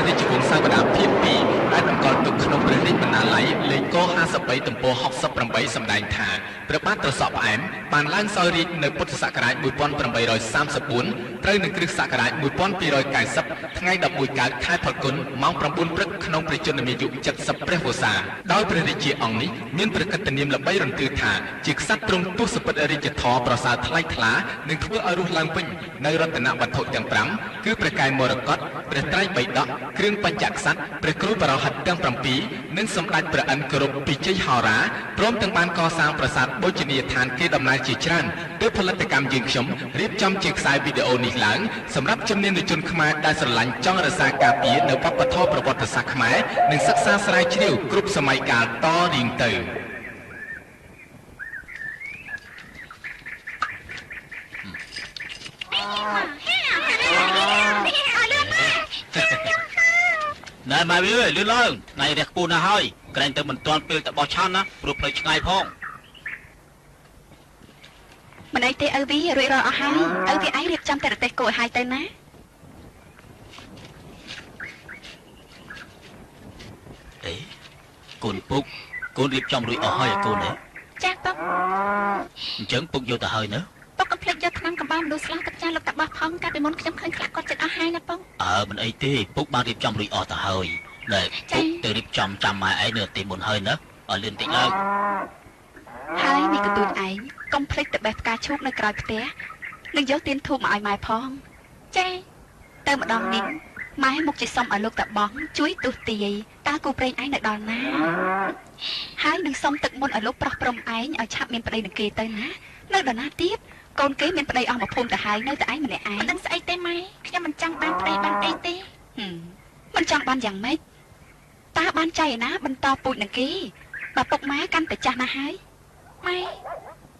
ព្រះរាជវង្សាវតាភាគ2ដែលតម្កល់ទុកក្នុងព្រះរាជបណ្ណាល័យលេខក53ទំព័រ68សម្ដែងថាព្រះបាទត្រសក់ផ្អែមបានឡើងសោយរាជ្យនៅពុទ្ធសករាជ1834ត្រូវនឹងគ្រិស្តសករាជ1290ថ្ងៃ11កើតខែផល្គុនម៉ោង9ព្រឹកក្នុងព្រះជន្មាយុ70ព្រះវស្សាដោយព្រះរាជាអង្គនេះមានព្រះកិត្តិនាមល្បីរន្ទឺថាជាក្សត្រទ្រង់ទសពិធរាជធម៌ប្រសើរថ្លៃថ្លានិងធ្វើឲ្យរស់ឡើងវិញនៅរតនវត្ថុទាំង5គឺព្រះកែវមរកតព្រះត្រៃបិដកគ្រឿងបញ្ចក្សត្រព្រះគ្រូបរោហិតទាំង7និងសម្ដេចព្រះឥន្ទគោរពពិជ័យហោរាព្រមទាំងបានកសាងប្រាសាទបូជនីយដ្ឋានគេដំណើរជាច្រើនទើបផលិតកម្មយើងខ្ញុំរៀបចំជាខ្សែវីដេអូនេះឡើងសម្រាប់ជំនាញជនខ្មែរដែលស្រឡាញ់ចង់រក្សាការពារនៅវប្បធម៌ប្រវត្តិសាស្ត្រខ្មែរនិងសិក្សាស្រាវជ្រាវគ្រប់សម័យកាលតរៀងទៅ ណែម៉ែវាអើយលឿនឡើងថ្ងៃរះខ្ពស់ណាស់ហើយក្រែងទៅមិនទាន់ពេលទៅបោះឆាន់ណាព្រោះផ្លូវឆ្ងាយផងមិនអីទេឪវីរួចរាល់អស់ហើយឪវាឯងរៀបចំតែរទេះគោឲ្យហើយទៅណាអេកូនពុកកូនរៀបចំរួចអស់ហើយកូនហ៎ចាពុកអញ្ចឹងពុកយកទៅហើយណាពុកកុំភ្លេចយកថ្នាំកំបោរមនុស្សស្លាទឹកចាលោកតាបោះផងកាលពីមុនខ្ញុំឃើញខ្លះគាត់ចិត្តអស់ហើយណាពុកអើមិនអីទេពុកបានរៀបចំរួចអស់ទៅហើយណែពុកទៅរៀបចំចាំម៉ែឯងនៅទីមុនហើយណាឲ្យលឿនតិចឡើងហើយនេះកទូចឯងកុំភ្លេចទៅបេះផ្កាឈូកនៅក្រោយផ្ទះនិងយកទៀនធូបមកឲ្យម៉ែផងចាទៅម្ដងនេះម៉ែមកជាសុំឲ្យលោកតាបងជួយទស្សទាយតើគូប្រេងឯងនៅដល់ណាហើយនឹងសុំទឹកមុនឲ្យលោកប្រុសព្រំឯងឲ្យឆាប់មានប្តីនឹងគេទៅណានៅដល់ណាទៀតកូនគេមានប្តីអស់មកភូមិទៅហើយនៅតែឯងម្នាក់ឯងមិនដឹងស្អីទេម៉ែខ្ញុំមិនចង់បានប្តីបានអីទេមិនចង់បានយ៉ាងម៉េចតើបានចៃឯណាបន្តពូជនឹងគេបើពុកម៉ែកាន់តែចាស់ណាស់ហើយម៉ែ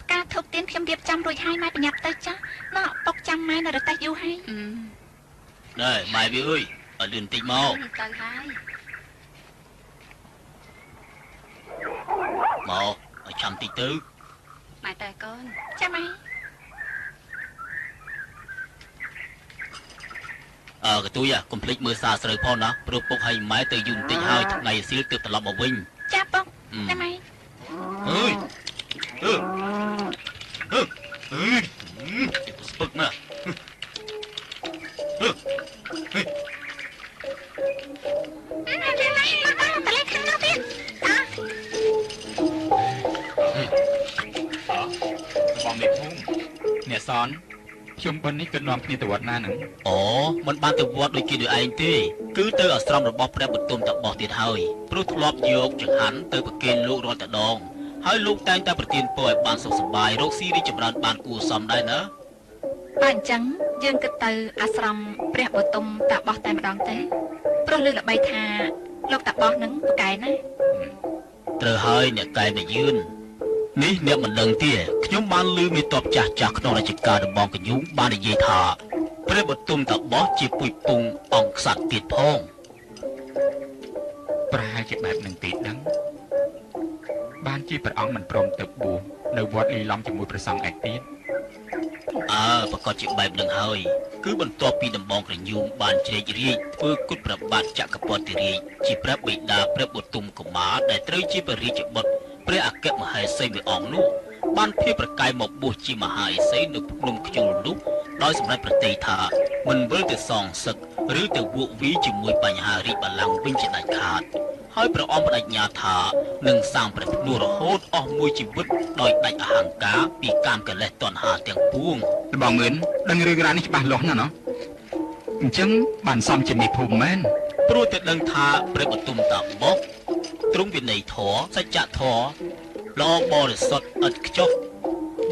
ផ្កាធូបទៀនខ្ញុំរៀបចំរួចហើយម៉ែប្រញាប់ទៅចាស់ណោះពុកចាំម៉ែនៅរទេះយូរហើយណែម៉ែវាអើយឲ្យលឿនតិចមកទៅហើយមកឲ្យចាំតិចទៅម៉ែតើកូនចាំម៉ែអើកទួយកុំភ្លេចមើលសាស្រូវផងណាព្រោះពុកឲ្យម៉ែទៅយូរបន្តិចហើយថ្ងៃសៀលទើបត្រឡប់មកវិញចាពុកចាំម៉ែអើយអឺអឺអឺស្ពឹកណាស់អឺហេតលេខាងនោះទៀតអើបងមេភូមិអ្នកសនខ្ញុំប៉ុននេះក៏នាំគ្នាទៅវត្តណានឹងអូមិនបានទៅវត្តដូចគេដូចឯងទេគឺទៅអាស្រមរបស់ព្រះបទុមតបោះទៀតហើយព្រោះធ្លាប់យកចង្ហាន់ទៅប្រគេនលោករាល់តែដងហើយលោកតែងតែប្រទានពរឲ្យបានសុខសប្បាយរកស៊ីរីចម្រើនបានគួរសមដែរណាបើអញ្ចឹងយើងគិតទៅអាស្រមព្រះបទុមតបោះតែម្ដងទេព្រោះលើល្បីថាលោកតបោះនឹងប្រកែណាត្រូវហើយអ្នកកែអ្នកយឿននេះអ្នកមិនដឹងទេខ្ញុំបានឮមេតបចាស់ចាស់ក្នុងរាជការដំបងកញ្ញូងបាននិយាយថាព្រះបទុមតបោះជាពុយពងអង្គក្សត្រទៀតផងប្រហែលជាបែបនឹងទេដឹងបានជាព្រះអង្គមិនព្រមទៅបួសនៅវត្តលីឡំជាមួយព្រះសង្ឃឯទៀតអើប្រកាសជាបែបនឹងហើយគឺបន្ទាប់ពីដំបងក្រញូងបានជ្រែករាជធ្វើគុតព្រះបាទចក្រពត្តិរាជជាព្រះបិតាព្រះបុទុមកុមារដែលត្រូវជាព្រះរាជបុត្រព្រះអគ្គមហេសីមួយអង្គនោះបានភៀសប្រកាយមកបួសជាមហាឥសីនៅភ្នំខ្ជុលនោះដោយសម្រេចប្រតិថាមិនវិលទៅសងសឹកឬទៅវក់វីជាមួយបញ្ហារាជបល្ល័ង្កវិញជាដាច់ខាតហើយព្រះអង្គបដិញ្ញាថានឹងសាងព្រះភ្នួសរហូតអស់មួយជីវិតដោយដាច់អហង្ការពីកាមកលេសតណ្ហាទាំងពួងលបងមឿនដឹងរឿងរ៉ាវនេះច្បាស់លាស់ណាស់ណោះអញ្ចឹងបានសមជាមេភូមិមែនព្រោះតែដឹងថាព្រះបទុមតាបោះទ្រង់វិន័យធម៌សច្ចធម៌ល្អបរិសុទ្ធឥតខ្ចោះ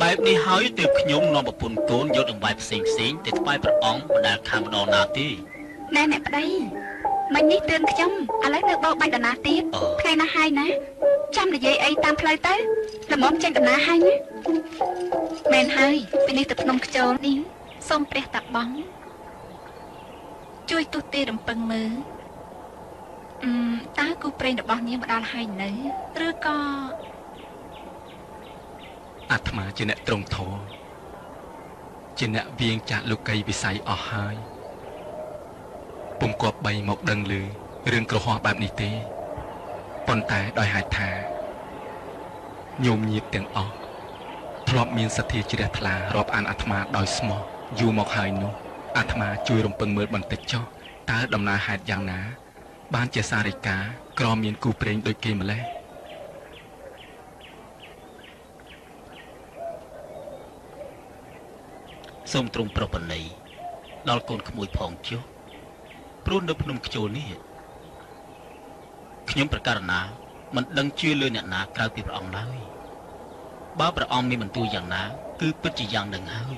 បែបនេះហើយទើបខ្ញុំនាំប្រពន្ធកូនយកដង្វាយផ្សេងផ្សេងទៅថ្វាយព្រះអង្គមិនដែលខានម្ដងណាទេណែអ្នកប្តីមិញនេះទឿនខ្ញុំឥឡូវនៅបោកបាច់ដំណាទៀតថ្ងៃណាហើយណាចាំនិយាយអីតាមផ្លូវទៅល្មមចេញដំណើរហើយណាមែនហើយពីនេះទៅភ្នំខ្ជលនេះសូមព្រះតាបងជួយទស្សទេរំពឹងមើលតើគូប្រេងរបស់នាងមកដល់ហើយនៅឬក៏អាត្មាជាអ្នកត្រង់ធម៌ជាអ្នកវៀងចាកលោកីវិស័យអស់ហើយព ពុំគប្បីមកដឹងឮរឿងក្រហោះបែបនេះទេប៉ុន្តែដោយហេតុថាញោមញាតិទាំងអស់ធ្លាប់មានសទ្ធាជ្រះថ្លារាប់អានអាត្មាដោយស្មោះយូរមកហើយនោះអាត្មាជួយរំពឹងមើលបន្តិចចុះតើដំណើរហេតុយ៉ាងណាបានជាសារិកាក្រមានគូព្រេងដូចគេម្ល៉េះសូមទ្រង់ប្រពណីដល់កូនក្មួយផងចុះព្រោះនៅភ្នំខ្ជូលនេះខ្ញុំប្រកាសណាមិនដឹងជឿលើអ្នកណាក្រៅពីព្រះអង្គឡើយបើព្រះអង្គមានបន្ទូលយ៉ាងណាគឺពិតជាយ៉ាងនឹងហើយ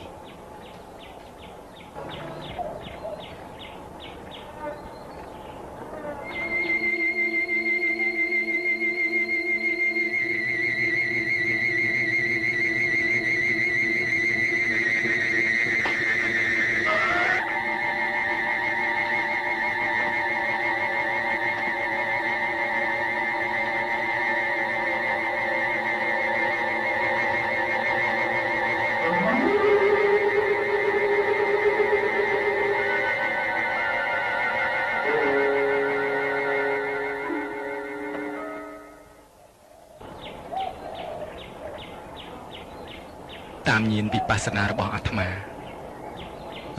តាមញាណវិបស្សនារបស់អាត្មា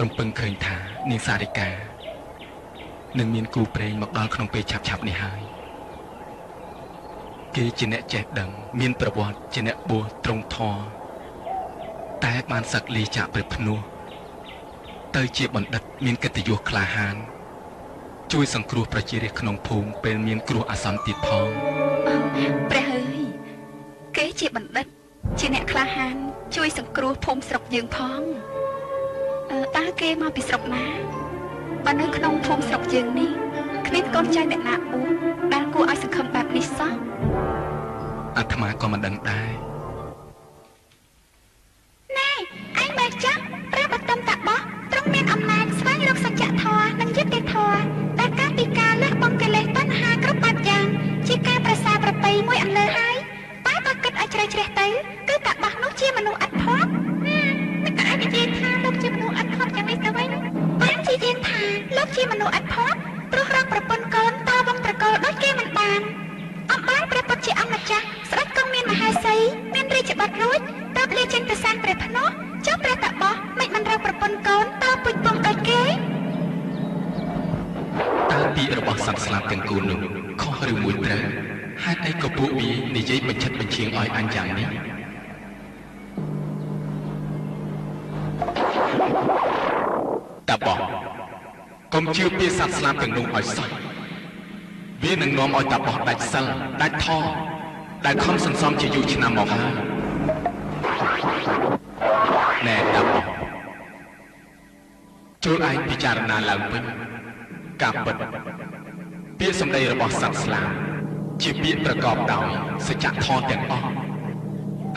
រំពឹងឃើញថានាងសារិកានឹងមានគូព្រេងមកដល់ក្នុងពេលឆាប់ៗនេះហើយគេជាអ្នកចេះដឹងមានប្រវត្តិជាអ្នកបួសត្រង់ធម៌តែបានសឹកលីចាកព្រះភ្នោះទៅជាបណ្ឌិតមានកិត្តិយសក្លាហានជួយសង្គ្រោះប្រជារាស្ត្រក្នុងភូមិពេលមានគ្រោះអាសន្នទៀតផងព្រះអើយគេជាបណ្ឌិតជាអ្នកក្លាហានជួយសង្គ្រោះភូមិស្រុកយើងផងតើគេមកពីស្រុកណាបើនៅក្នុងភូមិស្រុកយើងនេះគ្មានកូនចៅអ្នកណាបួសដែលគួរឲ្យសង្ឃឹមបែបនេះសោះអាត្មាក៏មិនដឹងដែរណែឯងមើលចាស់ព្រះបតុមតបោះទ្រង់មានអំណាចស្វែងរកសច្ចធម៌និងយុត្តិធម៌ដែលកាលពីការលះបង់កិលេសតណ្ហាគ្រប់បែបយ៉ាងជាការប្រសើរប្រពៃមួយអន្លើហើយតែបើគិតឲ្យជ្រៅជ្រះទៅគឺតបោះនោះជាមនុស្សអត់ភ័ព្វមិនក៏អាចនិយាយថាលោកជាមនុស្សអត់ភ័ព្វយ៉ាងនេះទៅវិញបានជាយាងថាលោកជាមនុស្សអត់ភ័ព្វព្រោះរកប្រពន្ធកូនតវងត្រកូលដូចគេមិនបានអំបានព្រះពុទ្ធជាអង្គម្ចាស់ស្ដេចគង់មានមហេសីមានរាជបុត្ររួចទើបលាចេញទៅសាងព្រះភ្នោះចុះព្រះតបោះមិនមិនរកប្រពន្ធកូនតពុជពងដូចគេតើពាក្យរបស់សត្វស្លាបទាំងគូនោះខុសឬមួយត្រូវហេតុអីក៏ពួកវានិយាយបញ្ឆិតបញ្ឆៀងឲ្យអញយ៉ាងនេះតាបោះកុំជឿពាក្យសត្វស្លាបទាំងនោះឲ្យសោះវានឹងនាំឲ្យតាបោះដាច់សិលដាច់ធម៌ដែលខំសន្សំជាយូរឆ្នាំមកហើយណែតាបោះចូលឯងពិចារណាឡើងវិញការពិតពាក្យសម្ដីរបស់សត្វស្លាបជាពាក្យប្រកបដោយសច្ចធម៌ទាំងអស់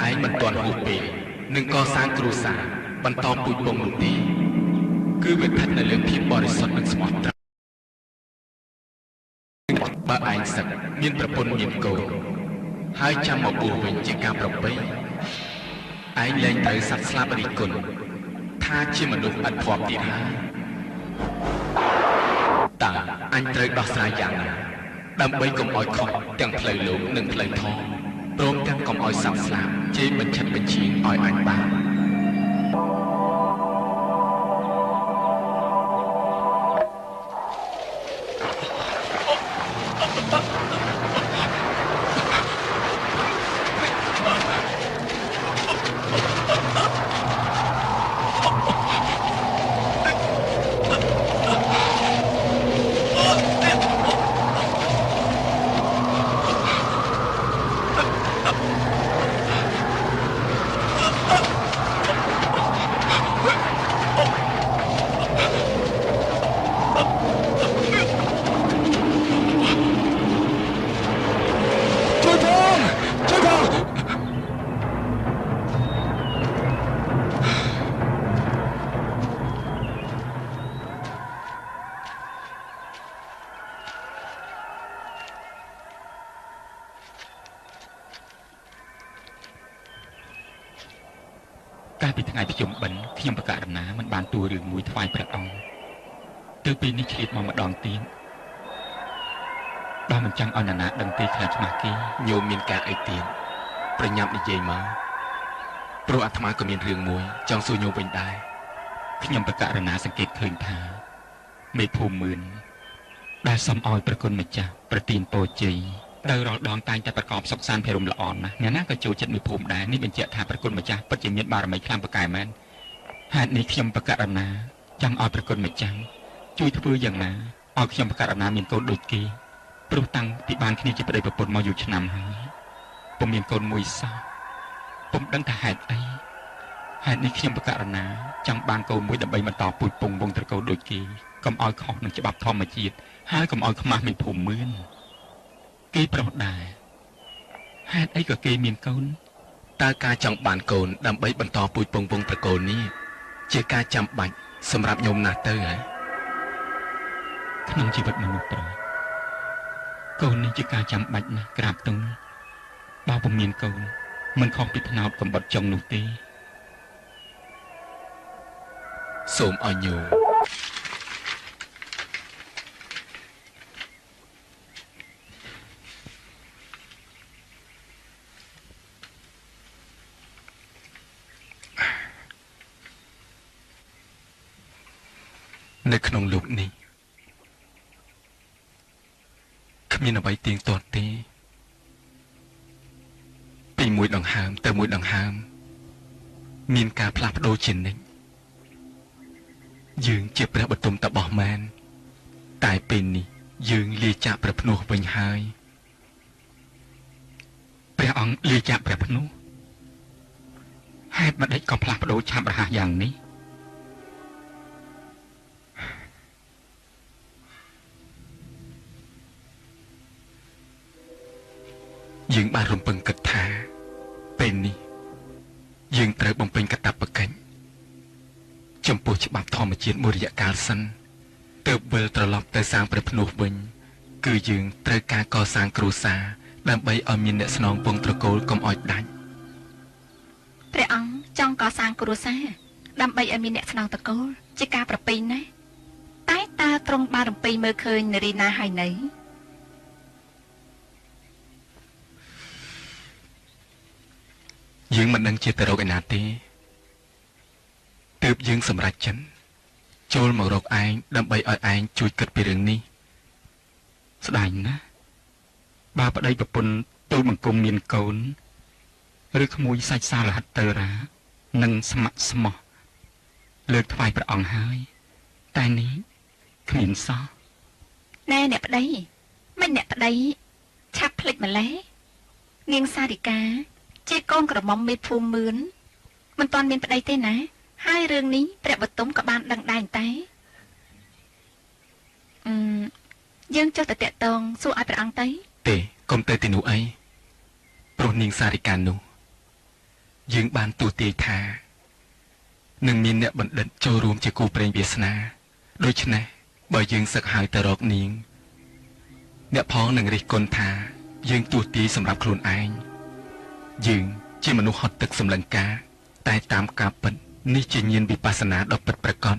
ឯងមិនទាន់ហួសពេលនឹងកសាងគ្រួសារបន្តពូជពងនោះទេគឺវាស្ថិតនៅលើភាពបរិសុទ្ធនិងស្មោះត្រង់បើឯងសឹកមានប្រពន្ធមានកូនហើយចាំមកបួសវិញជាការប្រពៃឯងលែងត្រូវសត្វស្លាបរិគុណថាជាមនុស្សឥតភ័ព្វទៀតហើយតើអញត្រូវដោះស្រាយយ៉ាងណាដើម្បីកុំឲ្យខុសទាំងផ្លូវលោកនិងផ្លូវធម៌ព្រមទាំងកុំឲ្យសត្វស្លាបជេរបញ្ឆិតបញ្ឆៀងឲ្យអញបាន កាលពីថ្ងៃប្រជុំបិណ្ឌខ្ញុំប្រកាសណាមិនបានទួរឿងមួយថ្វាយព្រះអង្គ ទើបពេលនេះឆ្លៀតមកម្ដងទៀតដល់មិនចង់ឲ្យនរណាដឹងទេខ្លាចខ្មាស់គេញោមមានការអីទៀតប្រញាប់និយាយមកព្រោះអាត្មាក៏មានរឿងមួយចង់សួរញោមវិញដែរខ្ញុំប្រកាសណាសង្កេតឃើញថាមេភូមិមឿនដែលសុំឲ្យប្រគុណម្ចាស់ប្រទានពរជ័យត្រូវរាល់ដងតែងតែប្រកបសុខសាន្តភិរមល្អណាស់អ្នកណាក៏ចូលចិត្តមេភូមិដែរនេះបញ្ជាក់ថាប្រគុណម្ចាស់ពិតជាមានបារមីខ្លាំងពូកែមែនហេតុនេះខ្ញុំប្រកាសណាចង់ឲ្យប្រគុណម្ចាស់ជួយធ្វើយ៉ាងណាឲ្យខ្ញុំប្រកាសណាមានកូនដូចគេព្រោះតាំងពីបានគ្នាជាប្តីប្រពន្ធមកយូរឆ្នាំហើយពុំមានកូនមួយសោះពុំដឹងថាហេតុអីហេតុនេះខ្ញុំប្រកាសណាចង់បានកូនមួយដើម្បីបន្តពូជពងវងត្រកូលដូចគេកុំឲ្យខុសនឹងច្បាប់ធម្មជាតិហើយកុំឲ្យខ្មាស់មេភូមិមឿនគេប្រុសដែរហេតុអីក៏គេមានកូនតើការចង់បានកូនដើម្បីបន្តពូជពងវងត្រកូលនេះជាការចាំបាច់សម្រាប់ញោមណាស់ទៅហ៎ក្នុងជីវិតមនុស្សប្រុសកូននេះជាការចាំបាច់ណាស់ក្រាបទូលបើពុំមានកូនមិនខុសពីថ្នោតកំបិតចុងនោះទេសូមឲ្យញោមនៅក្នុងលោកនេះគ្មានអ្វីទៀងទាត់ទេពីមួយដង្ហើមទៅមួយដង្ហើមមានការផ្លាស់ប្ដូរជានិច្ចយើងជាព្រះបទុមតបោះមែនតែពេលនេះយើងលាចាកព្រះភ្នោះវិញហើយព្រះអង្គលាចាកព្រះភ្នោះហេតុម្ដេចក៏ផ្លាស់ប្ដូរឆាប់រហ័សយ៉ាងនេះយើងបានរំពឹងគិតថាពេលនេះយើងត្រូវបំពេញកាតព្វកិច្ចចំពោះច្បាប់ធម្មជាតិមួយរយៈកាលសិនទើបវិលត្រឡប់ទៅសាងព្រះភ្នោះវិញគឺយើងត្រូវការកសាងគ្រួសារដើម្បីឲ្យមានអ្នកស្នងពងត្រកូលកុំឲ្យដាច់ព្រះអង្គចង់កសាងគ្រួសារដើម្បីឲ្យមានអ្នកស្នងត្រកូលជាការប្រពៃណាស់តែតើទ្រង់បានរំពៃមើលឃើញនារីណាហើយនៅយើងមិនដឹងជាទៅរកឯណាទេទើបយើងសម្រេចចិត្តចូលមករកឯងដើម្បីឲ្យឯងជួយគិតពីរឿងនេះស្ដាយណាស់បើប្តីប្រពន្ធទូលបង្គំមានកូនឬក្មួយសាច់សាលហិតទៅរានិងស្ម័គ្រស្មោះលើកថ្វាយព្រះអង្គហើយតែនេះគ្មានសោះណែអ្នកប្តីមិនអ្នកប្តីឆាប់ភ្លេចម្លេះនាងសារិកាជាកូនក្រមុំមេភូមិមឿនមិនទាន់មានប្តីទេណាហើយរឿងនេះព្រះបទុមក៏បានដឹងដែរតែយើងចុះទៅតាក់ទងសួរឲ្យព្រះអង្គទៅទេកុំទៅទីនោះអីព្រោះនាងសារិកានោះយើងបានទូទាយថានឹងមានអ្នកបណ្ឌិតចូលរួមជាគូព្រេងវាសនាដូច្នេះបើយើងសឹកហើយទៅរកនាងអ្នកផងនឹងរិះគន់ថាយើងទូទាយសម្រាប់ខ្លួនឯងយើងជាមនុស្សហត់ទឹកសម្លឹងការតែតាមការពិតនេះជាញាណវិបស្សនាដ៏ពិតប្រាកដ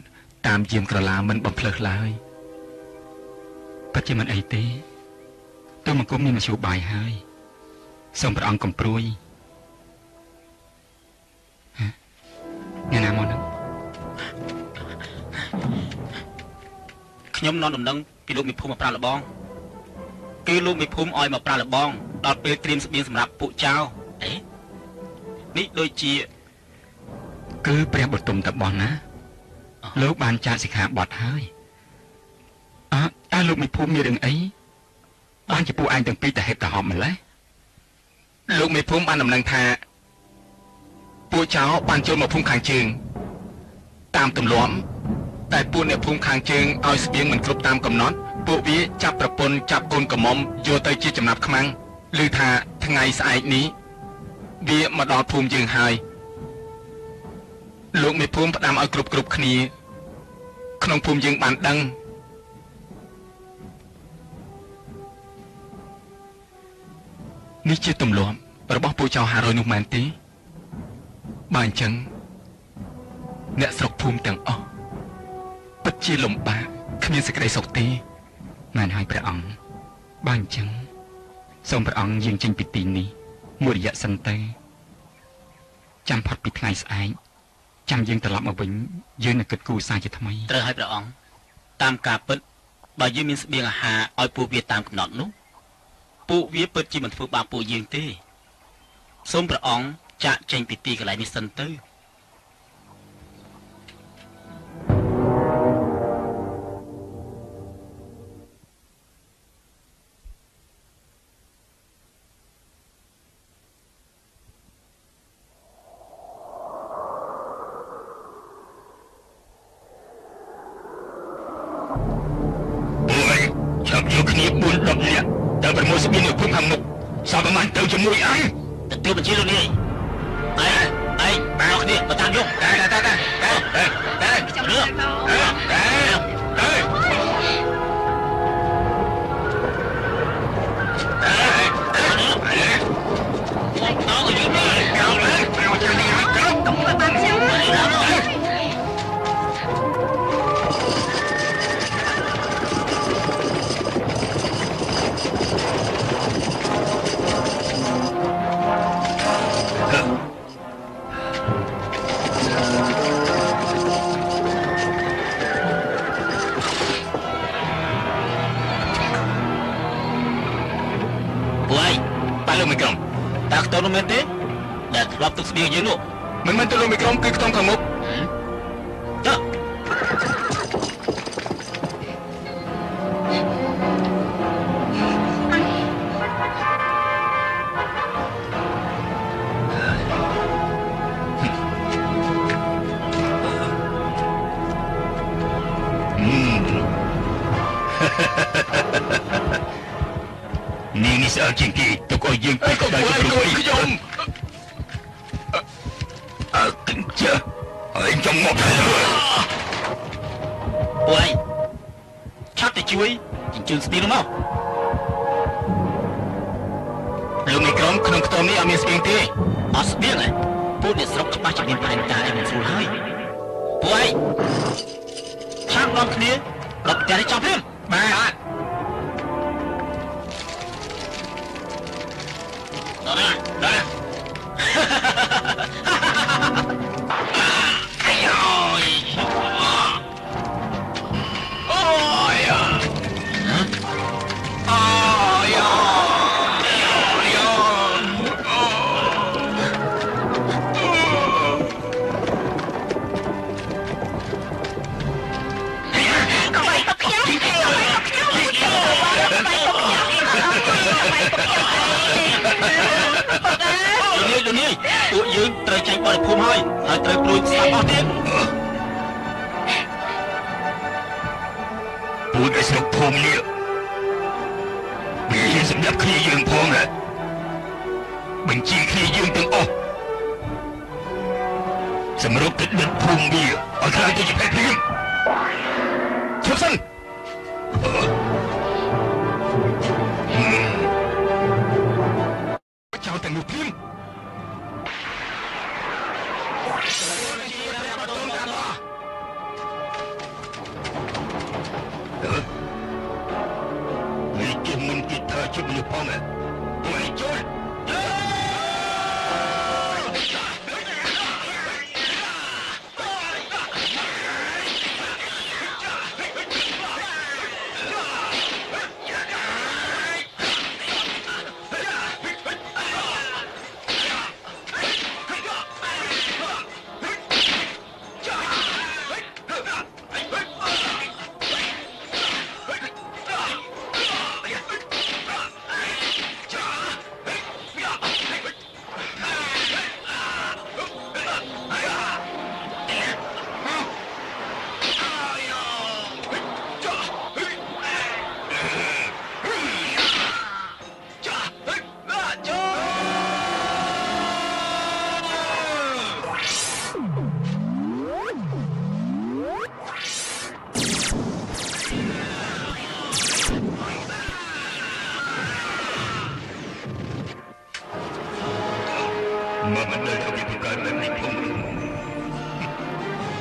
តាមយាមក្រឡាមិនបំភ្លើសឡើយពិតជាមិនអីទេទូលបង្គំមានមធ្យោបាយហើយសូមព្រះអង្គកុំព្រួយអ្នកណាមកនឹងខ្ញុំនាំដំណឹងពីលោកមេភូមិមកប្រាលបងគឺលោកមេភូមិឲ្យមកប្រាលបងដល់ពេលត្រៀមស្បៀងសម្រាប់ពួកចៅអេនេះដូចជាគឺព្រះបទុមតបោះណាលោកបានចាកសិក្ខាបទហើយអើតើលោកមេភូមិមានរឿងអីបានជាពួកឯងទាំងពីរទៅហេតុទៅហប់ម្ល៉េះលោកមេភូមិបានដំណឹងថាពួកចៅបានចូលមកភូមិខាងជើងតាមទម្លាប់តែពួកអ្នកភូមិខាងជើងឲ្យស្បៀងមិនគ្រប់តាមកំណត់ពួកវាចាប់ប្រពន្ធចាប់កូនក្រមុំយកទៅជាចំណាប់ខ្មាំងឬថាថ្ងៃស្អែកនេះវាមកដល់ភូមិយើងហើយលោកមេភូមិផ្ដាំឲ្យគ្រប់គ្នាក្នុងភូមិយើងបានដឹងនេះជាទម្លាប់របស់ពួកចៅ500នោះមែនទេបើអញ្ចឹងអ្នកស្រុកភូមិទាំងអស់ពិតជាលំបាក គ្មានសេចក្តីសុខទេមែនហើយព្រះអង្គបើអញ្ចឹងសូមព្រះអង្គយាងចេញពីទីនេះមួយរយៈសិនទៅចាំផុតពីថ្ងៃស្អែកចាំយើងត្រឡប់មកវិញយើងនឹងគិតគូរសារជាថ្មីត្រូវហើយព្រះអង្គតាមការពិតបើយើងមានស្បៀងអាហារឲ្យពួកវាតាមកំណត់នោះពួកវាពិតជាមិនធ្វើបាបពួកយើងទេសូមព្រះអង្គចាកចេញពីទីកន្លែងនេះសិនទៅ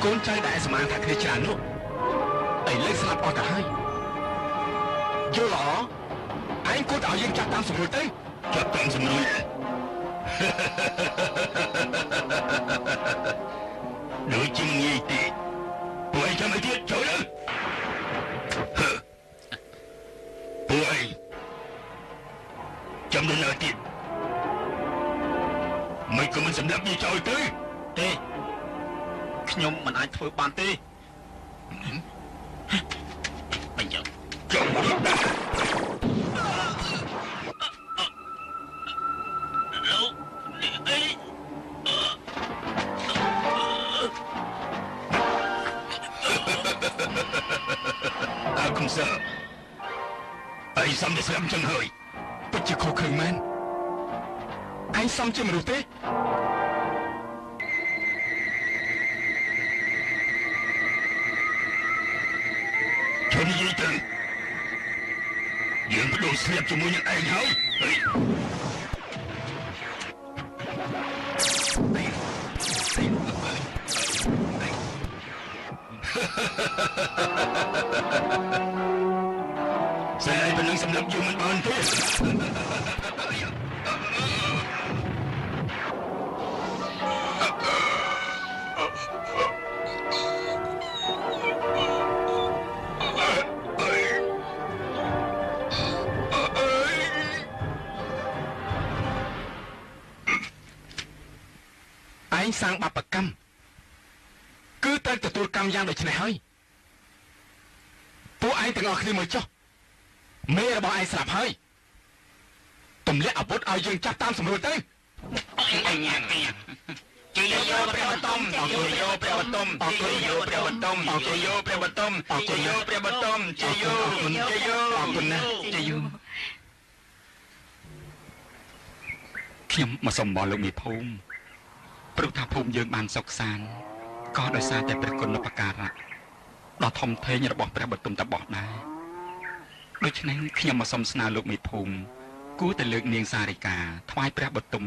កូនចៅដែលស្មានថាគ្នាច្រើននោះឥឡូវ ូវស្លាប់អស់ទៅហើយយល់ល្អឯងគួរតែឲ្យយើងចាប់តាមស្រួលទៅចាប់តាមស្រួលដូចជាងាយទេពួកឯងចាំអីទៀតចូលទៅពួកឯងចាំដល់ណាទៀតមិនក៏មិនសម្រាប់វាចោលទៅទេខ្ញុំមិនអាចធ្វើបានទេបញ្ចប់ចាំលោកនេះអីអើគុំសើឯងសំតែស្រាប់ចឹងហើយពិតជាខុសខើមែនឯងសំជាមនុស្សទេឈប់និយាយទៅយើងបដូរស្លាប់ជាមួយនឹងឯងហើយស្អីប៉ុណ្ណឹងសម្រាប់យើងមិនបានទេឯងសាងបាបកម្មគឺត្រូវទទួលកម្មយ៉ាងដូចនេះហើយពួកឯងទាំងអស់គ្នាមើលចុះមេរបស់ឯងស្លាប់ហើយទម្លាក់អាវុធឲ្យយើងចាប់តាមសម្រួលទៅជ័យយោព្រះបតុមជ័យយោព្រះបតុមជ័យយោព្រះបតុមជ័យយោព្រះបតុមជ័យយោព្រះបតុមជ័យយោជ័យយោអរគុណណាស់ជ័យយោខ្ញុំមកសុំបរលោកមេភូមិព្រោះថាភូមិយើងបានសុខសាន្តក៏ដោយសារតែព្រះគុណឧបការៈដ៏ធំធេងរបស់ព្រះបទុមតបោះដែរដូច្នេះខ្ញុំមកសុំស្នើលោកមេភូមិគួរតែលើកនាងសារិកាថ្វាយព្រះបទុម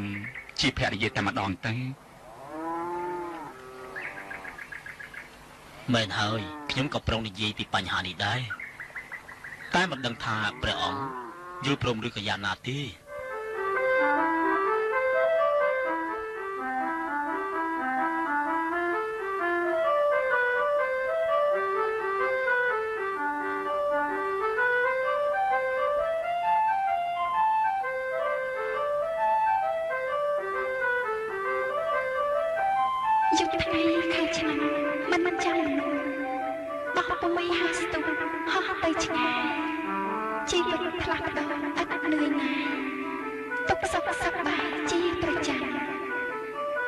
ជាភរិយាតែម្ដងទៅមែនហើយខ្ញុំក៏ប្រុងនិយាយពីបញ្ហានេះដែរតែមិនដឹងថាព្រះអង្គយល់ព្រមឬក៏យ៉ាងណាទេយប់ថ្ងៃខែឆ្នាំមិនចាំមនុស្សបោះពុយហាស្ទុះហោះទៅឆ្ងាយជីវិតផ្លាស់ប្ដូរឥតនឿយណាយទុកសុខសប្បាយជាប្រចាំ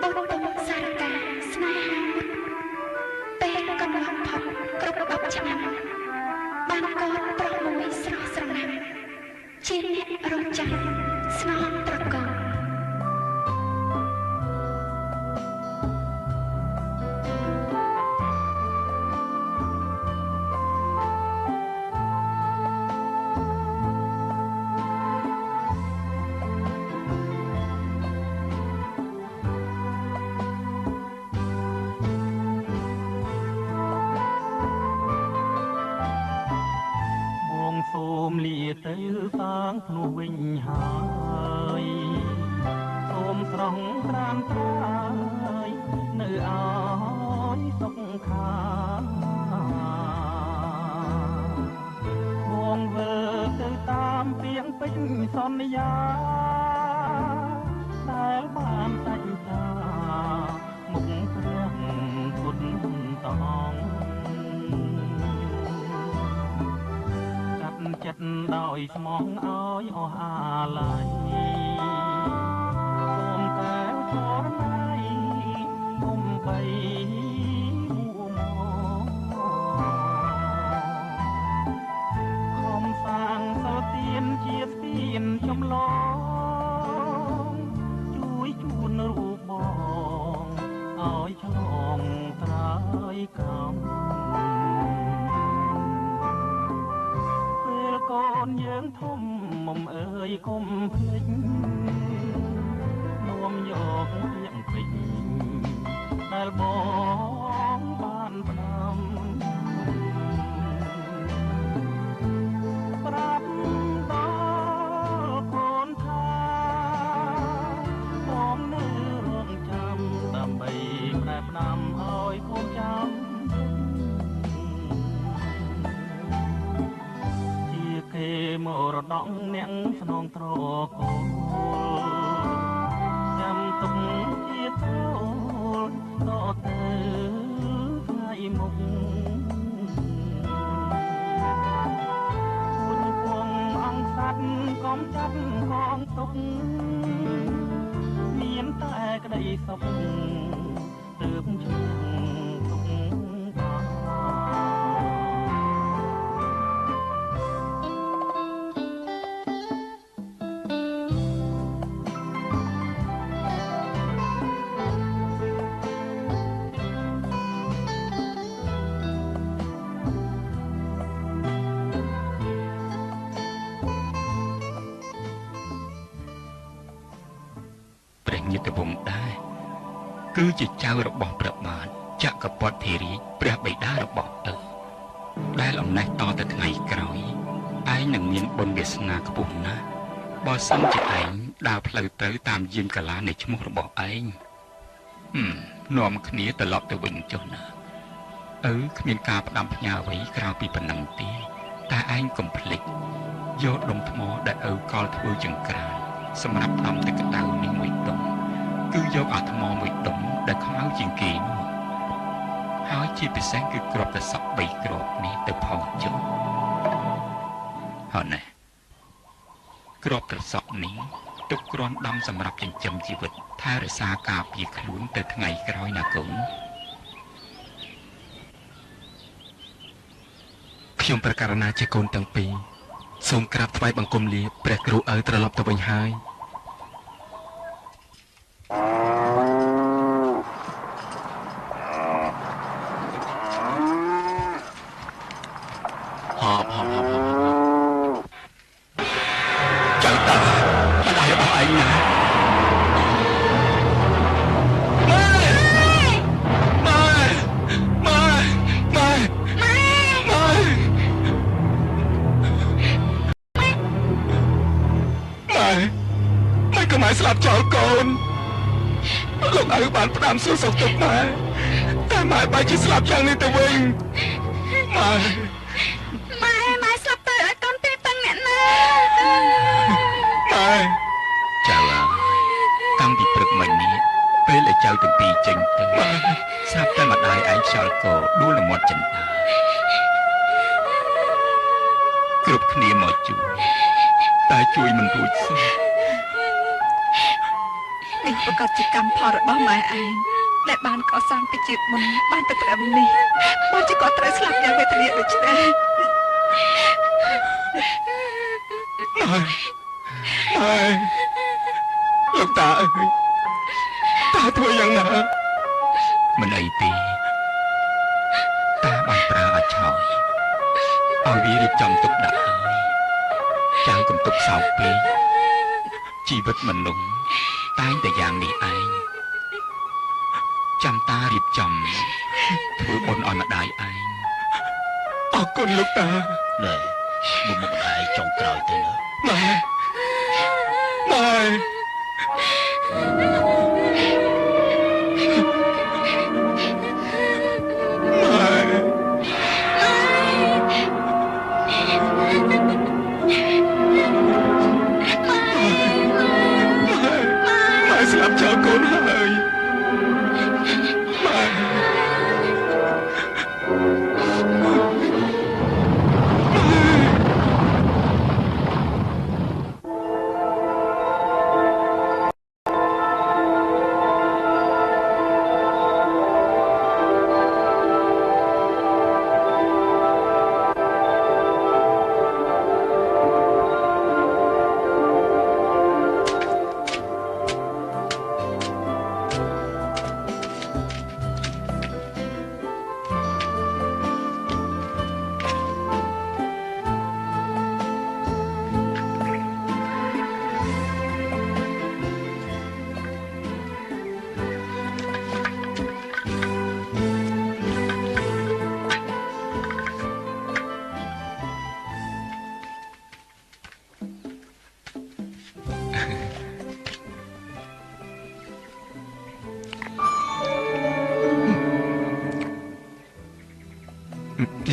បុត្រសារកាស្នេហាមុតពេលកន្លងផុតគ្រប់10ឆ្នាំបានកូនប្រុសមួយស្រស់ស្រណាំជាអ្នករងចាំស្នងត្រកូល ទៅសាងភ្នោះវិញហើយសូមស្រង់ត្រានត្រាយនៅឲ្យសុខខាបងវិលទៅតាមពីងពេញសន្យាដែលបានសច្ចាមុខព្រះពុទ្ធតអង្គចិត្តដោយស្មងឲ្យអស់អាល័យសូមកែវចរណៃគុំបីមួមកខំសាងសិលទានជាស្ពានចម្លងជួយជូនរូបបងឲ្យឆ្លងត្រើយកម្មកូនយើងធំមុំអើយកុំភ្លេចនាំយកៀងពេញដែលបងបានផ្ដាំ រតកអ្នកស្នងត្រកូលចាំទុកជាតូលតទៅថ្ងៃមុខពួនពងអង្គសត្វកុំចាត់កងទុកមានតែក្តីសុខទើបឈ្នះទុកបានញាតិវង្សដែរគឺជាចៅរបស់ព្រះបាទចក្រពត្តិធិរាជព្រះបិតារបស់ឪដែលអំណេះតទៅថ្ងៃក្រោយឯងនឹងមានបុណ្យវាសនាខ្ពស់ណាស់បើសិនជាឯងដើរផ្លូវត្រូវតាមយានកាឡានៃឈ្មោះរបស់ឯងនាំគ្នាត្រឡប់ទៅវិញចុះណាឪគ្មានការផ្ដាំផ្ញើអ្វីក្រៅពីប៉ុណ្ណឹងទេតែឯងកុំភ្លេចយកដុំថ្មដែលឪកលធ្វើចង្ក្រានសម្រាប់ដាំទឹកក្តៅនេះមួយដុំគឺយកអាថ្មមួយដុំដែលខ្មៅជាងគេនោះហើយជាពិសេសគឺគ្រាប់តែសក់3គ្រាប់នេះទៅផងចុះហើយណែគ្រាប់ត្រសក់នេះទុកគ្រាន់ដាំសម្រាប់ចិញ្ចឹមជីវិតថែរក្សាការពារខ្លួនទៅថ្ងៃក្រោយណាកូនខ្ញុំប្រកាសណាជាកូនទាំងពីរសូមក្រាបថ្វាយបង្គំលាព្រះគ្រូឪត្រឡប់ទៅវិញហើយហបហបហបហបចៅតាម្ដាយរបស់ឯងណាម៉ែម៉ែម៉ែម៉ែម៉ែម៉ែម៉ែក៏ម៉ែស្លាប់ចោលកូនលោកឪបានផ្ដាំសួរសុខទុក្ខម៉ែតែម៉ែបែរជាស្លាប់យ៉ាងនេះទៅវិញម៉ែម៉ែម៉ែស្លាប់ទៅឲ្យកូនទេពឹងអ្នកណាម៉ែចៅអើយតាំងពីព្រឹកមិញនេះពេលដែលចៅទាំងពីរចេញទៅស្រាប់តែម្ដាយឯងខ្យល់កដួលនឹងមាត់ចិន្តាគ្រប់គ្នាមកជួយតែជួយមិនរួចសោះនេះប្រកាសជាកម្មផលរបស់ម៉ែឯងដែលបានកសាងពីជាតិមុនបានទៅត្រឹមនេះបើជាគាត់ត្រូវស្លាប់យ៉ាងវេទនាដូច្នេះម៉ែម៉ែលោកតាអើយតាធ្វើយ៉ាងណាមិនអីទេតាបានប្រើឲ្យឆោយឲ្យវារៀបចំទុកដាក់ហើយចៅកុំទុកសោកពេកជីវិតមនុស្សតែងតែយ៉ាងនេះឯងចាំតារៀបចំធ្វើបុណ្យឲ្យម្ដាយឯងអរគុណលោកតាណែមុខម្ដាយចុងក្រោយទៅណាម៉ែម៉ែម៉ែស្លាប់ចោលកូនហើយម៉ែ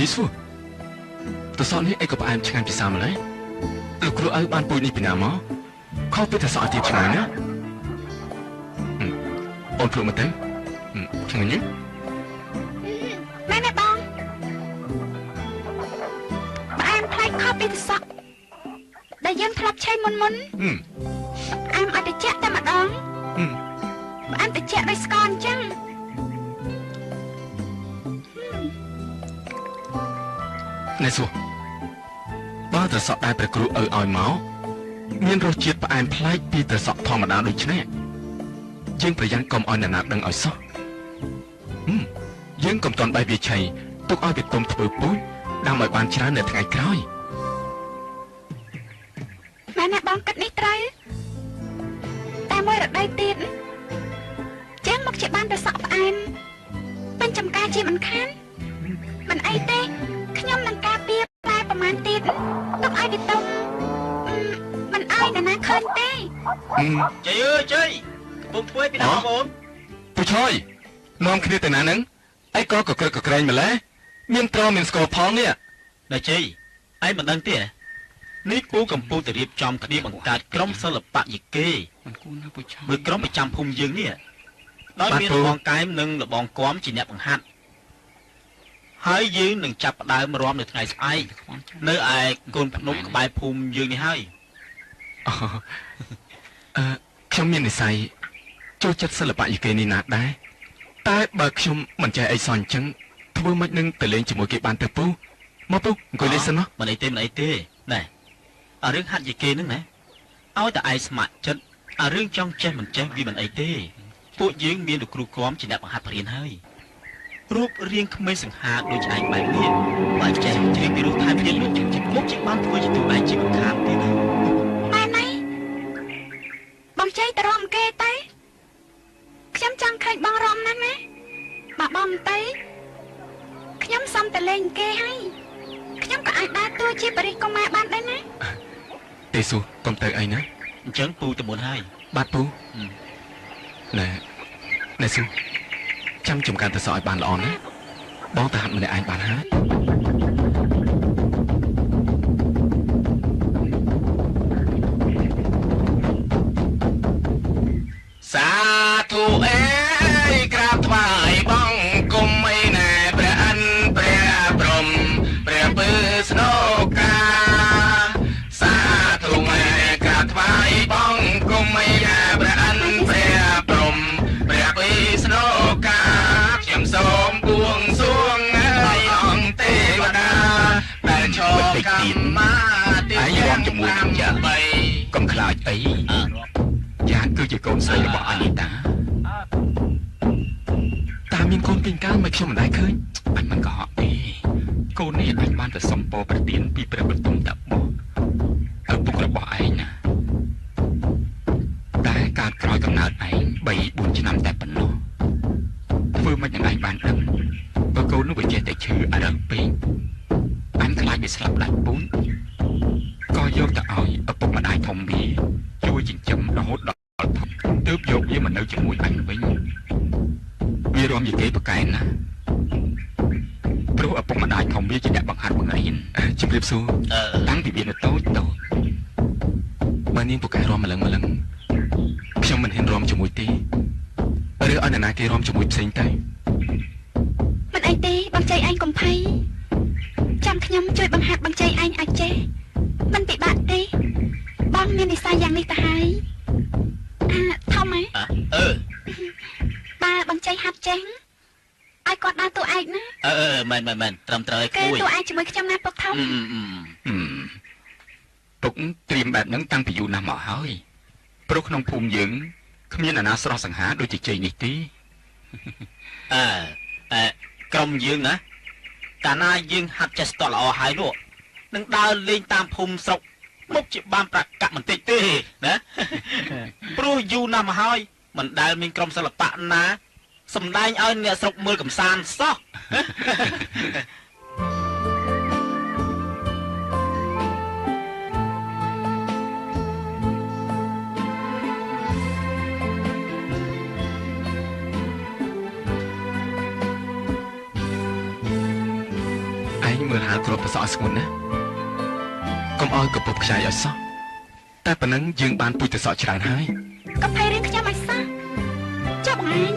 យីស៊ូតសនេះអីក៏ផ្អែមឆ្ងាញ់ពិសាម្ល៉េះលោក លោកគ្រូឪបានពូជនេះពីណាមកខុសពីត្រសក់ទៀតឆ្ងាញ់ណាអូនភ្លក់មកទៅឆ្ងាញ់ណាម៉ែម៉ែបងផ្អែមប្លែកខុសពីត្រសក់ដែលយើងធ្លាប់ឆេមុនមុនផ្អែមអត់តិចតែម្ដងផ្អែមតិចដូចស្ករអញ្ចឹងណែសួរបើត្រសក់ដែលព្រះគ្រូឪឲ្យមកមានរសជាតិផ្អែមប្លែកពីត្រសក់ធម្មតាដូចនេះយើងប្រយ័ត្នកុំឲ្យអ្នកណាដឹងឲ្យសោះយើងកុំទាន់បេះវាឆីទុកឲ្យវាទុំធ្វើពូជដាំឲ្យបានច្រើននៅថ្ងៃក្រោយម៉ែណាបងគិតនេះត្រូវតែមួយរដូវទៀតចឹងមកជាបានត្រសក់ផ្អែមពេញចំការជាមិនខានមិនអីទេខ្ញុំនឹងការពារផ្លែប្រមាណទៀតទុកឲ្យវាទុំមិនឲ្យអ្នកណាឃើញទេជ័យអើយជ័យកំពុងធ្វើពីណាបងប្អូនពូឆយនាំគ្នាទៅណានឹងអីក៏កក្រឹកកក្រែងម្ល៉េះមានត្រមានស្ករផងនេះដល់ជ័យឯងមិនដឹងទេនេះពូកំពុងតែរៀបចំគ្នាបង្កើតក្រុមសិល្បៈយីកេមួយក្រុមប្រចាំភូមិយើងនេះដោយមានលបងកែមនិងលបងគំជាអ្នកបង្ហាត់ហើយយើងនឹងចាប់ផ្ដើមរាំនៅថ្ងៃស្អែកនៅឯកូនភ្នំក្បែរភូមិយើងនេះហើយខ្ញុំមាននិស័យចូលចិត្តសិល្បៈយីកេនេះណាស់ដែរតែបើខ្ញុំមិនចេះអីសោះអញ្ចឹងធ្វើម៉េចនឹងទៅលេងជាមួយគេបានទៅពូមកពូអង្គុយលេងសិនណាមិនអីទេមិនអីទេណែអារឿងហាត់យីកេហ្នឹងណាឲ្យតែឯងស្ម័គ្រចិត្តអារឿងចង់ចេះមិនចេះវាមិនអីទេពួកយើងមានលោកគ្រូគំជាអ្នកបង្ហាត់បរៀនហើយរូបរាងក្មេងសង្ហាដូចឯងបែបនេះបើចេះជ្រាបពីរូបថែមទៀតនោះមុខជាបានធ្វើជាទូឯងជាមិនខានទៀតណាម៉ែណៃបងជ័យទៅរំគេទៅខ្ញុំចង់ឃើញបងរំណាស់ណាបើបងមិនទៅខ្ញុំសុំទៅលេងគេហើយខ្ញុំក៏អាចដើរតួជាបរិកុមារបានដែរណាទេសួរកុំទៅអីណាអញ្ចឹងពូទៅមុនហើយបាទពូណែណែសួរចាំចំការទៅសក់ឲ្យបានល្អណាបងទៅហាត់ម្នាក់ឯងបានហើយសាធុអេក្រាបថ្វាយបង្គំអីណែព្រះអិនព្រះព្រំព្រះពើស្នោកាសាធុអេក្រាបថ្វាយបង្គំអីណែព្រះអិនព្រះព្រំព្រះពើស្នោកាខ្ញុំសូមបួងសួងឲ្យអង្គទេវតាដែលឈរកម្មាទីឯងរាំជាមួយខ្ញុំយ៉ាងកុំខ្លាចអីយ៉ាងគឺជាកូនស្រីរបស់អានីតាតាមានកូនពីកាលមកខ្ញុំមិនដែលឃើញអញមិនកុហកទេកូននេះអញបានទៅសុំពរប្រទានពីព្រះបទុមតាបោះឪពុករបស់ឯងណាតែកើតក្រោយកំណើតឯង3 4ឆ្នាំតែប៉ុណ្ណោះធ្វើមិននឹងឯងបានដឹងបើកូននោះវាចេះតែឈឺអារឹងពេកអញខ្លាចវាស្លាប់ដាច់ពូជក៏យកទៅឲ្យឪពុកម្ដាយធំវាជួយចិញ្ចឹមរហូតដល់ធំទើបយកវាមកនៅជាមួយអញវិញវារំយីគេប្រកែណាព្រោះឪពុកម្ដាយធំវាជាអ្នកបង្ហាត់បង្រៀនជម្រាបសួរតាំងពីវានៅតូចតូចបើនាងពូកែរំម្លឹងម្លឹងខ្ញុំមិនហ៊ានរំជាមួយទេឬឲ្យនរណាគេរំជាមួយផ្សេងទៅមិនអីទេបងចៃឯងកុំភ័យចាំខ្ញុំជួយបង្ហាត់បងចៃឯងឲ្យចេះមិនពិបាកទេបងមាននិស្ស័យយ៉ាងនេះទៅហើយធំហ៎អឺបើបងចៃហាត់ចេះឲ្យគាត់ដើរតួឯកណាអឺមែនមែនមែនត្រឹមត្រូវឲ្យគួយគេតួឯកជាមួយខ្ញុំណាពុកធំពុកត្រៀមបែបហ្នឹងតាំងពីយូរណាស់មកហើយព្រោះក្នុងភូមិយើងគ្មានអាណាស្រស់សង្ហាដូចជាជ័យនេះទេអឺក្រុមយើងណាកាលណាយើងហាត់ចេះស្ទាត់ល្អហើយនោះនឹងដើរលេងតាមភូមិស្រុកមុខជាបានប្រកាសបន្តិចទេណាព្រោះយូរណាស់មកហើយមិនដែលមានក្រុមសិល្បៈណាសម្ដែងឲ្យអ្នកស្រុកមើលកំសាន្តសោះ មើលហាលគ្រាប់ប្រសក់ឲ្យស្ងួនណាកុំឲ្យកពប់ខ្ចាយឲ្យសោះ តែប៉ុណ្ណឹងយើងបានពូជតសក់ច្រើនហើយ កុំភ័យរឿងខ្ញុំឲ្យសោះចុះបងឯង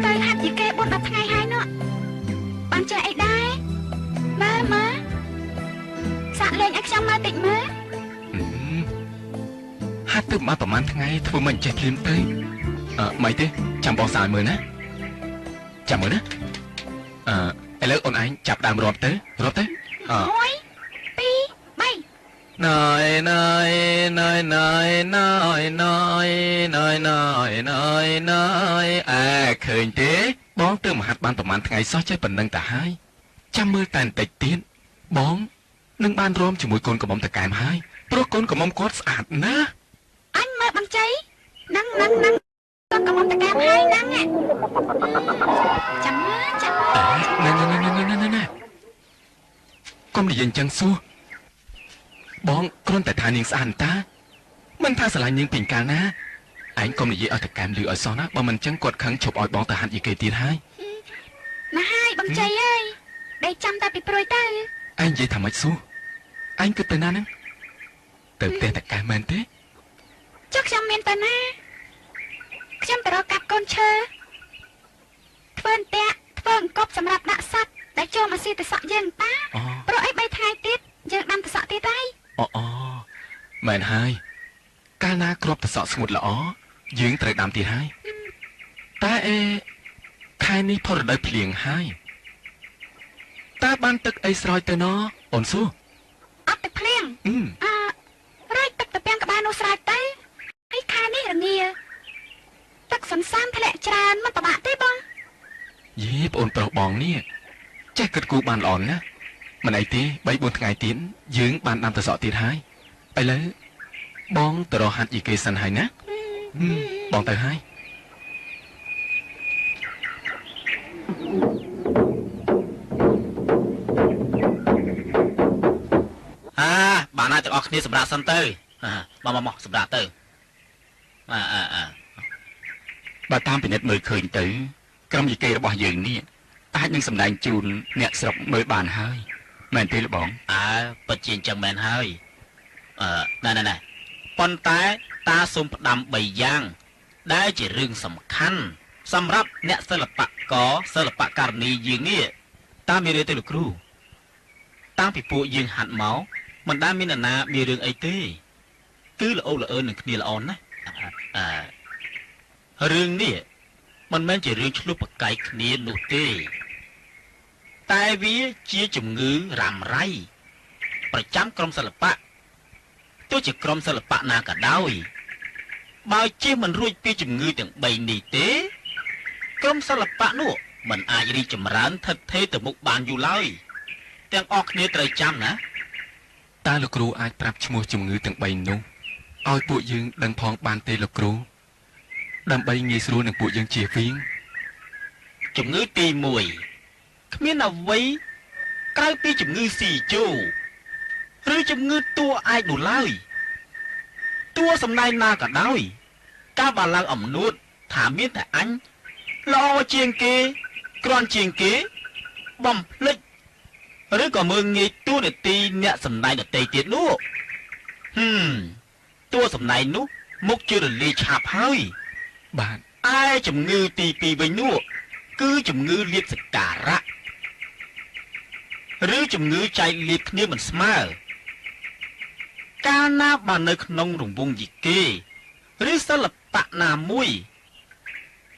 ទៅហាត់យីកេ4 10ថ្ងៃហើយនោះបានចេះអីដែរមើលមើលសាក់លេងឲ្យខ្ញុំមើលតិចមើលហាត់ទៅមកប្រហែលថ្ងៃធ្វើមិនចេះភ្លាមទៅមិនទេចាំបងសាឲ្យមើលណាចាំមើលណាឥឡូវអូនឯងចាប់ដើមរាប់ទៅរាប់ទៅ 1 2 3 ណយណយណយណយណយណយណយណយណយណយអែឃើញទេបងទៅមហាត់បានប្រហែលថ្ងៃសោះចេះប៉ុណ្ណឹងទៅហើយចាំមើលតែបន្តិចទៀតបងនឹងបានរួមជាមួយកូនកំមុំតកែមហើយព្រោះកូនកំមុំគាត់ស្អាតណាស់ អញមើលបងជ័យនឹងនឹងនឹងកូនកំមុំតកែមហើយហ្នឹងចាំមើលចាំ ណែណែណែណែណែណែកុំនិយាយអញ្ចឹងសួរបងគ្រាន់តែថានាងស្អាតតាមិនថាស្រឡាញ់នាងពីកាលណាឯងកុំនិយាយឲ្យតកែមលឺឲ្យសោះណាបើមិនអញ្ចឹងគាត់ខឹងឈប់ឲ្យបងទៅហាត់យីគេទៀតហើយ ណាហើយបងជ័យអើយដេកចាំតែពីព្រួយទៅ ឯងនិយាយថាម៉េចសួរឯងគិតទៅណាហ្នឹងទៅផ្ទះតកែមមែនទេ ចុះខ្ញុំមានទៅណាខ្ញុំទៅរកកាប់កូនឈើធ្វើអន្ទាក់ធ្វើអង្គប់សម្រាប់ដាក់សត្វដែលចូលមកស៊ីទឹកសក់យើងតាព្រោះអី3ថ្ងៃទៀតយើងដាំទឹកសក់ទៀតហើយ អូមែនហើយកាលណាគ្រាប់ទឹកសក់ស្ងួតល្អយើងត្រូវដាំទៀតហើយតែអេខែនេះផុតរដូវភ្លៀងហើយតើបានទឹកអីស្រោចទៅណអូនសួរ អត់ទឹកភ្លៀងអើរយទឹកទៅពាំងក្បាលនោះស្រោចទៅហើយខែនេះរងាទឹកសន្សំធ្លាក់ច្រើនមិនពិបាកទេបង យេបងអូនប្រុសបងនេះចេះគិតគូរបានល្អណាស់មិនអីទេ3 4ថ្ងៃទៀតយើងបានដាំទឹកសក់ទៀតហើយឥឡូវបងទៅរកហាត់យីគេសិនហើយណាបងទៅហើយ អាបានហើយទាំងអស់គ្នាសម្រាប់សិនទៅមកមកមកសម្រាប់ទៅអាអាអា បើតាមពិនិត្យមើលឃើញទៅក្រុមយីគេរបស់យើងនេះអាចនឹងសម្ដែងជូនអ្នកស្រុកមើលបានហើយមែនទេលបង អើពិតជាអញ្ចឹងមែនហើយណែណែណែប៉ុន្តែតាសូមផ្ដាំ3យ៉ាងដែលជារឿងសំខាន់សម្រាប់អ្នកសិល្បករសិល្បករនីយើងនេះតាមានរឿងទេលោកគ្រូតាំងពីពួកយើងហាត់មកមិនដែលមាននរណាមានរឿងអីទេគឺល្អល្អើនឹងគ្នាល្អណាស់អឺរឿងនេះមិនមែនជារឿងឆ្លោះប្រកែកគ្នានោះទេតែវាជាជំងឺរ៉ាំរ៉ៃប្រចាំក្រុមសិល្បៈទោះជាក្រុមសិល្បៈណាក៏ដោយបើជៀសមិនរួចពីជំងឺទាំង3នេះទេក្រុមសិល្បៈនោះមិនអាចរីកចម្រើនថិតថេរទៅមុខបានយូរឡើយទាំងអស់គ្នាត្រូវចាំណា តើលោកគ្រូអាចប្រាប់ឈ្មោះជំងឺទាំង3នោះឲ្យពួកយើងដឹងផងបានទេលោកគ្រូដើម្បីងាយស្រួលនឹងពួកយើងជៀសវាង ជំងឺទី1គ្មានអ្វីក្រៅពីជំងឺស៊ីជោឬជំងឺតួឯកនោះឡើយតួសំដែងណាក៏ដោយការបាឡើងអំនួតថាមានតែអញល្អជាងគេគ្រាន់ជាងគេបំភ្លេចឬក៏មើងងាយតួនាទីអ្នកសំដែងដទៃទៀតនោះតួសំដែងនោះមុខជារលាយឆាប់ហើយ បាទ ឯជំងឺទី2វិញនោះគឺជំងឺលាភសក្ការៈឬជំងឺចែកលាភគ្នាមិនស្មើកាលណាបាននៅក្នុងរង្វង់យីគេឬសិល្បៈណាមួយ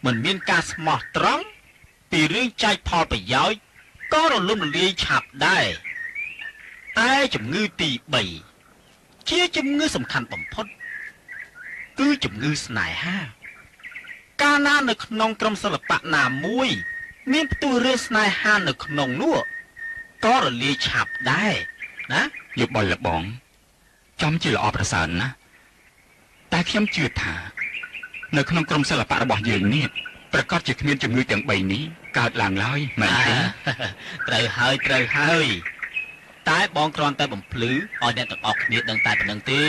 មិនមានការស្មោះត្រង់ពីរឿងចែកផលប្រយោជន៍ក៏រលំរលាយឆាប់ដែរតែជំងឺទី3ជាជំងឺសំខាន់បំផុតគឺជំងឺស្នេហាកាលណានៅក្នុងក្រុមសិល្បៈណាមួយមានផ្ទុះរឿងស្នេហានៅក្នុងនោះក៏រលាយឆាប់ដែរណា យោបល់លបងចំជាល្អប្រសើរណាស់តែខ្ញុំជឿថានៅក្នុងក្រុមសិល្បៈរបស់យើងនេះប្រកាសជាគ្មានជំងឺទាំង3នេះកើតឡើងឡើយមែនទេ ត្រូវហើយត្រូវហើយតែបងគ្រាន់តែបំភ្លឺឲ្យអ្នកទាំងអស់គ្នាដឹងតែប៉ុណ្្នឹងទេ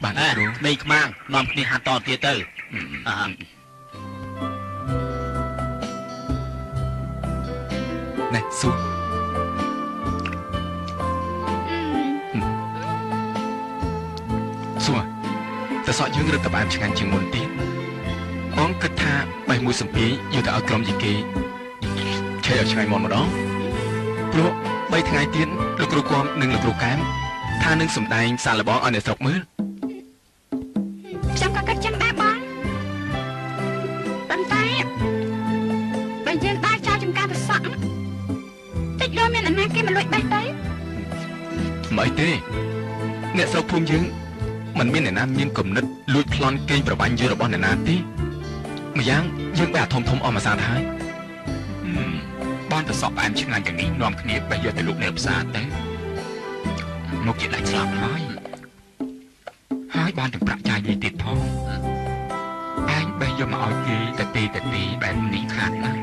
បាទគ្រូ ក្មេងខ្មាំងនាំគ្នាហាត់តទៀតទៅ ណែស៊ូ សក់យើងរឹតតែផ្អែមឆ្ងាញ់ជាងមុនទៀតបងគិតថាបេះមួយសំពាយយកទៅឲ្យក្រុមយីគេឆេឲ្យឆ្ងាញ់មកម្ដងព្រោះ3ថ្ងៃទៀតលោកគ្រូគំនិងលោកគ្រូកែមថានឹងសម្ដែងសាឡបងឲ្យអ្នកស្រុកមើលខ្ញុំក៏គិតចឹងដែរបងប៉ុន្តែបើយើងដើរចោលចំការទៅសក់តិចលមានអាណាគេមកលួចបេះទៅមិនអីទេអ្នកស្រុកភូមិយើងមិនមានអ្នកណាមានគំនិតលួចប្លន់កេងប្រវ័ញ្ចយករបស់អ្នកណាទេម្យ៉ាងយើងបែរអាធំធំអស់មួយសានហើយបានទៅសក់ផ្អែមឆ្ងាញ់យ៉ាងនេះនាំគ្នាបេះយកទៅលក់នៅផ្សារទៅមកជាដាច់ស្លាប់ហើយហើយបានទាំងប្រាក់ចាយលុយទៀតផងឯងបេះយកមកឲ្យគេតែទេតែទេបែបនេះខាតណាស់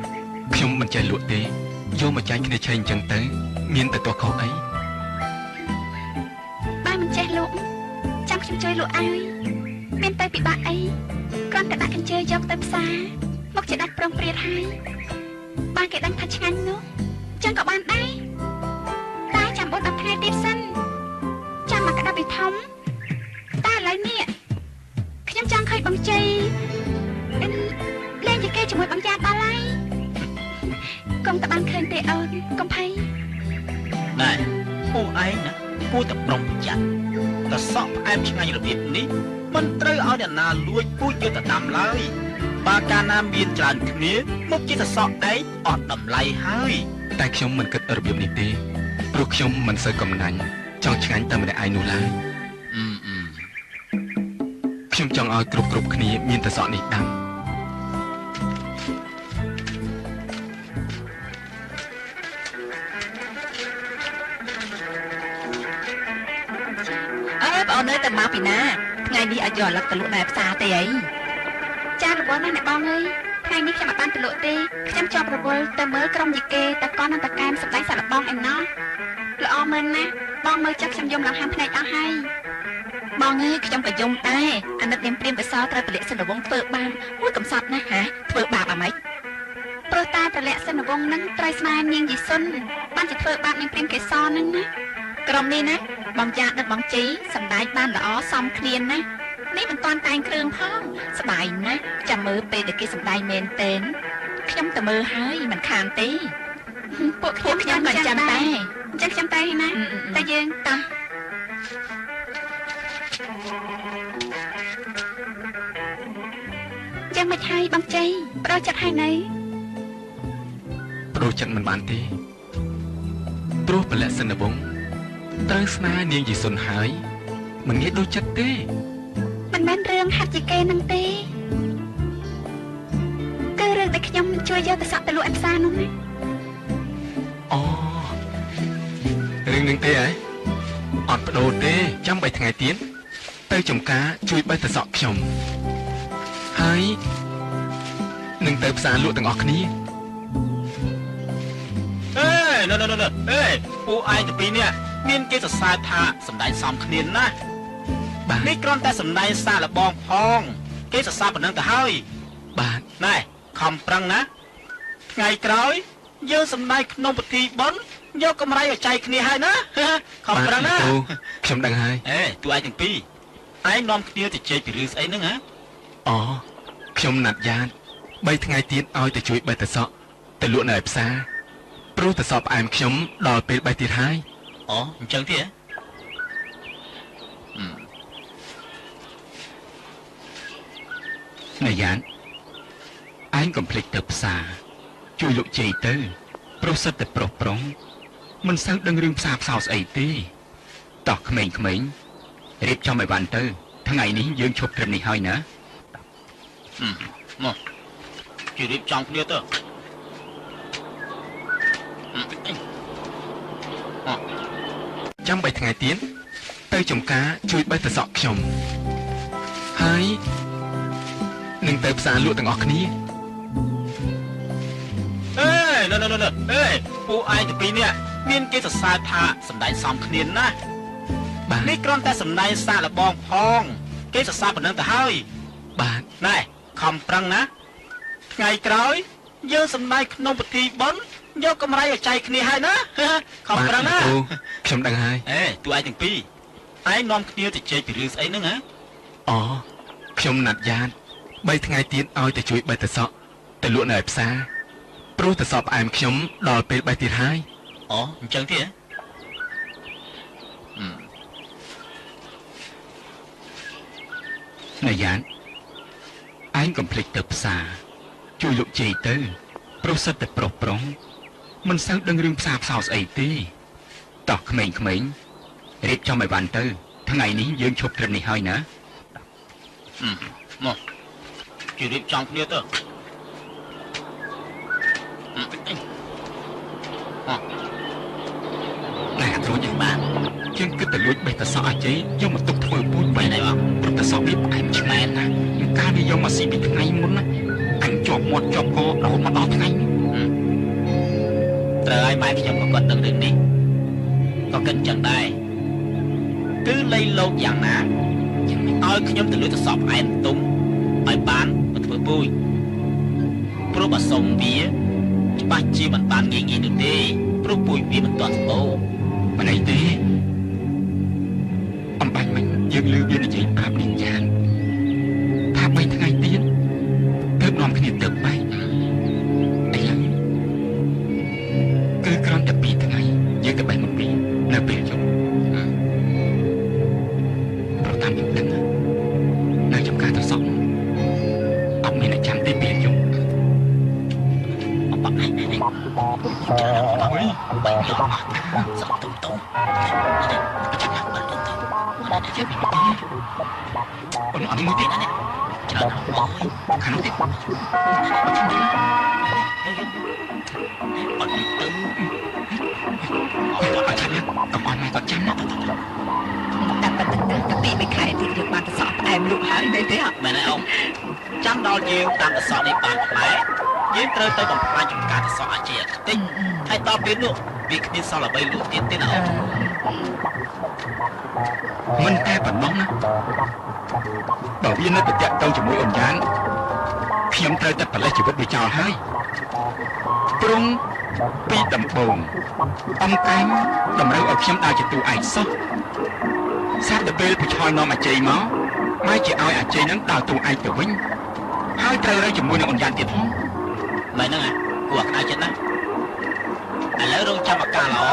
ខ្ញុំមិនចេះលក់ទេយកមកចាញ់គ្នាឆេងអញ្ចឹងទៅមានតែទាស់ខុសអីបើមិនចេះលក់ចាំខ្ញុំជួយលក់ឲ្យមានតែពិបាកអីគ្រាន់តែដាក់កញ្ជើយកទៅផ្សារមកជាដាច់ប្រុងព្រាតហើយបានគេដឹងថាឆ្ងាញ់នោះចឹងក៏បានដែរតែចាំ4 10ថ្ងៃទៀតសិនចាំមកក្តាប់ពីធំតែឥឡូវនេះខ្ញុំចង់ឃើញបងជ័យលេងជាគេជាមួយបងយ៉ាដល់ហើយកុំតែបានឃើញទេអូនកុំភ័យណែពូឯងណាគួរតែប្រុងប្រយ័ត្នតសក់ផ្អែមឆ្ងាញ់របៀបនេះមិនត្រូវឲ្យអ្នកណាលួចពូជយកទៅដាំឡើយបើកាលណាមានច្រើនគ្នាមកជាតសក់ឯងអត់តម្លៃហើយតែខ្ញុំមិនគិតរបៀបនេះទេព្រោះខ្ញុំមិនសូវកំណាញ់ចង់ឆ្ងាញ់តែម្នាក់ឯងនោះឡើយខ្ញុំចង់ឲ្យគ្រប់គ្នាមានតសក់នេះដាំអើបងនៅតែមកពីណាថ្ងៃនេះឲ្យយកអាឡឹកទៅលក់នៅផ្សារទេអីចារវល់ណាស់អ្នកបងអើយថ្ងៃនេះខ្ញុំអត់បានទៅលក់ទេខ្ញុំជាប់រវល់ទៅមើលក្រុមយីគេតកននិងតកែមសម្ដែងសាឡបងឯណោះល្អមើលណាស់បងមើលចាប់ខ្ញុំយំឡើងហាមភ្នែកអស់ហើយបងអើយខ្ញុំក៏យំដែរអាណិតនាងព្រាមកសលត្រូវប្រលាក់សិនវងធ្វើបាបមួយកំសត់ណាស់ហាធ្វើបាបអាម៉េចព្រោះតែប្រលាក់សិនវងនឹងត្រូវស្នេហ៍នាងយីសុនបានជាធ្វើបាបនាងព្រាមកេសរនឹងណាក្រុមនេះណាបងយ៉ានិងបងជីសម្ដែងបានល្អសមគ្នាណានេះមិនតាន់តែងគ្រឿងផងស្បាយណាស់ចាំមើលពេលដែលគេសម្ដែងមែនទែនខ្ញុំទៅមើលហើយមិនខានទេពួកខ្ញុំក៏ចាំដែរអញ្ចឹងខ្ញុំតែណាតែយើងតោះយ៉ាងមិនហើយបងជ័យបដូរចិត្តហើយនៅបដូរចិត្តមិនបានទេព្រោះប្រលាក់សិនវងត្រូវស្នេហ៍នាងយីសុនហើយមិនងាយដូចចិត្តទេមិនមែនរឿងហាត់ជាគេនឹងទេគឺរឿងដែលខ្ញុំជួយយកទៅសក់ទៅលក់ឯផ្សារនោះណាអូរឿងនឹងទេហ៎អត់បដូរទេចាំ3ថ្ងៃទៀតទៅចំការជួយបេះទៅសក់ខ្ញុំហើយនឹងទៅផ្សារលក់ទាំងអស់គ្នាអេណ៎ណ៎ណ៎អេពួកឯងទាំងពីរនេះមានគេសរសើរថាសម្ដែងសមគ្នាណាស់បាទនេះគ្រាន់តែសម្ដែងសាឡបងផងគេសរសើរប៉ុណ្ណឹងទៅហើយបាទណែខំប្រឹងណាថ្ងៃក្រោយយើងសម្ដែងក្នុងពិធីបុណ្យយកកម្រៃឲ្យចែកគ្នាហើយណាខំប្រឹងណាខ្ញុំដឹងហើយអេតួឯងទាំងពីរឯងនាំគ្នាទៅជែកពីរឿងស្អីហ្នឹងហ៎អូខ្ញុំណាត់យ៉ាត3ថ្ងៃទៀតឲ្យទៅជួយបេះតសក់ទៅលក់នៅឯផ្សារព្រោះតសក់ផ្អែមខ្ញុំដល់ពេលបេះទៀតហើយអូអញ្ចឹងទេណាយ៉ានឯងកុំភ្លេចទៅផ្សារជួយលោកជ័យទៅប្រុសសិតតែប្រុសប្រុងមិនសូវដឹងរឿងផ្សារផ្សោស្អីទេតោះក្មេងៗរៀបចំឲ្យបានទៅថ្ងៃនេះយើងឈប់ត្រឹមនេះហើយណាមកជួយរៀបចំគ្នាទៅចាំ3ថ្ងៃទៀតទៅចំការជួយបេះតសក់ខ្ញុំហើយនឹងទៅផ្សារលក់ទាំងអស់គ្នាអេណ៎ណ៎ណ៎អេពួកឯងទាំងពីរនេះមានគេសរសើរថាសម្ដែងសមគ្នាណាស់បាទនេះគ្រាន់តែសម្ដែងសាឡបងផងគេសរសើរប៉ុណ្ណឹងទៅហើយបាទណែខំប្រឹងណាថ្ងៃក្រោយយើងសម្ដែងក្នុងពិធីបុណ្យយកកម្រៃឲ្យចែកគ្នាហើយណាខំប្រឹងណាខ្ញុំដឹងហើយអេតួឯងទាំងពីរឯងនាំគ្នាទៅជែកពីរឿងស្អីហ្នឹងហ៎អូ ខ្ញុំណាត់យ៉ាត3ថ្ងៃទៀតឲ្យទៅជួយបេះតសក់ទៅលក់នៅឯផ្សារព្រោះតសក់ផ្អែមខ្ញុំដល់ពេលបេះទៀតហើយអូអញ្ចឹងទេណាយ៉ានឯងកុំភ្លេចទៅផ្សារជួយលោកជ័យទៅប្រុសសិតតែប្រុសប្រុងមិនសូវដឹងរឿងផ្សារផ្សោស្អីទេតោះក្មេងៗរៀបចំឲ្យបានទៅថ្ងៃនេះយើងឈប់ត្រឹមនេះហើយណាមកជួយរៀបចំគ្នាទៅណែត្រួចបានជាងគិតទៅលួចបេះតសក់អាជ័យយកមកទុកធ្វើពូជបែរដែរបងព្រោះតសក់វាផ្អែមឆ្ងាញ់ណាស់កាលវាយកមកស៊ីពីថ្ងៃមុនណាអញជាប់មាត់ជាប់ករហូតមកដល់ថ្ងៃនេះត្រូវឲ្យម៉ែខ្ញុំក៏គាត់ដឹងរឿងនេះក៏គិតចឹងដែរគឺលៃលោកយ៉ាងណាឲ្យខ្ញុំទៅលួចតសក់ផ្អែមទុំឲ្យបានមកធ្វើពូជព្រោះបើសុំវាច្បាស់ជាមិនបានងាយងាយនោះទេព្រោះពូជវាមិនទាន់សម្បូរមិនអីទេអំបញ្ញមិញយើងឮវានិយាយប្រាប់នាងយ៉ាងថា3ថ្ងៃទៀតទើបនាំគ្នាទៅបែកឥឡូវគឺគ្រាន់តែ2ថ្ងៃយើងទៅបែកមកពីនៅពេលយប់ព្រោះតាមខ្ញុំដឹងនៅចំការត្រសក់អត់មានអ្នកចាំទេពេលយប់អបអសក់ទុំទុំចាំបានទុំទុំ ជិះអូនអត់មួយទៀតណាច្រើនខាងនោះទៀតអត់ទៅអត់ចាំកុំអត់មកគាត់ចាំណាតែប៉ុណ្្នឹងទៅពីមួយខែទៀតយើងបានតសក់ផ្អែមលក់ហើយមែនទេមែនហើយអ៊ំចាំដល់យើងតាមតសក់នេះបានផ្លែយើងត្រូវទៅបំផ្លាញចំការតសក់អាជាខ្ទេចហើយដល់ពេលនោះវាគ្មានសល់អ្វីលក់ទៀតទេណាអ៊ំមិនតែប៉ុណ្ណោះណាបើវានៅតែតាក់ទងជាមួយអូនយ៉ាងខ្ញុំត្រូវតែប្រឡេះជីវិតវាចោលហើយព្រងពីដំបូងអំកែងតម្រូវឲ្យខ្ញុំដើរជាតួឯកសោះស្រាប់តែពេលប្រឆយនាំអាជ័យមកបែរជាឲ្យអាជ័យនឹងដើរតួឯកទៅវិញហើយត្រូវរើជាមួយនឹងអូនយ៉ាងទៀតផងមែនហ្នឹងគួរក្តៅចិត្តណាស់ឥឡូវរងចាំឱកាសល្អ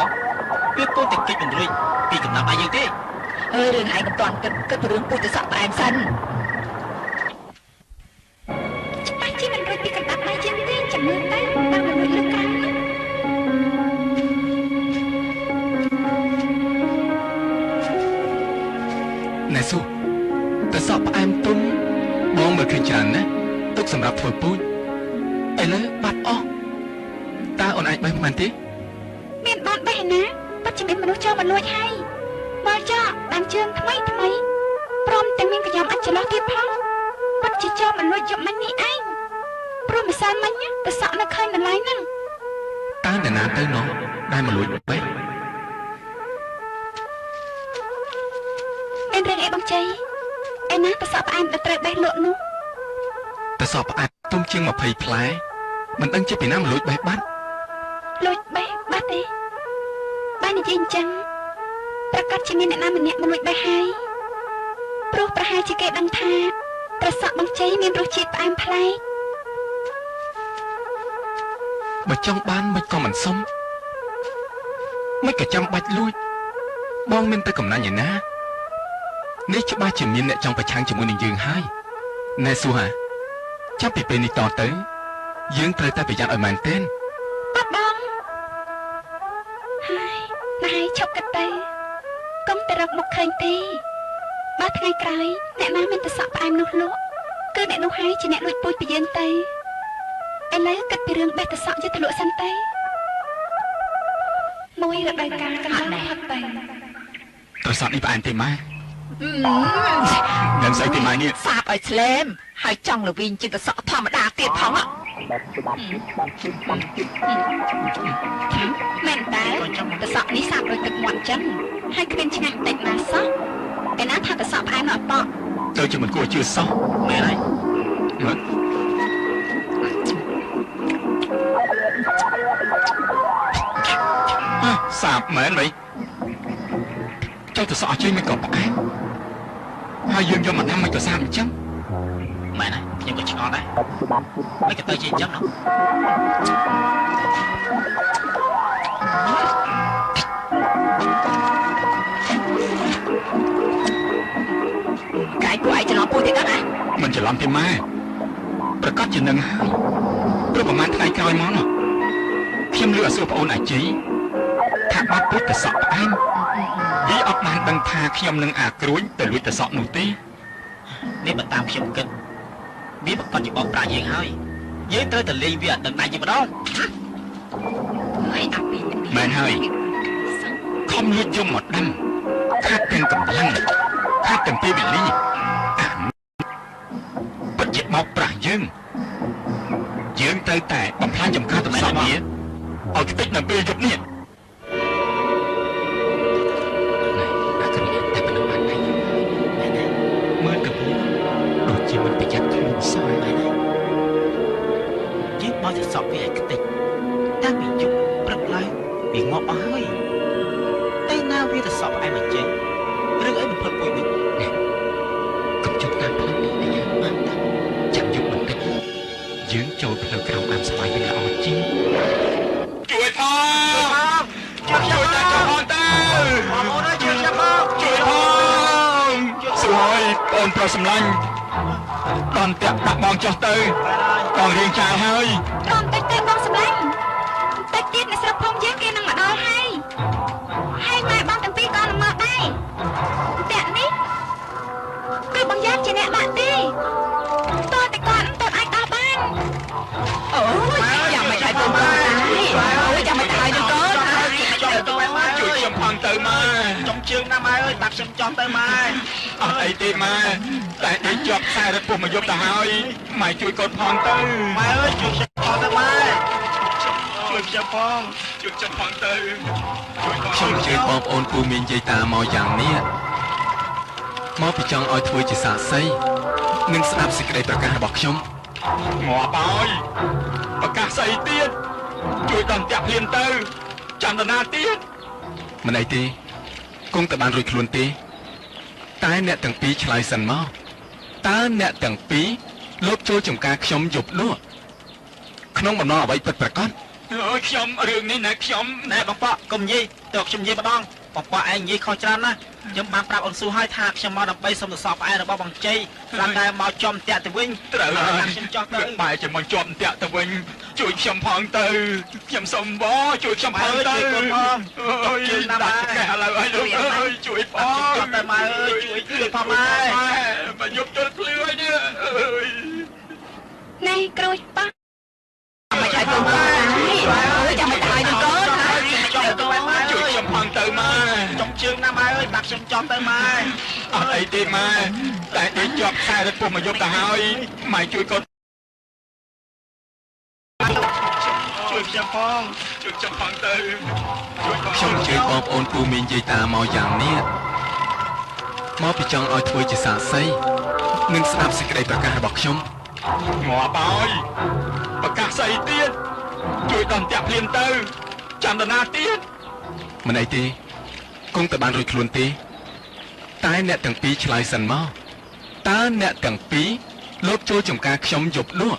វាគួរតែគេចមិនរួចពីកំណត់ដៃយើងទេអើរឿងឯងកុំទាន់គិតគិតពីរឿងពូជតសក់ផ្អែមសិនច្បាស់ជាមិនរួចពីកណ្ដាប់ដៃយើងទេចាំមើលទៅបើមិនរួចលើកក្រោយនោះណែស៊ូតសក់ផ្អែមទុំបងមើលឃើញច្រើនណាស់ទុកសម្រាប់ធ្វើពូជឥឡូវបាត់អស់តើអូនអាចបេះមិនទេមានបានបេះឯណាពិតជាមានមនុស្សចូលមកលួចហើយមកចោបានជើងថ្មីថ្មីព្រមទាំងមានកញ្ចប់អាចចន្លោះទៀតផងពិតជាចូលមកលួចយកមិញនេះឯងព្រោះម្សិលមិញតសក់នៅឃើញបន្លាយហ្នឹងតើអ្នកណាទៅនោះដែលមកលួចបេះមានរឿងអីបងជ័យឯណាតសក់ផ្អែមដែលត្រូវបេះលក់នោះតសក់ផ្អែមទុំជាង20ផ្លែមិនដឹងជាពីណាមកលួចបេះបាត់លួចបេះបាត់ទេបាននិយាយអញ្ចឹងប្រកាសជាមានអ្នកណាម្នាក់មកលួចបេះហើយព្រោះប្រហែលជាគេដឹងថាប្រសក់បងជ័យមានរសជាតិផ្អែមប្លែកបើចង់បានមិនក៏មិនសុំមិនក៏ចាំបាច់លួចបងមានទៅកំណាញ់ឯណានេះច្បាស់ជាមានអ្នកចង់ប្រឆាំងជាមួយនឹងយើងហើយណែស៊ូហាចាប់ពីពេលនេះតទៅយើងត្រូវតែប្រយ័ត្នឲ្យមែនទែនបាត់បងហើយណែឈប់គិតទៅកុំតែរកមុខឃើញទេបើថ្ងៃក្រោយអ្នកណាមានតសក់ផ្អែមនោះលក់គឺអ្នកនោះហើយជាអ្នកលួចពូជពីយើងទៅឥឡូវគិតពីរឿងបេះតសក់យកទៅលក់សិនទៅមួយរដូវកាលកន្លងផុតទៅតសក់នេះផ្អែមទេម៉ែនឹងស្អីទេម៉ែនេះសាបឲ្យឆ្លែមហើយចង់ល្វីងជាងតសក់ធម្មតាទៀតផងមែនតើតសក់នេះសាបដោយទឹកមាត់ចឹងហើយគ្មានឆ្ងាញ់តិចណាសោះឯណាថាតសក់ផ្អែមអត់ប៉ទៅជាមិនគួរជឿសោះមែនហើយសាបមែនไหมចុះតសក់អត់ជឿមិនក៏ផ្អែមហើយយើងយកមកដាំមិនក៏សាបអញ្ចឹង មែនណាខ្ញុំក៏ឆ្ងល់ដែរមិនក៏ទៅជាអញ្ចឹងណោះកាយពួកឯងច្រឡំពូទៀតណាមិនច្រឡំទេម៉ែប្រកាសជានឹងហើយព្រោះប្រហែលថ្ងៃក្រោយមកនោះខ្ញុំលឺអាសួរប្អូនអាជីថាបាត់ពូជតសក់ផ្អែមវាអត់បានដឹងថាខ្ញុំនឹងអាក្រួញទៅលួចតសក់នោះទេនេះបើតាមខ្ញុំគិតវាប្រកាសជាបោកប្រាស់យើងហើយយើងត្រូវតែលេងវាអត់ដឹងដៃយើងម្ដងហើយអាពីមែនហើយខំលួចយំមកដាំខាត់ទាំងកម្លាំងខាត់ទាំងពេលវេលាពិតជាបោកប្រាស់យើងយើងត្រូវតែបំផ្លាញចំការតសក់វាឲ្យខ្ទេចនៅពេលយប់នេះអាគ្រីតែប៉ុណ្ណឹងបានហើយមែនទេមើលទៅវាដូចជាមិនប្រយ័ត្នខ្លួនសោះមែនទេយើងបោកតសក់វាឲ្យខ្ទេចតាំងពីយប់ព្រឹកឡើងវាងាប់អស់ហើយតែណាវាតសក់ផ្អែមមកចេញរឿងអីមិនផុតពូជនេះកុំជប់តាមផ្លូវនេះអាយ៉ាបានតាចាំយប់បន្តិចយើងចូលផ្លូវក្រោមដើមស្វាយវិញល្អជាងជួយផងជួយខ្ញុំតាជួយផងទៅបងប្អូនអើយជួយខ្ញុំផងជួយផងស្រួយបងប្រុសសម្លាញ់ដល់តាក់ដាក់បងចុះទៅបងរៀងចាលហើយបងតិចទៅបងសម្លាញ់តិចទៀតនៅស្រុកភូមិយើងគេនឹងមកដល់ហើយហើយម៉ែបងទាំងពីរក៏នឹងមកដែរតាក់នេះគឺបងយ៉ាជាអ្នកដាក់ទេតើតែគាត់ទៅអាចដោះបានអូយយ៉ាងមិនហើយកូនបងអូយយ៉ាងមិនហើយកូនជួយខ្ញុំផងទៅម៉ែចុងជើងណាម៉ែអើយដាក់ខ្ញុំចង់ទៅម៉ែអត់អីទេម៉ែតែដេកជាប់ខ្សែរត់ពោះមកយប់ទៅហើយម៉ែជួយកូនផងទៅម៉ែអើយជួយខ្ញុំផងទៅម៉ែជួយខ្ញុំផងជួយខ្ញុំផងទៅខ្ញុំជឿបងប្អូនពូមីងយាយតាមកយ៉ាងនេះមកពីចង់ឲ្យធ្វើជាសាក្សីនិងស្ដាប់សេចក្តីប្រកាសរបស់ខ្ញុំងាប់ហើយប្រកាសស្អីទៀតជួយដល់តាក់ភ្លាមទៅចន្ទនាទៀតមិនអីទេគង់តែបានរួចខ្លួនទេតែអ្នកទាំងពីរឆ្លើយសិនមកតើអ្នកទាំងពីរលបចូលចំការខ្ញុំយប់នោះក្នុងបំណងអ្វីពិតប្រាកដអូយខ្ញុំរឿងនេះណាខ្ញុំណែបងប៉កុំនិយាយតើខ្ញុំនិយាយម្ដងបងប៉ឯងនិយាយខុសច្រើនណាស់ខ្ញុំបានប្រាប់អូនស៊ូហើយថាខ្ញុំមកដើម្បីសុំសរសើរផ្អែមរបស់បងជ័យស្រាប់តែមកចំតាក់ទៅវិញត្រូវហើយខ្ញុំចោះទៅបែរជាមកជាប់តាក់ទៅវិញជួយខ្ញុំផងទៅខ្ញុំសុំបជួយខ្ញុំផងទៅជួយផងអូយដាក់កែឥឡូវឲ្យលោកអើយជួយផងចោះទៅម៉ែអើយជួយជួយផងម៉ែមកយប់ទល់ភ្លឺហើយនេះអើយណែក្រួយប៉ះមិនហើយកូនបងអូយចាំមិនហើយកូនជួយខ្ញុំផងទៅម៉ែចុងជើងណាម៉ែអើយដាក់ខ្ញុំចង់ទៅម៉ែអត់អីទេម៉ែតែដេកជាប់ខ្សែរត់ពោះមកយប់ទៅហើយម៉ែជួយកូនជួយខ្ញុំផងជួយខ្ញុំផងទៅខ្ញុំជឿបងប្អូនពូមីងយាយតាមកយ៉ាងនេះមកពីចង់ឲ្យធ្វើជាសាក្សីនិងស្ដាប់សេចក្តីប្រកាសរបស់ខ្ញុំងាប់ហើយប្រកាសស្អីទៀតជួយដល់តាក់ភ្លាមទៅចន្ទនាទៀតមិនអីទេគង់តែបានរួចខ្លួនទេតែអ្នកទាំងពីរឆ្លើយសិនមកតើអ្នកទាំងពីរលបចូលចំការខ្ញុំយប់នោះ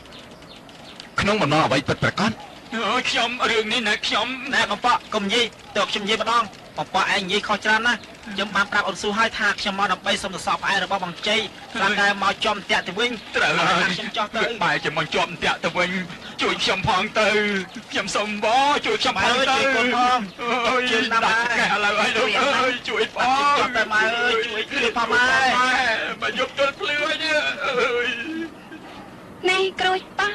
ក្នុងបំណងអ្វីពិតប្រាកដអូយខ្ញុំរឿងនេះណាខ្ញុំណែបងប៉កុំនិយាយតើខ្ញុំនិយាយម្ដងបងប៉ឯងនិយាយខុសច្រើនណាស់ខ្ញុំបានប្រាប់អូនស៊ូហើយថាខ្ញុំមកដើម្បីសុំសរសើរផ្អែមរបស់បងជ័យស្រាប់តែមកចំតាក់ទៅវិញត្រូវហើយខ្ញុំចោះទៅបែរជាមកជាប់តាក់ទៅវិញជួយខ្ញុំផងទៅខ្ញុំសុំបជួយខ្ញុំផងទៅជួយផងអូយដាក់កែឥឡូវឲ្យលោកអើយជួយផងចោះទៅម៉ែអើយជួយជួយផងម៉ែមកយប់ទល់ភ្លឺហើយនេះអើយណែក្រួយប៉ះ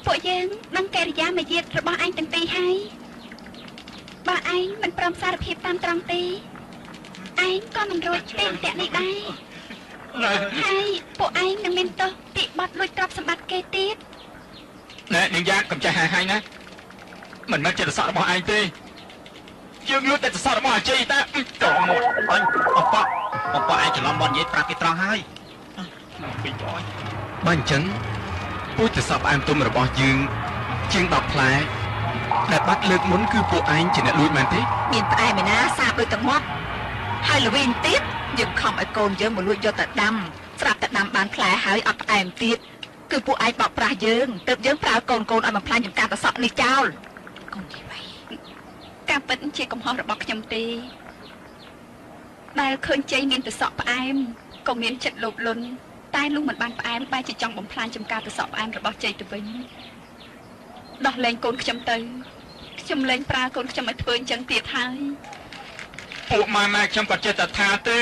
ពួកយើងដឹងកិរិយាមាយាទរបស់ឯងទាំងពីរហើយបើឯងមិនព្រមសារភាពតាមត្រង់ទេឯងក៏មិនរួចទេតាក់នេះដែរហើយពួកឯងនឹងមានទោសពីបទលួចទ្រព្យសម្បត្តិគេទៀតណែនាងយ៉ាកុំចេះហែហែណាមិនមែនជាសក់របស់ឯងទេយើងលួចតែសក់របស់អាជីតាត្រង់មកអញបងប៉បងប៉ឯងច្រឡំបត់និយាយប្រាប់គេត្រង់ហើយពីអញបើអញ្ចឹងពូជសក់ផ្អែមទុំរបស់យើងជាង10ផ្លែដែលបាត់លើកមុនគឺពួកឯងជាអ្នកលួចមែនទេមានផ្អែមឯណាសាបដូចទឹកមាត់ហើយល្វីងទៀតយើងខំឲ្យកូនយើងមកលួចយកតែដាំ ស្រាប់តែដាំបានផ្លែហើយអត់ផ្អែមទៀតគឺពួកឯងបោកប្រាស់យើងទើបយើងប្រើកូនកូនឲ្យបំផ្លាញចំការត្រសក់នេះចោលកូននិយាយការពិតជាកំហុសរបស់ខ្ញុំទេដែលឃើញជ័យមានត្រសក់ផ្អែមក៏មានចិត្តលោភលន់តែលុះមិនបានផ្អែមបែរជាចង់បំផ្លាញចំការត្រសក់ផ្អែមរបស់ជ័យទៅវិញដោះលែងកូនខ្ញុំទៅខ្ញុំលែងប្រើកូនខ្ញុំឲ្យធ្វើអញ្ចឹងទៀតហើយពួកម៉ែខ្ញុំក៏ចេះតែថាទេ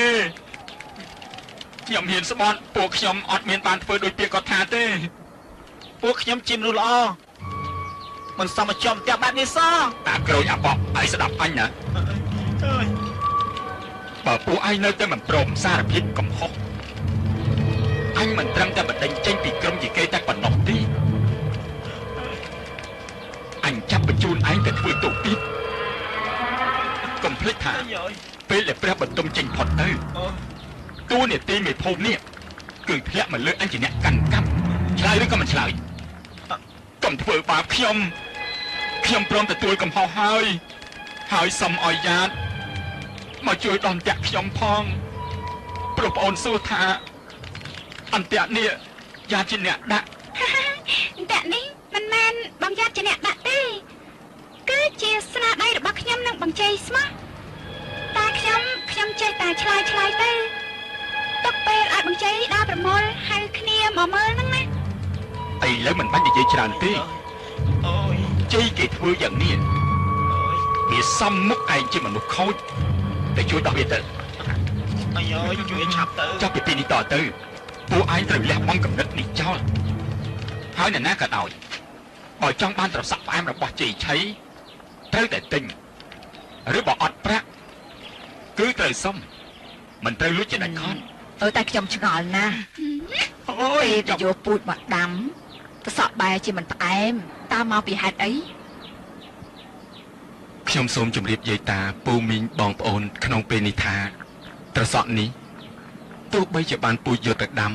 ខ្ញុំហ៊ានស្បត់ពួកខ្ញុំអត់មានបានធ្វើដូចពាក្យគាត់ថាទេពួកខ្ញុំជាមនុស្សល្អមិនសមមកចំផ្ទះបែបនេះសោះតាក្រូចអាបកឯងស្ដាប់អញណាបើពួកឯងនៅតែមិនព្រមសារភាពកំហុសអញមិនត្រឹមតែបណ្ដេញចេញពីក្រុមយីគេតែប៉ុណ្ណោះទេអញចាប់បញ្ជូនឯងទៅធ្វើទោសទៀតកុំភ្លេចថាពេលដែលព្រះបន្ទុំចេញផុតទៅតួនាទីមេភូមិនេះគឺធ្លាក់មកលើអញជាអ្នកកាន់កាប់ឆ្លើយឬក៏មិនឆ្លើយកុំធ្វើបាបខ្ញុំខ្ញុំព្រមទទួលកំហុសហើយហើយសុំឲ្យយ៉ាតមកជួយដល់អន្ទាក់ខ្ញុំផងព្រោះប្អូនសួរថាអន្ទាក់នេះយ៉ាតជាអ្នកដាក់អន្ទាក់នេះមិនមែនបងយ៉ាតជាអ្នកដាក់ទេគឺជាស្នាដៃរបស់ខ្ញុំនិងបងជ័យស្មោះតែខ្ញុំចេះតែឆ្លើយទៅទុកពេលឲ្យបងជ័យដល់ប្រមូលហៅគ្នាមកមើលហ្នឹងណាឥឡូវមិនបាច់និយាយច្រើនទេអូយជ័យគេធ្វើយ៉ាងនេះវាសំមុខឯងជាមនុស្សខូចតែជួយដោះវាទៅអាយយជួយឆាប់ទៅចាប់ពីពេលនេះតទៅពួកឯងត្រូវលះបង់កំណត់នេះចោលហើយអ្នកណាក៏ដោយបើចង់បានត្រសក់ផ្អែមរបស់ជ័យឆៃត្រូវតែទិញឬបើអត់ប្រាក់គឺត្រូវសុំមិនត្រូវលួចជាដាច់ខាតតែខ្ញុំឆ្ងល់ណាស់អូយទៅយកពូជមកដាំត្រសក់បែរជាមិនផ្អែមតើមកពីហេតុអីខ្ញុំសូមជម្រាបយាយតាពូមីងបងប្អូនក្នុងពេលនេះថាត្រសក់នេះទោះបីជាបានពូជយកទៅដាំ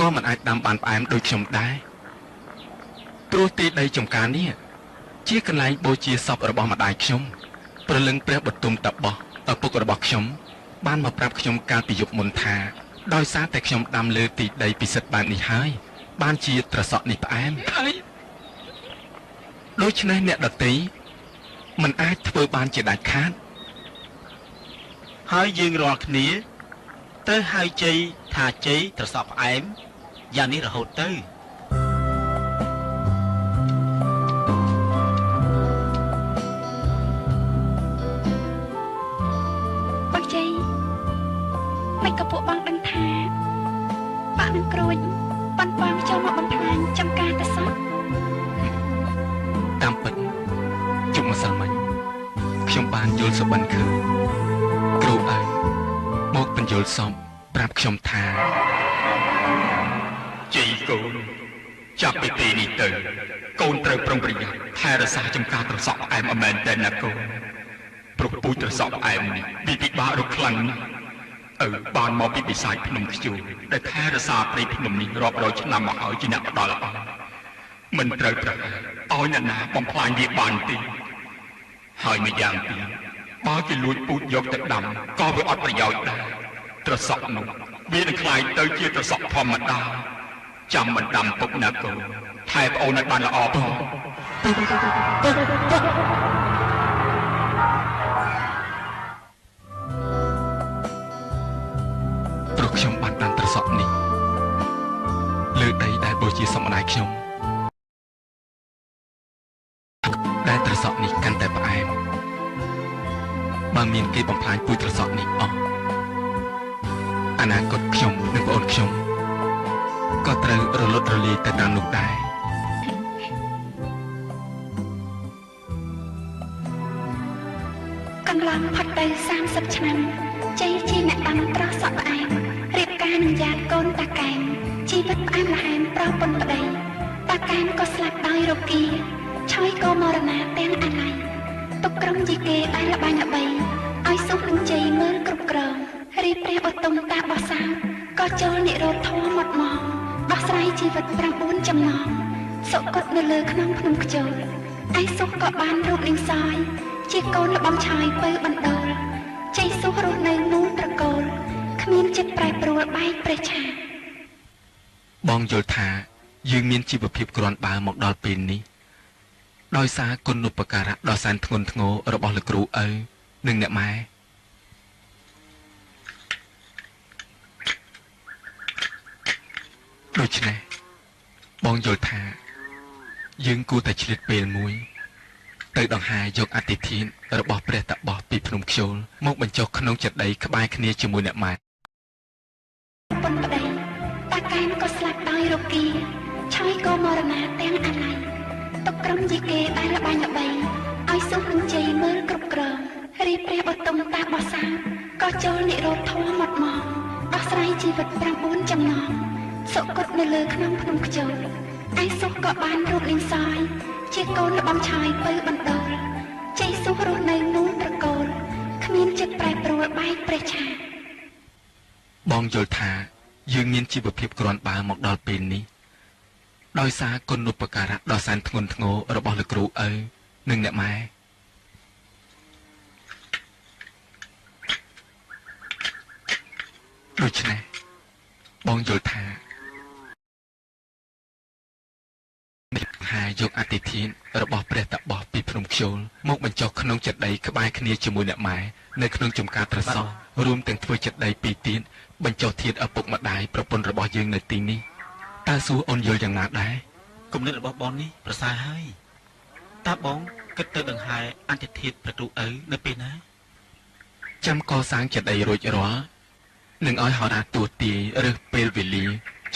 ក៏មិនអាចដាំបានផ្អែមដូចខ្ញុំដែរព្រោះទីដីចំការនេះជាកន្លែងបូជាសពរបស់ម្ដាយខ្ញុំព្រលឹងព្រះបទុមតបោះឪពុករបស់ខ្ញុំបានមកប្រាប់ខ្ញុំកាលពីយប់មុនថាដោយសារតែខ្ញុំដាំលើទីដីពិសិដ្ឋបែបនេះហើយបានជាត្រសក់នេះផ្អែមហើយដូច្នេះអ្នកដទៃមិនអាចធ្វើបានជាដាច់ខាតហើយយើងរាល់គ្នាត្រូវហៅជ័យថាជ័យត្រសក់ផ្អែមយ៉ាងនេះរហូតទៅបងជ័យមិនក៏ពួកបងដឹងថាបាក់នឹងក្រួចប៉ុនប៉ងចូលមកបំផ្លាញចំការត្រសក់តាមពិតជុំម្សិលមិញខ្ញុំបានយល់សុបិនឃើញគ្រូឪមកបញ្យល់សពប្រាប់ខ្ញុំថាជ័យកូនចាប់ពីពេលនេះទៅកូនត្រូវប្រុងប្រយ័ត្នថែរក្សាចំការត្រសក់ផ្អែមឲ្យមែនតើណាកូនព្រោះពូជត្រសក់ផ្អែមនេះវាពិបាករកខ្លាំងណាស់ឪបានមកពីបិសាចភ្នំខ្ជួរដែលថែរក្សាព្រៃភ្នំនេះរាប់រយឆ្នាំមកហើយជាអ្នកផ្ដល់ឲ្យមិនត្រូវប្រហែលឲ្យអ្នកណាបំផ្លាញវាបានទេហើយម្យ៉ាងទៀតបើគេលួចពូជយកទៅដាំក៏វាអត់ប្រយោជន៍ដែរត្រសក់នោះវានឹងក្លាយទៅជាត្រសក់ធម្មតាចាំមិនដាំពុកណាកូនថែប្អូនឲ្យបានល្អផងព្រោះខ្ញុំបានដាំត្រសក់នេះលើដីដែលបូជាសម្ដាយខ្ញុំដែលត្រសក់នេះកាន់តែផ្អែមបើមានគេបំផ្លាញពូជត្រសក់នេះអស់អនាគតខ្ញុំនិងប្អូនខ្ញុំក៏ត្រូវរលត់រលាយទៅតាមនោះដែរកន្លងផុតទៅ30ឆ្នាំជ័យជាអ្នកដាំត្រសក់ផ្អែមរៀបការនឹងយ៉ាតកូនតាកែមជីវិតផ្អែមល្ហែមប្រពន្ធប្តីតាកែមក៏ស្លាប់ដោយរោគាឆយក៏មរណាទាំងអាល័យទុកក្រុមយីគេដែលល្បាញល្បីឲ្យសុខនឹងជ័យមើលគ្រប់គ្រងរីព្រះឧត្តមតាបោះសោក៏ចូលនិរោធធម៌មកមកដោះស្រាយជីវិត9ចំណងសុគតនៅលើក្នុងភ្នំខ្ជិលឯសុខក៏បានរូបនាងសយជាកូនល្បងឆាយពៅបណ្ដូលជ័យសុខរស់នៅមូលត្រកូលគ្មានចិត្តប្រែប្រួលបែកប្រេះឆា បងយល់ថាយើងមានជីវភាពគ្រាន់បើមកដល់ពេលនេះដោយសារគុណូបការៈដ៏សែនធ្ងន់ធ្ងររបស់លោកគ្រូឪនិងអ្នកម៉ែដូច្នេះបងយល់ថាយើងគួរតែឆ្លៀតពេលមួយទៅដង្ហែយកអធិធានរបស់ព្រះតបោះពីភ្នំខ្ជលមកបញ្ចុះក្នុងចេតិយក្បែរគ្នាជាមួយអ្នកម៉ែ ប៉ុនប្តីតាកែមក៏ស្លាប់ដោយរោគាឆាយក៏មរណាទាំងអាល័យទុកក្រុមយីគេដែលល្បាញល្បីឲ្យសុះនឹងជ័យមើលគ្រប់គ្រងរីព្រះបទុមតាបោះសោក៏ចូលនិរោធធម៌មកមកដោះស្រាយជីវិត9ចំណងសុគតនៅលើក្នុងភ្នំខ្ជលឯសុះក៏បានរូបនាងសយជាកូនរបស់ឆាយពៅបណ្ដូលជ័យសុះរស់នៅនូលត្រកូលគ្មានចិត្តប្រែប្រួលបែកព្រះឆា បងយល់ថាយើងមានជីវភាពគ្រាន់បើមកដល់ពេលនេះដោយសារគុណូបការៈដ៏សែនធ្ងន់ធ្ងររបស់លោកគ្រូឪនិងអ្នកម៉ែដូច្នេះបងយល់ថាហើយយកអធិធានរបស់ព្រះតបោះពីភ្នំខ្ជលមកបញ្ចុះក្នុងចេតិយក្បែរគ្នាជាមួយអ្នកម៉ែនៅក្នុងចំការត្រសក់រួមទាំងធ្វើចេតិយពីរទៀតបញ្ចុះធាតុឪពុកម្ដាយប្រពន្ធរបស់យើងនៅទីនេះតើសួរអូនយល់យ៉ាងណាដែរ គំនិតរបស់បងនេះប្រសើរហើយតើបងគិតទៅដង្ហែអន្តធាតុព្រះគ្រូឪនៅពេលណា ចាំកសាងចេតិយរួចរាល់នឹងឲ្យហោរាទួទាយរើសពេលវេលា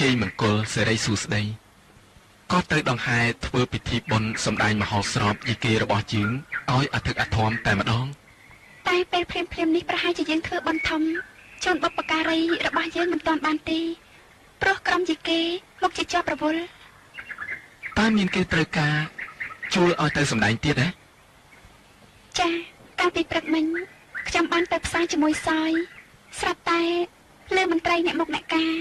ជ័យមង្គលសិរីសួស្តីក៏ទៅដង្ហែធ្វើពិធីបុណ្យសម្ដែងមហោស្រពយីគេរបស់យើងឲ្យអធិកអធមតែម្ដង តែពេលភ្លាមភ្លាមនេះប្រហែលជាយើងធ្វើបុណ្យធំជូនបុព្វការីរបស់យើងមិនទាន់បានទេព្រោះក្រុមយីគេមកជាជាប់រវល់ តើមានគេត្រូវការជួលឲ្យទៅសម្ដែងទៀតហ៎ ចាកាលពីព្រឹកមិញខ្ញុំបានទៅផ្សារជាមួយសយស្រាប់តែលើមន្ត្រីអ្នកមុខអ្នកការ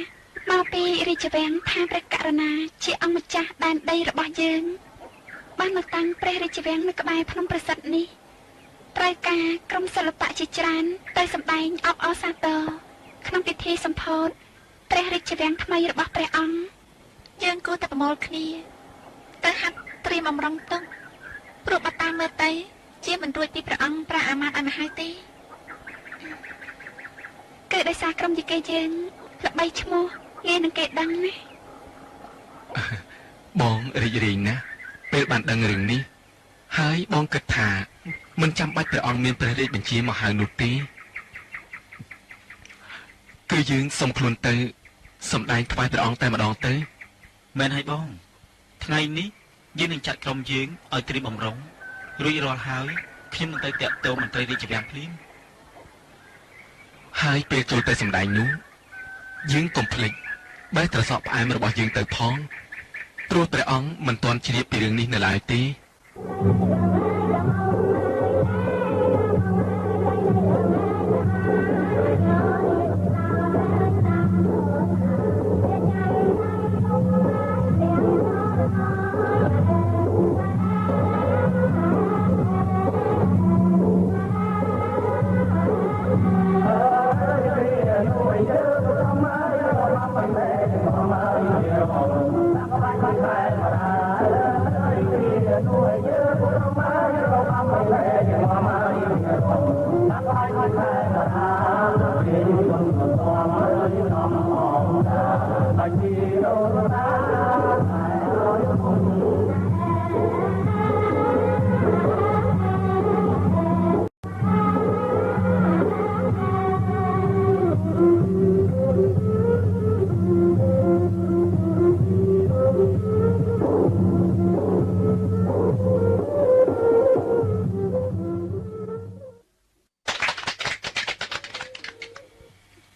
មកពីរាជវាំងថាព្រះករុណាជាអង្គម្ចាស់ដែនដីរបស់យើងបានមកតាំងព្រះរាជវាំងនៅក្បែរភ្នំប្រសិទ្ធនេះត្រូវការក្រុមសិល្បៈជាច្រើនទៅសម្ដែងអបអរសាទរក្នុងពិធីសម្ពោធព្រះរាជវាំងថ្មីរបស់ព្រះអង្គ យើងគួរតែប្រមូលគ្នាទៅហាត់ត្រៀមអំរុងទុកព្រោះបើតាមមើលទៅជាមិនរួចពីព្រះអង្គប្រាអាមាត្យឲ្យមកហើយទេ គឺដោយសារក្រុមយីគេយើងល្បីឈ្មោះងាយនឹងគេដឹងណា បងរីករាយណាស់ពេលបានដឹងរឿងនេះហើយបងគិតថាមិនចាំបាច់ព្រះអង្គមានព្រះរាជបញ្ជាមកហៅនោះទេគឺយើងសុំខ្លួនទៅសម្ដែងថ្វាយព្រះអង្គតែម្ដងទៅ មែនហើយបងថ្ងៃនេះយើងនឹងចាត់ក្រុមយើងឲ្យត្រៀមបំរុងរួចរាល់ហើយខ្ញុំនឹងទៅតាក់ទងមន្ត្រីរាជវាំងភ្លាម ហើយពេលចូលទៅសម្ដែងនោះយើងកុំភ្លេចបេះត្រសក់ផ្អែមរបស់យើងទៅផងព្រោះព្រះអង្គមិនទាន់ជ្រាបពីរឿងនេះនៅឡើយទេ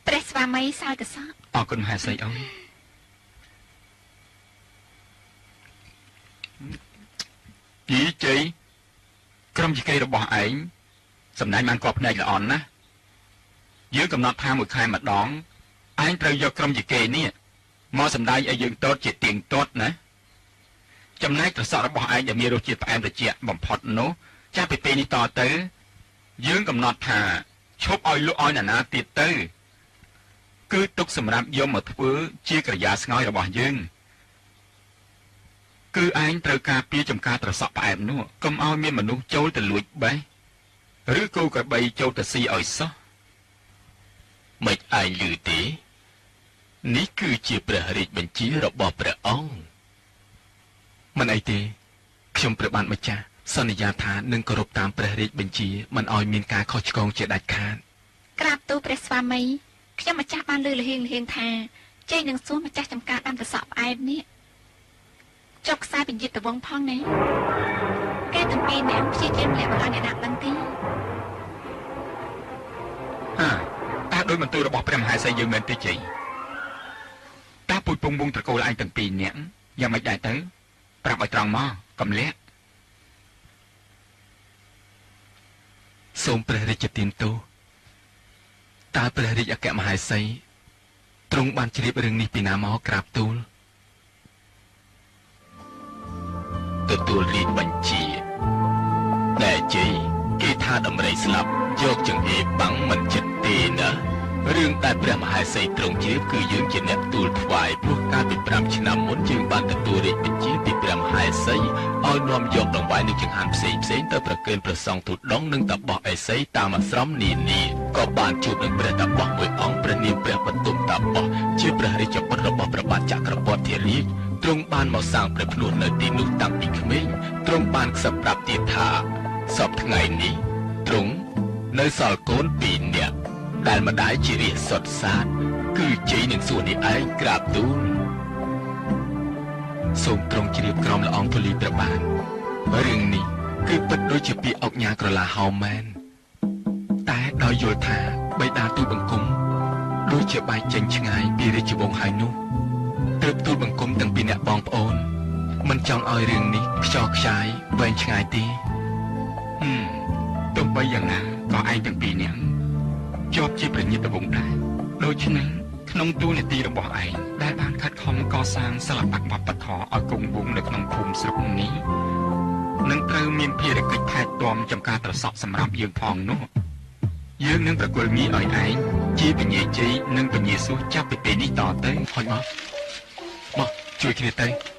ព្រះស្វាមីសោយកសក់ អរគុណមហេសីអូនយីជ័យក្រុមយីគេរបស់ឯងសម្ដែងបានគប់ភ្នែកល្អណាស់យើងកំណត់ថាមួយខែម្ដងឯងត្រូវយកក្រុមយីគេនេះមកសម្ដែងឲ្យយើងតតជាទៀងទាត់ណាចំណែកត្រសក់របស់ឯងដែលមានរសជាតិផ្អែមត្រជាក់បំផុតនោះចាប់ពីពេលនេះតទៅយើងកំណត់ថាឈប់ឲ្យលក់ឲ្យណានាទៀតទៅ គឺទុកសម្រាប់យកមកធ្វើជាក្រយាស្ងោយរបស់យើងគឺឯងត្រូវការពារចំការត្រសក់ផ្អែមនោះកុំឲ្យមានមនុស្សចូលទៅលួចបេះឬគោក្របីចូលទៅស៊ីឲ្យសោះមិនឯងឮទេនេះគឺជាព្រះរាជបញ្ជារបស់ព្រះអង្គមិនអីទេខ្ញុំព្រះបាទម្ចាស់សន្យាថានឹងគោរពតាមព្រះរាជបញ្ជាមិនឲ្យមានការខុសឆ្គងជាដាច់ខាតក្រាបទូលព្រះស្វាមីខ្ញុំម្ចាស់បានលើលហៀងលហៀងថាជ័យនឹងសួរម្ចាស់ចំការដាំត្រសក់ផ្អែមនេះចុកខ្សែពញាតវងផងណាគេទាំងពីរនាក់ព្យាយាមលាក់មិនឲ្យអ្នកណាដឹងទេហាតើដោយបន្ទូលរបស់ព្រះមហេសីយើងមែនទេជ័យតើពូជពងវងត្រកូលឯងទាំងពីរនាក់យ៉ាងម៉េចដែរទៅប្រាប់ឲ្យត្រង់មកកំលាក់សូមព្រះរាជទានទោសតើព្រះរាជអគ្គមហេសីទ្រង់បានជ្រាបរឿងនេះពីណាមកក្រាបទូលទទួលរាជបញ្ជាតែជ័យគេថាដំរីស្លាប់យកចង្អេរបាំងមិនចិត្តទេណារឿងដែលព្រះមហេសីទ្រង់ជ្រាបគឺយើងជាអ្នកទូលថ្វាយព្រោះកាលពី5ឆ្នាំមុនយើងបានទទួលរាជបញ្ជាពីព្រះមហេសីឲ្យនាំយកដង្វាយនិងចង្ហាន់ផ្សេងផ្សេងទៅប្រគេនព្រះសង្ឃទូដងនិងតបោះអេសីតាមអាស្រមនានាក៏បានជួបនឹងព្រះតបោះមួយអង្គព្រះនាមព្រះបទុមតបោះជាព្រះរាជបុត្ររបស់ព្រះបាទចក្រពត្តិធិរាជទ្រង់បានមកសាងព្រះភ្នួសនៅទីនោះតាំងពីក្មេងទ្រង់បានខ្សឹបប្រាប់ទៀតថាសពថ្ងៃនេះទ្រង់នៅសល់កូន2នាក់ដែលម្ដាយជារាជសុទ្ធសាធគឺជ័យនឹងសួរនេះឯងក្រាបទូលសូមទ្រង់ជ្រាបក្រោមល្អងធូលីព្រះបាទរឿងនេះគឺពិតដូចជាពាក្យអុកញ៉ាក្រឡាហោមមែនតែដោយយល់ថាបិតាទូលបង្គំដូចជាបែកចេញឆ្ងាយពីរាជវង្សហើយនោះទើបទូលបង្គំទាំងពីរអ្នកបងប្អូនមិនចង់ឲ្យរឿងនេះខ្ចោខ្ចាយវែងឆ្ងាយទេទោះបីយ៉ាងណាក៏ឯងទាំងពីរនាក់ជាប់ជាព្រះញាតិវង្សដែរដូច្នេះក្នុងទូនាទីរបស់ឯងដែលបានខិតខំកសាងសិល្បៈវប្បធម៌ឲ្យគង់វង្សនៅក្នុងភូមិស្រុកនេះនឹងត្រូវមានភារកិច្ចថែទាំចំការត្រសក់សម្រាប់យើងផងនោះយើងនឹងប្រគល់ងារឲ្យឯងជាពញាជ័យនិងពញាសួរចាប់ពីពេលនេះតទៅហុចមកមកជួយគ្នាទៅ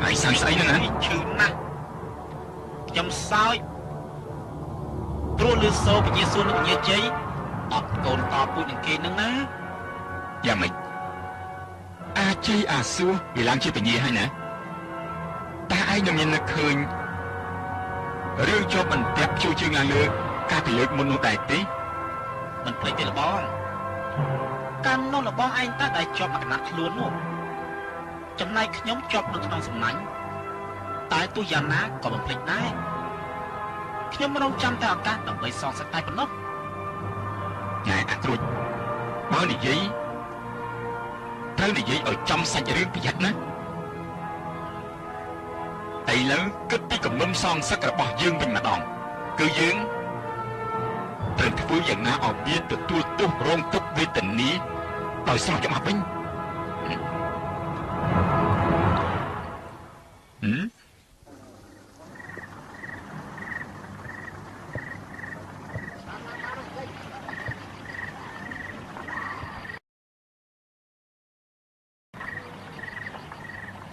ហើយសើចស្អីហ្នឹងណាឈឺណាស់ខ្ញុំសើចព្រោះលឺសូពញាសួរនិងពញាជ័យអត់កូនតពូជនឹងគេនឹងណាយ៉ាងម៉េចអាជ័យអាសួរវាឡើងជាពញាហើយណាតើឯងនឹងមាននឹកឃើញរឿងជាប់បន្ទាប់ជួជើងឡើងលើកាលពីលើកមុននោះដែរទេមិនភ្លេចទេលបងកាលនោះលបងឯងតើដែលជាប់មកកណាត់ខ្លួននោះចំណែកខ្ញុំជាប់នៅក្នុងសំណាញ់តែទោះយ៉ាងណាក៏មិនភ្លេចដែរខ្ញុំរងចាំតែឱកាសដើម្បីសងសឹកតែប៉ុណ្ណោះណែអាក្រួចបើនិយាយត្រូវនិយាយឲ្យចំសាច់រឿងប្រយ័ត្នណាឥឡូវគិតពីគំនុំសងសឹករបស់យើងវិញម្ដងគឺយើងត្រូវធ្វើយ៉ាងណាឲ្យវាទទួលទោសរងទុក្ខវេទនាដោយស្របច្បាប់វិញ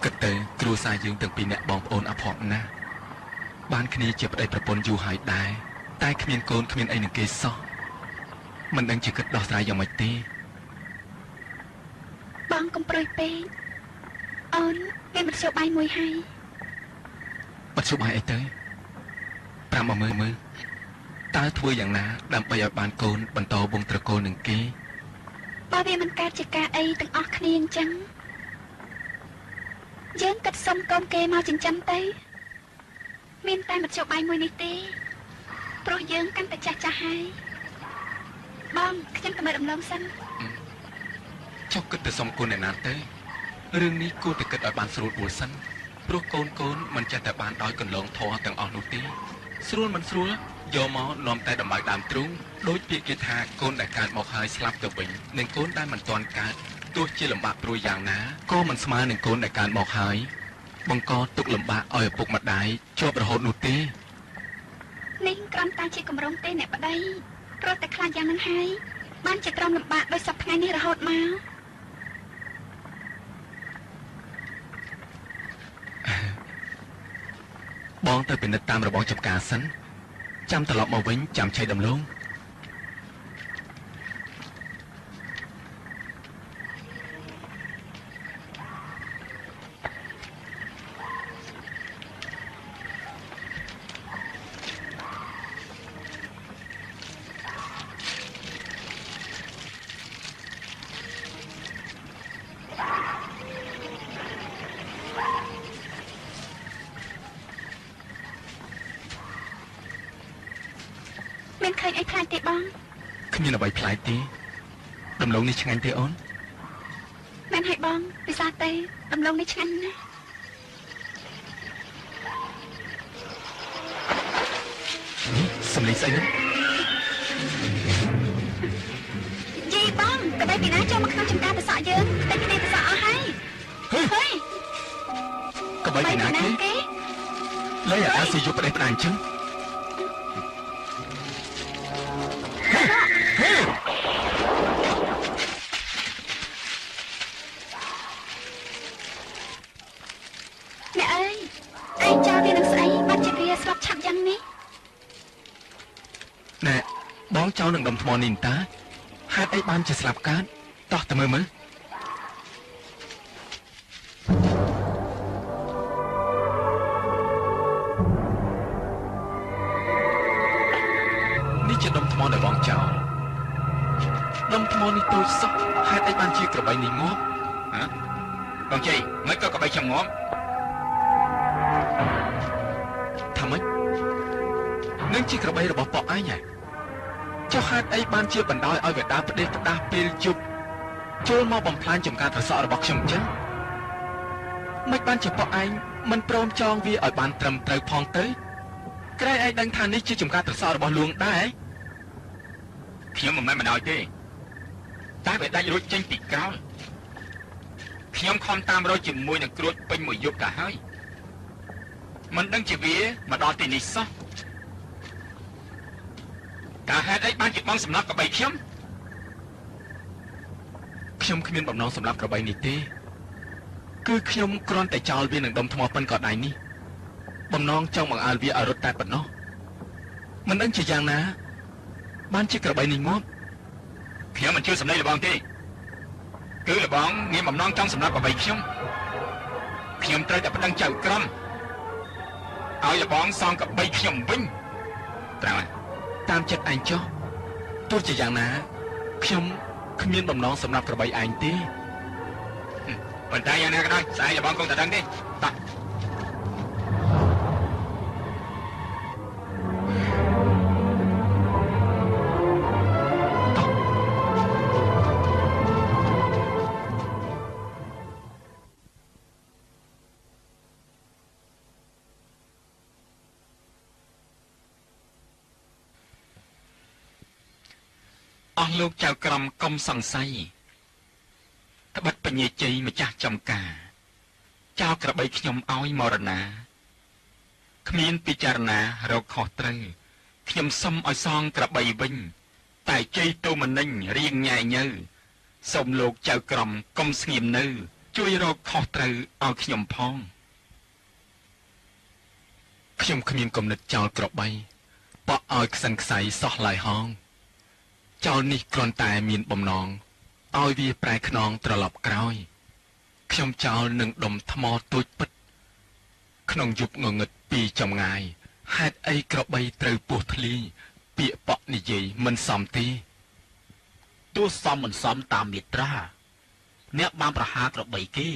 គិតទៅគ្រួសារយើងទាំងពីរអ្នកបងប្អូនអភ័ព្វណាស់បានគ្នាជាប្តីប្រពន្ធយូរហើយដែរតែគ្មានកូនគ្មានអីនឹងគេសោះមិនដឹងជាគិតដោះស្រាយយ៉ាងម៉េចទេបងកុំព្រួយពេកអូនមានមធ្យោបាយមួយហើយ បិទសុបាយអីទៅប្រាប់មកមើលមើលតើធ្វើយ៉ាងណាដើម្បីឲ្យបានកូនបន្តវងត្រកូលនឹងគេបើវាមិនកើតជាការអីទាំងអស់គ្នាអញ្ចឹងយើងគិតសុំកូនគេមកចិញ្ចឹមទៅមានតែមធ្យោបាយមួយនេះទេព្រោះយើងកាន់តែចាស់ចាស់ហើយបងខ្ញុំទៅមើលដំឡូងសិនចុះគិតទៅសុំកូនអ្នកណាទៅរឿងនេះគួរតែគិតឲ្យបានស្រួលបួលសិនព្រោះកូនកូនមិនចេះតែបានដោយកន្លងធေါ်ទាំងអស់នោះទេស្រួលមិនស្រួលយកមកនាំតែដំបៅដើមទ្រូងដោយពាក្យគេថាកូនដែលកើតមកហើយស្លាប់ទៅវិញនិងកូនដែលមិនទាន់កើតទោះជាលំបាកព្រួយយ៉ាងណាក៏មិនស្មើនឹងកូនដែលកើតមកហើយបង្កទុកលំបាកឲ្យឪពុកម្ដាយជាប់រហូតនោះទេនេះគ្រាន់តែជាកម្រងទេអ្នកប្តីព្រោះតែខ្លាចយ៉ាងនឹងហើយបានជាក្រុមលំបាកដោយសពថ្ងៃនេះរហូតមកបងទៅពិនិត្យតាមរបងចំការសិនចាំត្រឡប់មកវិញចាំឆៃដំឡូងមានឃើញអីប្លែកទេបងគ្មានអ្វីប្លែកទេដំឡូងនេះឆ្ងាញ់ទេអូនមែនហើយបងពិសាទេដំឡូងនេះឆ្ងាញ់ណាស់នេះសំលេងស្អីហ្នឹងយីបងកបីពីណាចូលមកក្នុងចំការប្រសក់យើងតែគ្នាប្រសក់អស់ហើយហេកបីពីណាគេលៃអាស៊ីយុបប្រេះផ្ដាអញ្ចឹងអ្នកអើយឯងចោលវានឹងស្អីបាត់ជាវាស្លាប់ឆាប់យ៉ាងនេះណែបងចោលនឹងដុំថ្មនេះតាហេតុអីបានជាស្លាប់កើតតោះទៅមើលមើលនេះជាដុំថ្មដែលបងចោលដុំថ្មនេះតូចសោះហេតុអីបានជាក្របីនេះងាប់ហ៎បងជ័យមិនក៏ក្របីខ្ញុំងាប់ថាម៉េចនឹងជាក្របីរបស់ប៉ឯងហ៎ចុះហេតុអីបានជាបណ្ដោយឲ្យវេដាផ្ដេសផ្ដាស់ពេលយប់ចូលមកបំផ្លាញចំការត្រសក់របស់ខ្ញុំអញ្ចឹងមិនបានជាប៉ឯងមិនព្រមចងវាឲ្យបានត្រឹមត្រូវផងទៅក្រែងឯងដឹងថានេះជាចំការត្រសក់របស់លួងដែរខ្ញុំមិនមែនមិនឲ្យទេតែវាដាច់រួចចេញពីក្រោលខ្ញុំខំតាមរកជាមួយនឹងក្រួចពេញមួយយប់ទៅហើយមិនដឹងជាវាមកដល់ទីនេះសោះតើហេតុអីបានជាបងសម្លាប់ក្របីខ្ញុំខ្ញុំគ្មានបំណងសម្លាប់ក្របីនេះទេគឺខ្ញុំគ្រាន់តែចោលវានឹងដុំថ្មប៉ុនក៏ដៃនេះបំណងចង់បង្អើលវាឲ្យរត់តែប៉ុណ្ណោះមិនដឹងជាយ៉ាងណាបានជាក្របីនេះងាប់ខ្ញុំមិនជឿសម្លេងលបងទេគឺលបងមានបំណងចង់សម្លាប់ក្របីខ្ញុំខ្ញុំត្រូវតែប្តឹងចៅក្រមឲ្យលបងសងក្របីខ្ញុំវិញត្រូវហើយតាមចិត្តឯងចុះទោះជាយ៉ាងណាខ្ញុំគ្មានបំណងសម្រាប់ក្របីឯងទេប៉ុន្តែយ៉ាងណាក៏ដោយស្អែកលបងគង់តែដឹងទេតោះអស់លោកចៅក្រមកុំសង្ស័យត្បិតបញ្ញាជ័យម្ចាស់ចំការចោលក្របីខ្ញុំឲ្យមរណាគ្មានពិចារណារកខុសត្រូវខ្ញុំសុំឲ្យសងក្របីវិញតែជ័យទោមនិញរៀងញ៉ែញើសូមលោកចៅក្រមកុំស្ងៀមនៅជួយរកខុសត្រូវឲ្យខ្ញុំផងខ្ញុំគ្មានគំនិតចោលក្របីប៉ក់ឲ្យខ្សិនខ្សៃសោះឡើយហងចោលនេះគ្រាន់តែមានបំណងឲ្យវាប្រែខ្នងត្រឡប់ក្រោយខ្ញុំចោលនឹងដុំថ្មតូចពិត ក្នុងយប់ងងឹតពីចម្ងាយហេតុអីក្របីត្រូវពោះធ្លីពាក្យប៉ក់និយាយមិនសមទេ ទោះសមមិនសមតាមមាត្រា អ្នកបានប្រហារក្របីគេ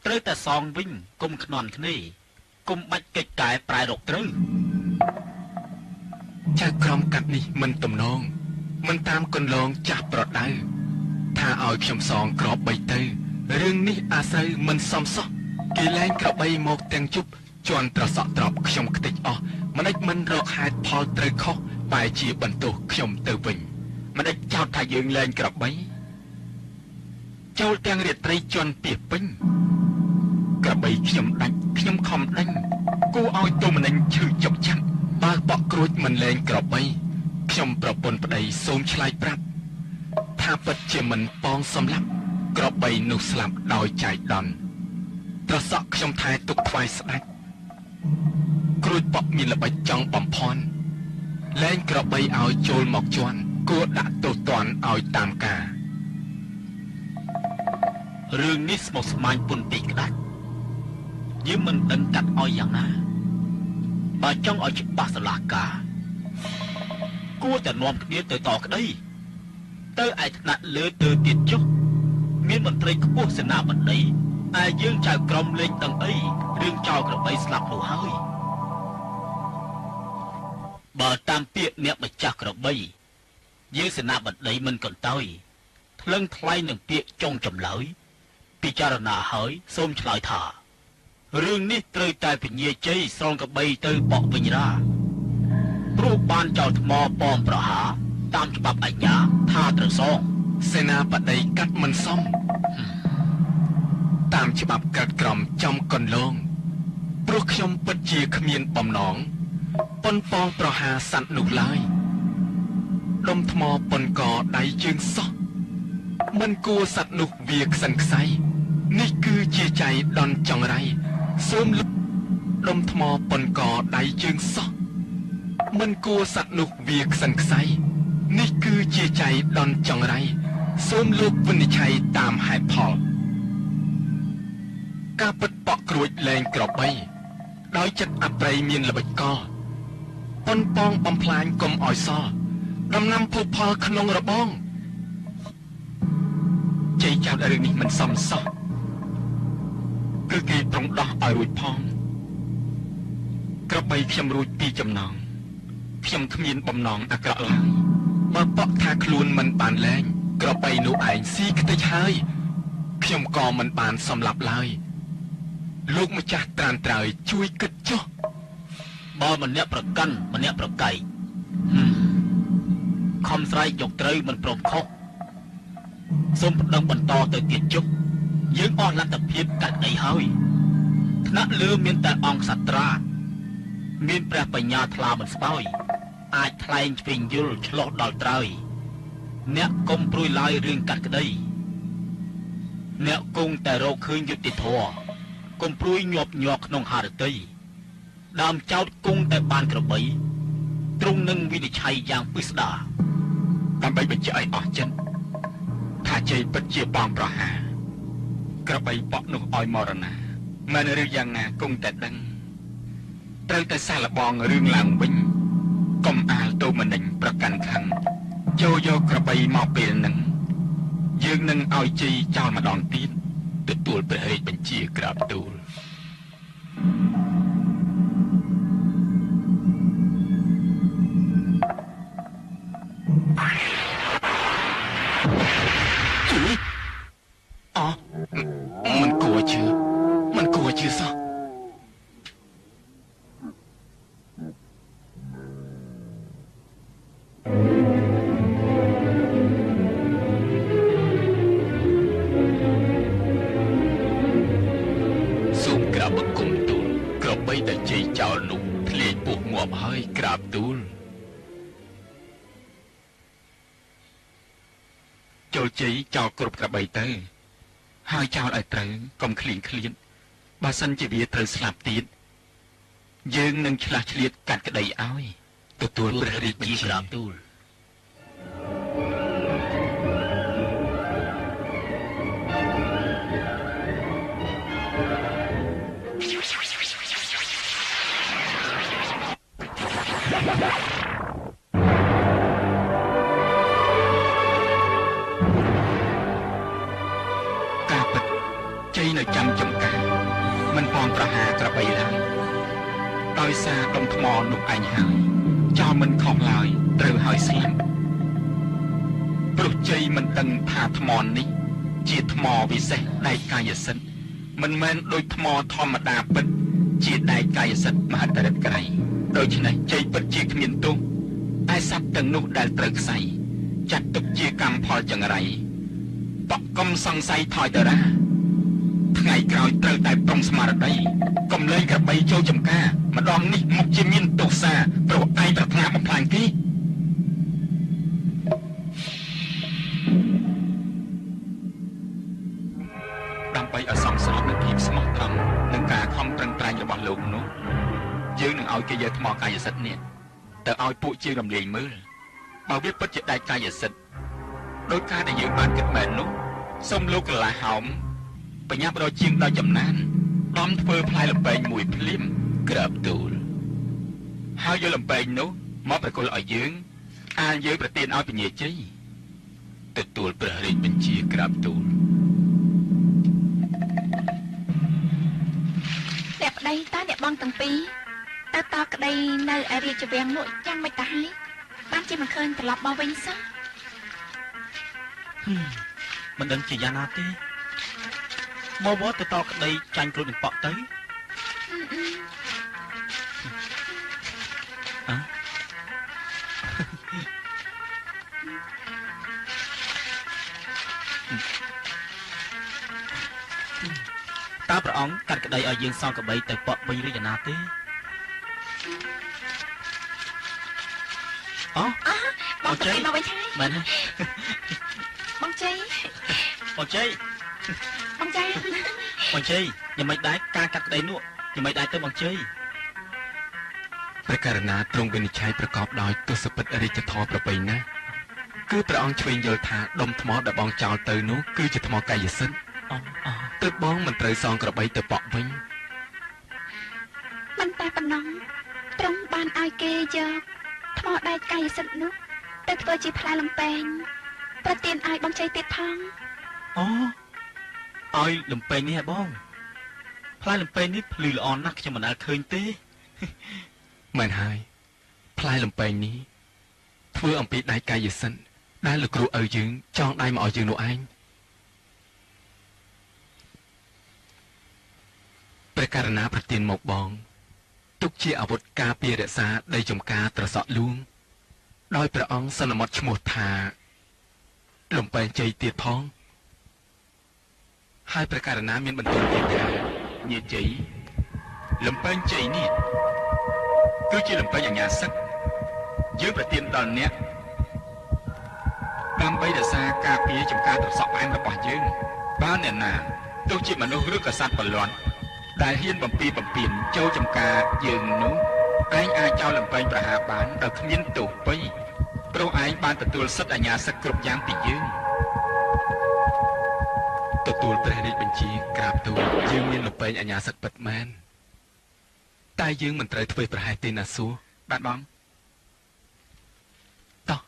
ត្រូវតែសងវិញគុំខ្នន់គ្នាគុំបាច់កិច្ចកែប្រែរកត្រូវ ចៅក្រមកាត់នេះមិនទំនងមិនតាមកន្លងចាស់ប្រដៅថាឲ្យខ្ញុំសងក្របបីទៅរឿងនេះអាស្រូវមិនសមសោះគេលែងក្របីមកទាំងជប់ជន់ត្រសក់ត្រប់ខ្ញុំខ្ទេចអស់មិនដេចមិនរកហេតុផលត្រូវខុសបែជាបន្ទោសខ្ញុំទៅវិញ មិនដេចចោទថាយើងលែងក្របីចូលទាំងរាត្រីជន់ពីពេញក្របីខ្ញុំដាច់ខ្ញុំខំដេញគួរឲ្យទោមនិញឈឺចុកចាប់ បើប៉ក់ក្រួចមិនលែងក្របីខ្ញុំប្រពន្ធប្តីសូមឆ្លើយប្រាប់ថាពិតជាមិនប៉ងសម្លាប់ក្របីនោះស្លាប់ដោយចៃដន្យត្រសក់ខ្ញុំថែទុកថ្វាយស្ដេចក្រួចប៉ក់មានល្បិចចង់បំភ័ន្តលែងក្របីឲ្យចូលមកជន់គួរដាក់ទោសទណ្ឌឲ្យតាមការ រឿងនេះស្មុគស្មាញពុនពេកក្តាច់យើងមិនដឹងកាត់ឲ្យយ៉ាងណាបើចង់ឲ្យច្បាស់ស្រឡះការគួរតែនាំគ្នាទៅតក្តីទៅឯថ្នាក់លើទៅទៀតចុះមានមន្ត្រីខ្ពស់សេនាបតីឯយើងចៅក្រមលេងដឹងអីរឿងចោលក្របីស្លាប់នោះហើយបើតាមពាក្យអ្នកម្ចាស់ក្របីយើងសេនាបតីមិនកន្តើយថ្លឹងថ្លែងនឹងពាក្យចុងចម្លើយពិចារណាហើយសូមឆ្លើយថារឿងនេះត្រូវតែពញាជ័យស្រងក្របីទៅបកវិញរាព្រោះបានចោលថ្មប៉មប្រហារតាមច្បាប់អាជ្ញាថាត្រូវសង សេនាបតីកាត់មិនសមតាមច្បាប់ក្រិតក្រមចំកន្លងព្រោះខ្ញុំពិតជាគ្មានបំណងប៉ុនប៉ងប្រហារសត្វនោះឡើយដុំថ្មប៉ុនកដៃជើងសោះមិនគួរសត្វនោះវាខ្សិនខ្សៃនេះគឺជាចៃដន្យចង្រៃសូមដុំថ្មប៉ុនកដៃជើងសោះមិនគួរសត្វនោះវាខ្សិនខ្សៃនេះគឺជាចៃដន្យចង្រៃសូមលោកវិនិច្ឆ័យតាមហេតុផលការពិតប៉ក់ក្រួចលែងក្របីដោយចិត្តអប្រិយមានល្បិចកលប៉ុនប៉ងបំផ្លាញកុំឲ្យសល់ដំណាំភោគផលក្នុងរបង ជ័យចោទរឿងនេះមិនសមសោះគឺគេប្រុងដោះឲ្យរួចផងក្របីខ្ញុំរួចពីចំណងខ្ញុំគ្មានបំណងអាក្រក់ឡើយ បើប៉ក់ថាខ្លួនមិនបានលែងក្របីនោះឯងស៊ីខ្ទេចហើយខ្ញុំក៏មិនបានសម្លាប់ឡើយលោកម្ចាស់ត្រានត្រើយជួយគិតចុះ បើម្នាក់ប្រកាន់ម្នាក់ប្រកែកខំស្រែកយកត្រូវមិនព្រមខុសសូមប្តឹងបន្តទៅទៀតចុះយើងអស់លទ្ធភាពកាត់ដីហើយថ្នាក់លើមានតែអង្គសត្រាមានព្រះបញ្ញាថ្លាមិនស្បោយអាចថ្លែងឆ្វេងយល់ឆ្លោះដល់ត្រើយអ្នកកុំព្រួយឡើយរឿងកាត់ក្តីអ្នកគង់តែរកឃើញយុត្តិធម៌កុំព្រួយញាប់ញ័រក្នុងហារតីដើមចោតគង់តែបានក្របីទ្រង់នឹងវិនិច្ឆ័យយ៉ាងពិស្ដារ ដើម្បីបញ្ជាក់ឲ្យអស់ចិត្តថាជ័យពិតជាបងប្រហារក្របីប៉ក់នោះឲ្យមរណាមិនឬយ៉ាងណាគង់តែដឹងត្រូវតែសាឡបងរឿងឡើងវិញកុំអាលទោមនិញប្រកាន់ខឹងចូលយកក្របីមកពេលនឹងយើងនឹងឲ្យជ័យចោលម្ដងទៀត ទទួលព្រះរាជបញ្ជាក្រាបទូលអមិនគួរជឿមិនគួរជឿសោះសូមក្រាបបង្គំទូលក្របីដែលជ័យចោលនោះធ្លាយពោះងាប់ហើយក្រាបទូល ចូលជ័យចោលគ្រប់ក្របីទៅហើយចោលឲ្យត្រូវកុំឃ្លៀងឃ្លាតបើសិនជាវាត្រូវស្លាប់ទៀតយើងនឹងឆ្លាស់ឆ្លៀតកាត់ក្តីឲ្យ ទទួលព្រះរាជបញ្ជា ក្រាបទូល ដោយសារដុំថ្មនោះឯងហើយចោលមិនខុសឡើយត្រូវហើយស្លាប់ព្រោះជ័យមិនដឹងថាថ្មនេះជាថ្មវិសេសដែកកាយសិទ្ធិមិនមែនដូចថ្មធម្មតាពិតជាដែកកាយសិទ្ធិមហិទ្ធិឫទ្ធិក្រៃដូច្នេះជ័យពិតជាគ្មានទោសឯសត្វទាំងនោះដែលត្រូវខ្សែចាត់ទុកជាកម្មផលចង្រៃបកុំសង្ស័យថយតារាថ្ងៃក្រោយត្រូវតែប្រុងស្មារតីកុំលែងក្របីចូលចំការម្ដងនេះមុខជាមានទោសាព្រោះឯងប្រាថ្នាបំផ្លាញគេដើម្បីឲ្យសមស្របនឹងភាពស្មោះត្រង់និងការខំប្រឹងប្រែងរបស់លោកនោះយើងនឹងឲ្យគេយកថ្មកាយសិទ្ធិនេះទៅឲ្យពួកជាងរំលាយមើលបើវាពិតជាដែកកាយសិទ្ធិដោយការដែលយើងបានគិតមែននោះសូមលោកកលាហោមបញ្ញាប់រជាងដោយចំណានដំធ្វើផ្លែលំពែងមួយភ្លាមក្រាបទូលហើយយកលំពែងនោះមកប្រគល់ឲ្យយើងអានយើងប្រទានឲ្យពញាជ័យទទួលព្រះរាជបញ្ជាក្រាបទូលអ្នកប្តីតើអ្នកបងទាំងពីរតើតក្តីនៅឯរាជវាំងនោះយ៉ាងម៉េចទៅហើយបានជាមិនឃើញត្រឡប់មកវិញសោះមិនដឹងជាយ៉ាងណាទេមកវត្តទៅតក្តីចាញ់គ្រូនឹងប៉ក់ទៅតើព្រះអង្គកាត់ក្តីឲ្យយើងសងកបីទៅប៉ក់វិញឬយ៉ាងណាទេអូបងជ័យមកវិញហើយមែនហើយបងជ័យបងជ័យបងជ័យបងជ័យយ៉ាងម៉េចដែរការកាត់ក្តីនោះយ៉ាងម៉េចដែរទៅបងជ័យព្រះករុណាទ្រង់វិនិច្ឆ័យប្រកបដោយទសពិតរាជធម៌ប្រពៃណាស់គឺព្រះអង្គឆ្វេងយល់ថាដុំថ្មដែលបងចោលទៅនោះគឺជាថ្មកាយសិទ្ធិទើបបងមិនត្រូវសងក្របីទៅប៉ក់វិញមិនតែប៉ុណ្ណោះទ្រង់បានឲ្យគេយកថ្មដែកកាយសិទ្ធិនោះទៅធ្វើជាផ្លែលំពែងប្រទានឲ្យបងជ័យទៀតផងអូឲ្យលំពែងនេះហ៎បងផ្លែលំពែងនេះភ្លឺល្អណាស់ខ្ញុំមិនដែលឃើញទេមែនហើយផ្លែលំពែងនេះធ្វើអំពីដែកកាយសិទ្ធិដែលលោកគ្រូឪយើងចងដៃមកឲ្យយើងនោះឯងព្រះករុណាប្រទានមកបងទុកជាអាវុធការពាររក្សាដីចំការត្រសក់លួងដោយព្រះអង្គសន្មត់ឈ្មោះថាលំពែងជ័យទៀតផងហើយព្រះករុណាមានបន្ទូលទៀតថាញាជ័យលំពែងជ័យនេះគឺជាលំពែងអញ្ញាសឹកយើងប្រទានដល់អ្នកដើម្បីរក្សាការពារចំការត្រសក់ផ្អែមរបស់យើងបើអ្នកណាទោះជាមនុស្សឬក៏សត្វប្រឡាត់ដែលហ៊ានបំពីបំពេញចូលចំការយើងនោះឯងអាចចោលលំពែងប្រហារបានដោយគ្មានទោសពៃព្រោះឯងបានទទួលសិទ្ធិអាជ្ញាសិទ្ធិគ្រប់យ៉ាងពីយើងទទួលព្រះរាជបញ្ជាក្រាបទូលយើងមានលំពែងអាជ្ញាសិទ្ធិពិតមែនតែយើងមិនត្រូវធ្វើប្រហែសទេណាសួរបាទបងតោះ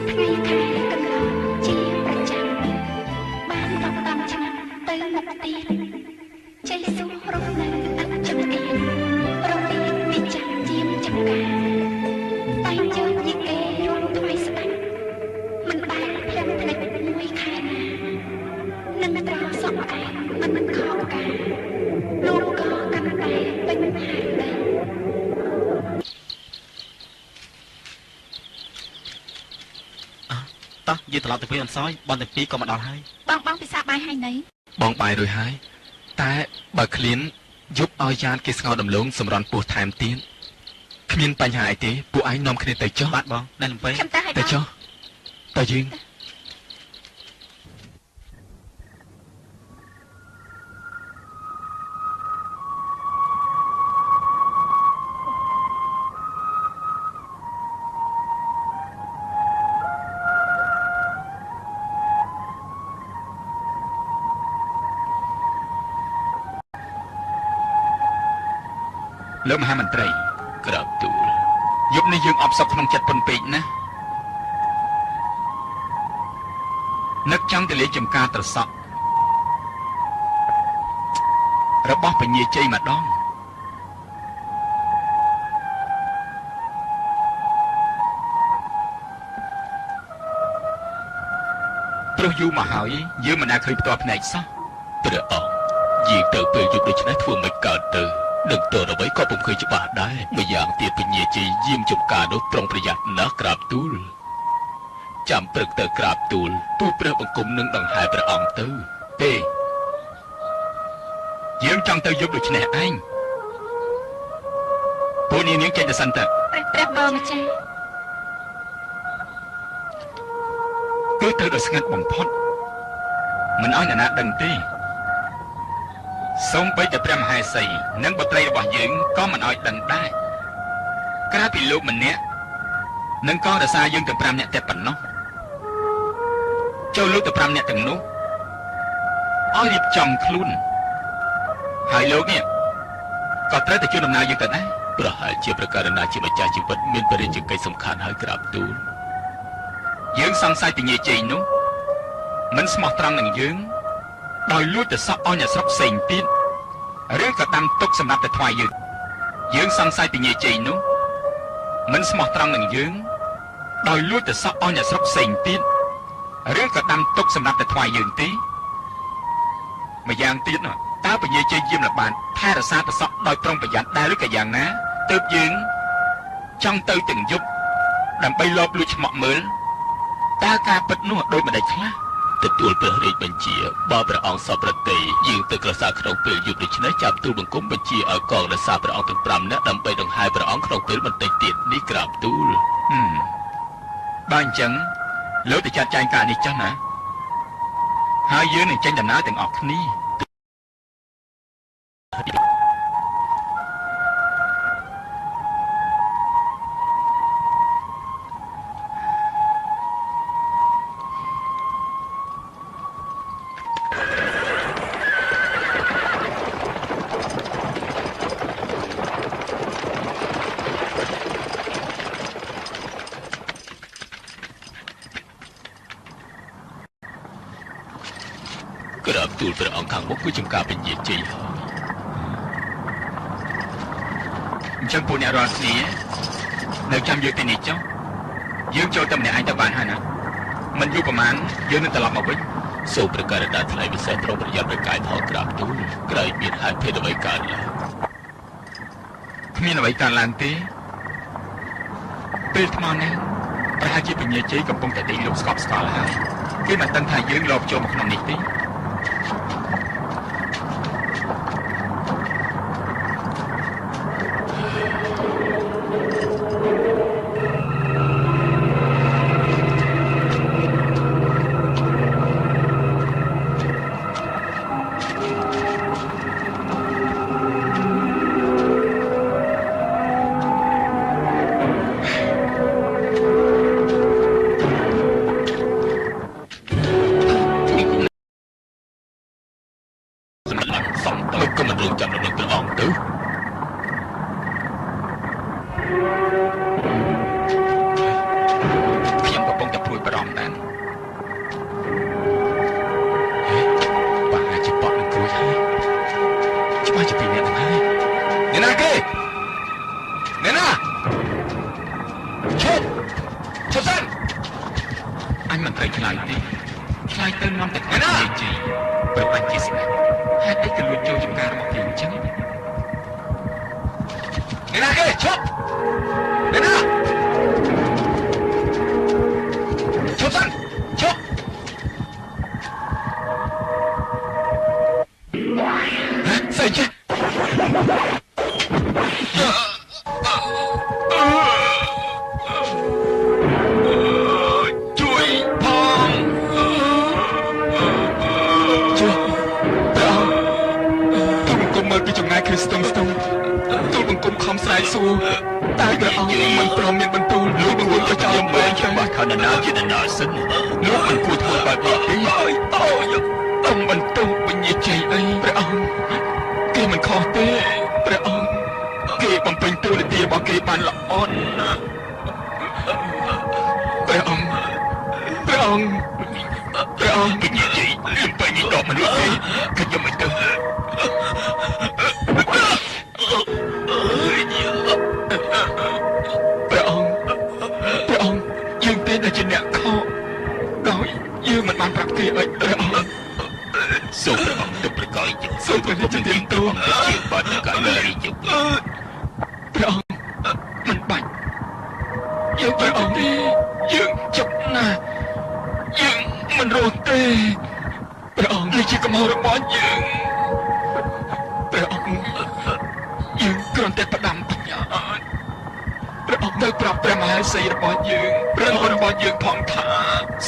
ថ្ងៃខែកន្លងជាប្រចាំបានរាប់តាមឆ្នាំទៅមុខទៀតជ័យសួររស់នៅឥតចង្អៀនរលាកពីចាស់ជាមចំការតែយកយីគេរួមថ្មីស្ដាច់មិនដែលភ្លឹងភ្លេចមួយខែណានឹងត្រសក់ឯងមិនខកការលោកក៏កាន់តែពេញហារដីតោះយើងត្រឡប់ទៅវិញអន្សយបងទាំងពីរក៏មកដល់ហើយបងពិសាបាយហើយណីបងបាយរួចហើយតែបើឃ្លានយប់ឲ្យយ៉ានគេស្ងោរដំឡូងសម្រន់ពោះថែមទៀតគ្មានបញ្ហាអីទេពួកឯងនាំគ្នាទៅចុះបាទបងដែលលំពេងខ្ញុំទៅហើយទៅចុះតើយើង លោកមហាមន្ត្រីក្រាបទូលយប់នេះយើងអបសុខក្នុងចិត្តប៉ុនពេកណា នឹកចង់ទៅលេងចំការត្រសក់របស់ពញាជ័យម្ដងព្រោះយូរមកហើយយើងមិនដែលឃើញផ្ទាល់ភ្នែកសោះ ព្រះអង្គយាងទៅពេលយប់ដូច្នេះធ្វើមិនកើតទៅនឹងតើអ្វីក៏ពុំឃើញច្បាស់ដែរម្យ៉ាងទៀតពញាជ័យយាមចំការនោះប្រុងប្រយ័ត្នណាស់ក្រាបទូលចាំព្រឹកទៅក្រាបទូលទូលព្រះបង្គំនឹងដង្ហែព្រះអង្គទៅ ទេយើងចង់ទៅយប់ដូច្នេះឯងពួកនាងចេញទៅសិនទៅ ព្រះបងម្ចាស់ គឺទៅដោយស្ងាត់បំផុតមិនឲ្យអ្នកណាដឹងទេសូម្បីតែព្រះមហេសីនិងបុត្រីរបស់យើងក៏មិនឲ្យដឹងដែរក្រៅពីលោកម្នាក់និងកងរក្សាយើងទាំង5នាក់តែប៉ុណ្ណោះចូលលោកទាំង5នាក់ទាំងនោះឲ្យរៀបចំខ្លួនហើយលោកនេះក៏ត្រូវតែជួយដំណើរយើងទៅដែរ ប្រហែលជាប្រការណាជាម្ចាស់ជីវិតមានព្រះរាជកិច្ចសំខាន់ហើយក្រាបទូល យើងសង្ស័យពញាជ័យនោះមិនស្មោះត្រង់នឹងយើងដោយលួចទៅសក់ឲ្យអ្នកស្រុកផ្សេងទៀតឬក៏ដាំទុកសម្រាប់តែថ្វាយយើងយើងសង្ស័យពញាជ័យនោះមិនស្មោះត្រង់នឹងយើងដោយលួចទៅសក់ឲ្យអ្នកស្រុកផ្សេងទៀតឬក៏ដាំទុកសម្រាប់តែថ្វាយយើងទេម្យ៉ាងទៀតនោះតើពញាជ័យយាមល្បាតថែរក្សាទៅសក់ដោយប្រុងប្រយ័ត្នដែរឬក៏យ៉ាងណាទើបយើងចង់ទៅទាំងយប់ដើម្បីលបលួចឆ្មក់មើលតើការពិតនោះដូចម្ដេចខ្លះ ទទួលព្រះរាជបញ្ជាបើព្រះអង្គសពប្រតិយើងទៅក្រសាក្នុងពេលយប់ដូច្នេះចាប់ទូលបង្គំបញ្ជាឲ្យកងរក្សាព្រះអង្គទាំង5នាក់ដើម្បីដង្ហែព្រះអង្គក្នុងពេលបន្តិចទៀតនេះក្រាបទូល បើអញ្ចឹងលោកទៅចាត់ចែងការនេះចុះណាហើយយើងនឹងចេញដំណើរទាំងអស់គ្នា ក្រាបទូលព្រះអង្គខាងមុខគឺចំការពញាជ័យហើយ អញ្ចឹងពួកអ្នករាល់គ្នានៅចាំយើងទីនេះចុះយើងចូលតែម្នាក់ឯងទៅបានហើយណាមិនយូរប្រហែលយើងនឹងត្រឡប់មកវិញ សូមប្រកាសដល់ថ្លៃពិសេសប្រុងប្រយ័ត្នប្រកាយផលក្រាបទូលក្រែងមានហេតុភេទអ្វីកើតឡើង គ្មានអ្វីកើតឡើងទេពេលថ្មនេះប្រហែលជាពញាជ័យកំពុងតែដេកលក់ស្កប់ស្កល់ហើយគេមិនដឹងថាយើងលបចូលមកក្នុងនេះទេ សម្រាប់សំតក៏មិនរងចាំដំណឹងព្រះអង្គទៅ ខ្ញុំកំពុងតែព្រួយបារម្ភដែរ ប្រហែលជាប៉ក់នឹងគ្រួចហើយច្បាស់ជាពីរនាក់ហ្នឹងហើយអ្នកណាគេអ្នកណាឈប់ឈប់សិន អញមិនត្រូវឆ្លើយទេឆ្លើយទៅនាំតែខ្លាចពញាជ័យព្រោះអញជាស្ដេចហេតុអីក៏លួចចូលចំការរបស់គេអញ្ចឹង អ្នកណាគេឈប់អ្នកណាឈប់សិនឈប់ហ៎ស្អីចេះជួយផងជួយព្រះអង្គទូលបង្គំមើលពីចម្ងាយគ្រីស្ទស្ទង់ទូលបង្គំខំស្រែកសួរតែព្រះអង្គមិនព្រមមានបន្ទូលលោកបង្គំក៏ចោលបែកទៅ បាត់ខណ្ឌណាជានរណាសិនលោកមិនគួរធ្វើបែបនេះទេ អើយតោយកុំបន្ទោសបញ្ញាជ័យអីព្រះអង្គគេមិនខុសទេព្រះអង្គគេបំពេញតួនាទីរបស់គេបានល្អណាស់ព្រះអង្គព្រះអង្គព្រះអ មិនរួចទេខ្ញុំមិនទៅព្រះអង្គព្រះអង្គយើងទេដែលជាអ្នកខកដោយយើងមិនបានប្រាប់គេឲ្យព្រះអង្គ សូមព្រះអង្គទៅប្រកាយជ សូមព្រះរាជទានទោស ជាបាត់កាយរាជ ព្រះអង្គមិនបាច់យើងព្រះអង្គទេយើងជប់ណាស់យើងមិនរស់ទេព្រះអង្គនេះជាកំហុសរបស់យើងព្រះអង្គយើងគ្រាន់តែផ្ដាំផ្ញើព្រះអង្គទៅប្រាប់ព្រះមហេសីរបស់យើងព្រះអង្គរបស់យើងផងថា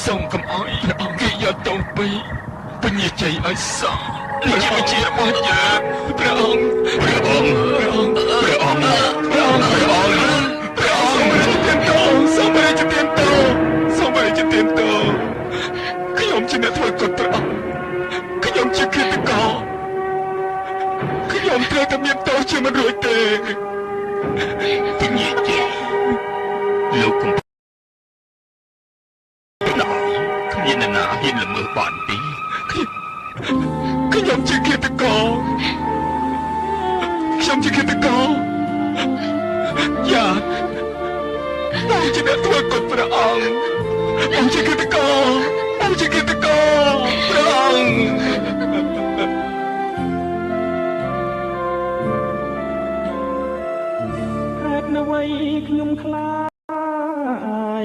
សូមកុំឲ្យព្រះអង្គគេយកទោសពីបញ្ញាជ័យឲ្យសោះនេះជាវិជារបស់យើងព្រះអង្គព្រះអង្គព្រះអង្គព្រះអង្គព្រះអង្គព្រះអង្គព្រះអង្គព្រះទានតោសូមព្រះទានតោសូមព្រះទានតោខ្ញុំជាអ្នកធ្វើកុដព្រះអង្គខ្ញុំជាឃាតករខ្ញុំត្រូវតែមានទោសជាមិនរួចទេ ពញាជ័យលោកកំពុងដល់គ្មាននរណាហ៊ានល្មើសបានទេ ខ្ញុំជាឃាតករខ្ញុំជាឃាតករយ៉ាបងជាអ្នកធ្វើកុដព្រះអង្គបងជាឃាតករបងជាឃាតករព្រះអង្គ ហេតុអ្វីខ្ញុំខ្លា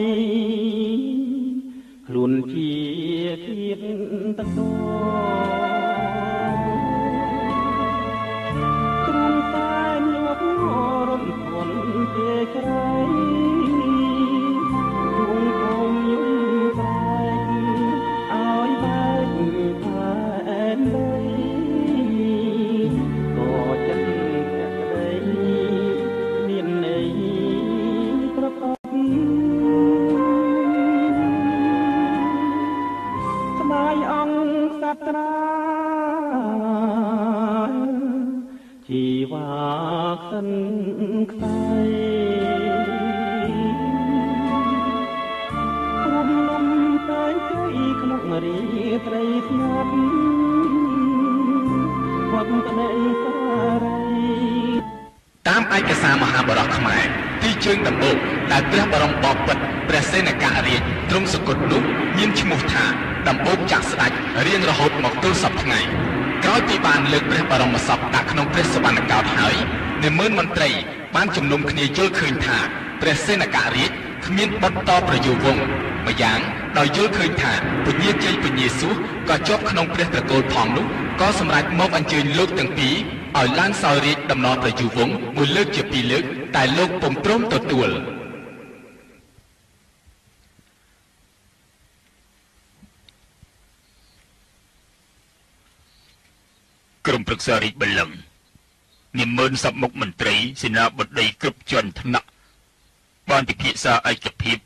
យខ្លួនជាឃាតតោទ្រង់តែលួករំធន់គេក្រៃទ្រង់ខំយំស្រែកឲ្យបែកផែនដីក៏ចិត្តភក្តីមានន័យប្រកបស្ដាយអង្គសត្រាជីវ៉ាខ្សិនខ្សែព្រំលំតែជ័យក្នុងរាត្រីស្ងាត់វត្តប្តីសារី តាមឯកសារមហាបរោះខ្មែរទីជើងដំបូងដែលព្រះបរមបពិត្រព្រះសេនករាជទ្រង់សុគតនោះមានឈ្មោះថាដំបូកចាក់ស្ដេចរៀងរហូតមកទល់សព្វថ្ងៃក្រោយពីបានលើកព្រះបរមសពដាក់ក្នុងព្រះសុវណ្ណកោដ្ឋហើយនាម៉ឺនមន្ត្រីបានជំនុំគ្នាយល់ឃើញថាព្រះសេនករាជគ្មានបុត្រតប្រយោវង្សម្យ៉ាងដោយយល់ឃើញថាពញាជ័យពញាសួសក៏ជាប់ក្នុងព្រះត្រកូលផងនោះក៏សម្រេចមកអញ្ជើញលោកទាំងពីរឲ្យឡើងសោយរាជដំណរប្រយុវង្សមួយលើកជាពីរលើកតែលោកពុំព្រមទទួល ក្រុមប្រឹក្សារាជបល្ល័ង្កនាម៉ឺនសពមុខមន្ត្រីសេនាបតីគ្រប់ជាន់ថ្នាក់បានពិភាក្សាឯកភាព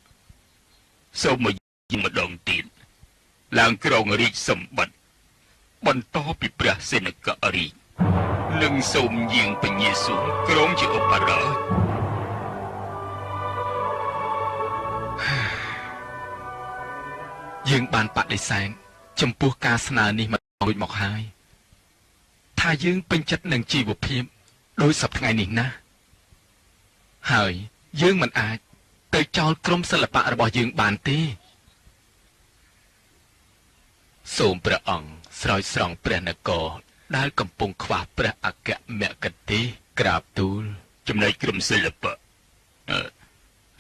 សូមមកយើងម្ដងទៀតឡើងក្រងរាជសម្បត្តិបន្តពីព្រះសេនករាជនិងសូមយាងពញាសួងក្រងជាឧបរាជ យើងបានបដិសេធចំពោះការស្នើនេះមករួចមកហើយថាយើងពេញចិត្តនឹងជីវភាពដោយសប្តាហ៍ថ្ងៃនេះណាហើយយើងមិនអាចទៅចោលក្រុមសិល្បៈរបស់យើងបានទេសូមព្រះអង្គស្រោចស្រង់ព្រះនគរដែលកំពុងខ្វះព្រះអគ្គមគ្គទេសក្រាបទូល ចំណែកក្រុមសិល្បៈ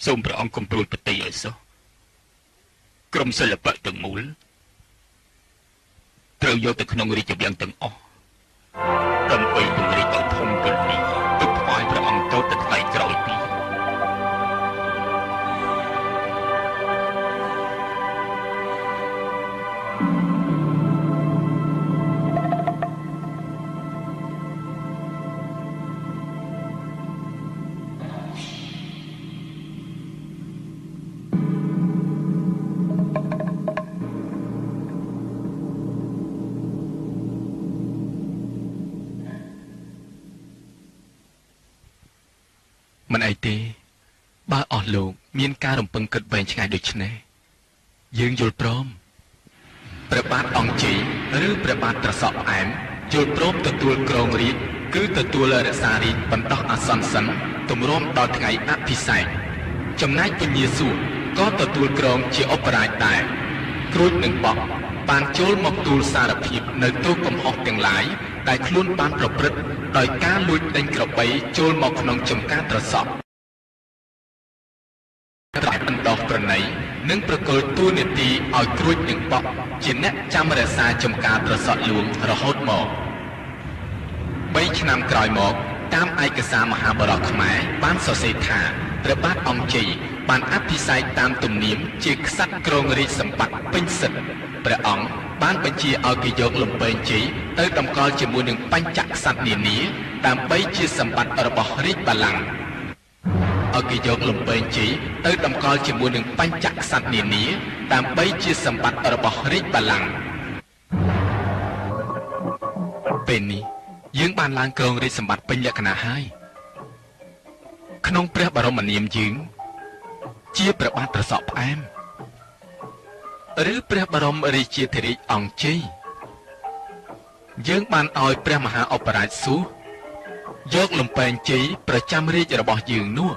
សូមព្រះអង្គកុំព្រួយប្រតិឲ្យសោះក្រុមសិល្បៈទាំងមូលត្រូវយកទៅក្នុងរាជវាំងទាំងអស់ដើម្បីពង្រីកឲ្យធំទូលាយទុកថ្វាយព្រះអង្គតទៅថ្ងៃក្រោយទៀត មិនអីទេបើអស់លោកមានការរំពឹងគិតវែងឆ្ងាយដូច្នេះយើងយល់ព្រម ព្រះបាទអង្គជ័យឬព្រះបាទត្រសក់ផ្អែមយល់ព្រមទទួលគ្រងរាជ្យគឺទទួលរក្សារាជ្យបណ្ដោះអាសន្នសិនទម្រាំដល់ថ្ងៃអភិសេកចំណែកពញាសួរក៏ទទួលគ្រងជាឧបរាជដែរក្រួចនិងបក់បានចូលមកទូលសារភាពនៅទោសកំហុសទាំងឡាយដែលខ្លួនបានប្រព្រឹត្តដោយការលួចដេញក្របីចូលមកក្នុងចំការត្រសក់តែបណ្ដោះប្រណីនិងប្រគល់តួនាទីឲ្យក្រួចនិងបក់ជាអ្នកចាំរក្សាចំការត្រសក់លួងរហូតមក3ឆ្នាំក្រោយមកតាមឯកសារមហាបរោះខ្មែរបានសរសេរថាព្រះបាទអង្គជ័យបានអភិសេកតាមទំនៀមជាក្សត្រគ្រងរាជសម្បត្តិពេញសិទ្ធិព្រះអង្គបានបញ្ជាឲ្យគេយកលំពែងជ័យទៅតម្កល់ជាមួយនឹងបញ្ចក្សត្រនានាដើម្បីជាសម្បត្តិរបស់រាជបល្ល័ង្កឲ្យគេយកលំពែងជ័យទៅតម្កល់ជាមួយនឹងបញ្ចក្សត្រនានាដើម្បីជាសម្បត្តិរបស់រាជបល្ល័ង្កពេលនេះយើងបានឡើងគ្រងរាជសម្បត្តិពេញលក្ខណៈហើយក្នុងព្រះបរមនាមយើងជាព្រះបាទត្រសក់ផ្អែមឬព្រះបរមរាជាធិរាជអង្គជ័យយើងបានឲ្យព្រះមហាឧបរាជសួសយកលំពែងជ័យប្រចាំរាជរបស់យើងនោះ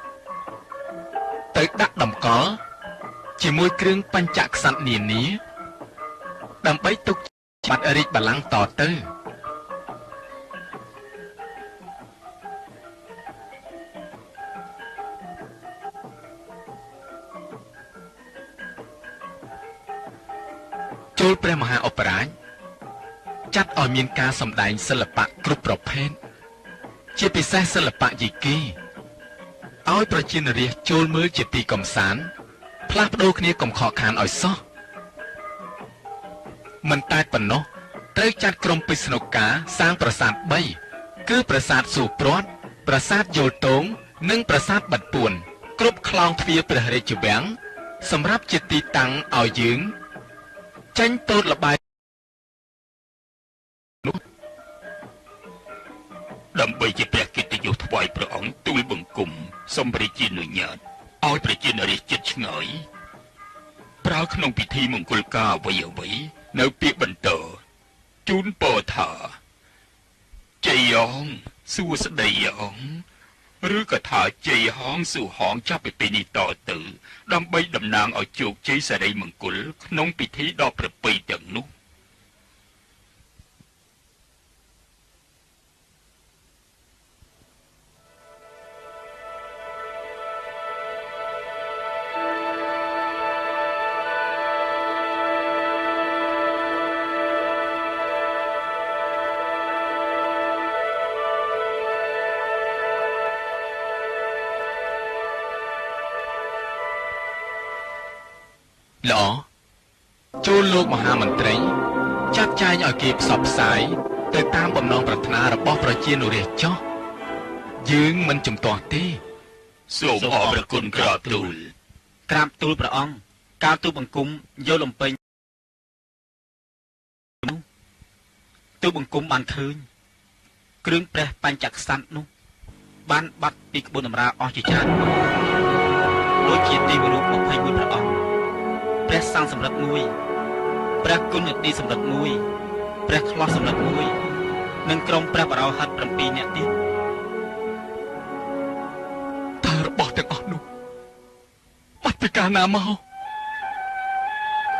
ទៅដាក់តម្កល់ជាមួយគ្រឿងបញ្ចក្សត្រនានាដើម្បីទុកបាត់រាជបល្ល័ង្កតទៅចូលព្រះមហាឧបរាជចាត់ឲ្យមានការសម្ដែងសិល្បៈគ្រប់ប្រភេទជាពិសេសសិល្បៈយីកេឲ្យប្រជានរាស្ត្រចូលមើលជាទីកំសាន្តផ្លាស់ប្ដូរគ្នាកុំខកខានឲ្យសោះមិនតែប៉ុណ្ណោះត្រូវចាត់ក្រុមពិស្ណុការសាងប្រាសាទ3គឺប្រាសាទសួរព្រាត់ប្រាសាទយល់តងនិងប្រាសាទបាត់ពួនគ្រប់ខ្លោងទ្វារព្រះរាជវាំងសម្រាប់ជាទីតាំងឲ្យយើងចេញទោតល្បែងនោះដើម្បីជាព្រះកិត្តិយសថ្វាយព្រះអង្គទូលបង្គំសូមព្រះជាអនុញ្ញាតឲ្យប្រជានរាស្ត្រចិត្តឆ្ងាយប្រើក្នុងពិធីមង្គលការអ្វីៗនៅពាក្យបន្តជូនពរថាជ័យងសួស្តីយងឬក៏ថាជ័យហងសុហងចាប់ពីពេលនេះតទៅដើម្បីតំណាងឲ្យជោគជ័យសិរីមង្គលក្នុងពិធីដ៏ប្រពៃទាំងនោះ ល្អចូលលោកមហាមន្ត្រីចាត់ចែងឲ្យគេផ្សព្វផ្សាយទៅតាមបំណងប្រាថ្នារបស់ប្រជានុរាស្ត្រចុះយើងមិនជំទាស់ទេសូមអរព្រះគុណក្រាបទូលក្រាបទូលព្រះអង្គកាលទូលបង្គំយកលំពេងនោះទូលបង្គំបានឃើញគ្រឿងព្រះបញ្ចក្សត្រនោះបានបាត់ពីក្បួនតម្រាអស់ជាច្រើនដូចជាទេវរូប21ព្រះអង្គព្រះសង្ឃសម្រិទ្ធមួយព្រះគុណនីសម្រិទ្ធមួយព្រះខ្លោះសម្រិទ្ធមួយនិងក្រុមព្រះបរោហិត7នាក់ទៀតតើរបស់ទាំងអស់នោះបាត់ពីកាលណាមក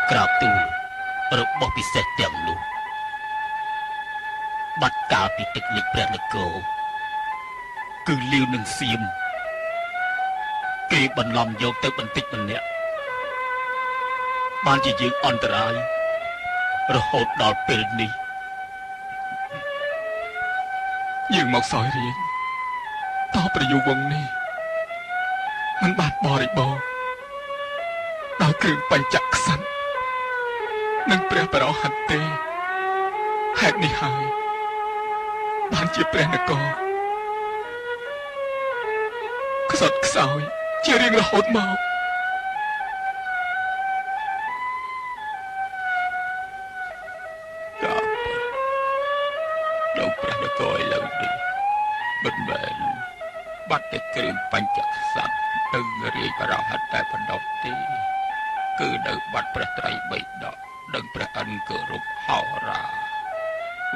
ក្រាបទូលរបស់ពិសេសទាំងនោះបាត់កាលពីទឹកលិចព្រះនគរគឺលាវនិងសៀមគេបន្លំយកទៅបន្តិចម្នាក់បានជាយើងអន្តរាយរហូតដល់ពេលនេះយើងមកសោយរាជតប្រយុវងនេះមិនបានបរិបូរណ៍ដោយគ្រឿងបញ្ចក្សត្រនិងព្រះបរោហិតទេហេតុនេះហើយបានជាព្រះនគរខ្សត់ខ្សោយជារៀងរហូតមក មិនមែនបាត់តែគ្រឿងបញ្ចក្សត្រទៅរាជបរោហិតតែប៉ុណ្ណោះទេគឺនៅបាត់ព្រះត្រៃបិដក ដឹងព្រះឥន្ទគោរពហោរា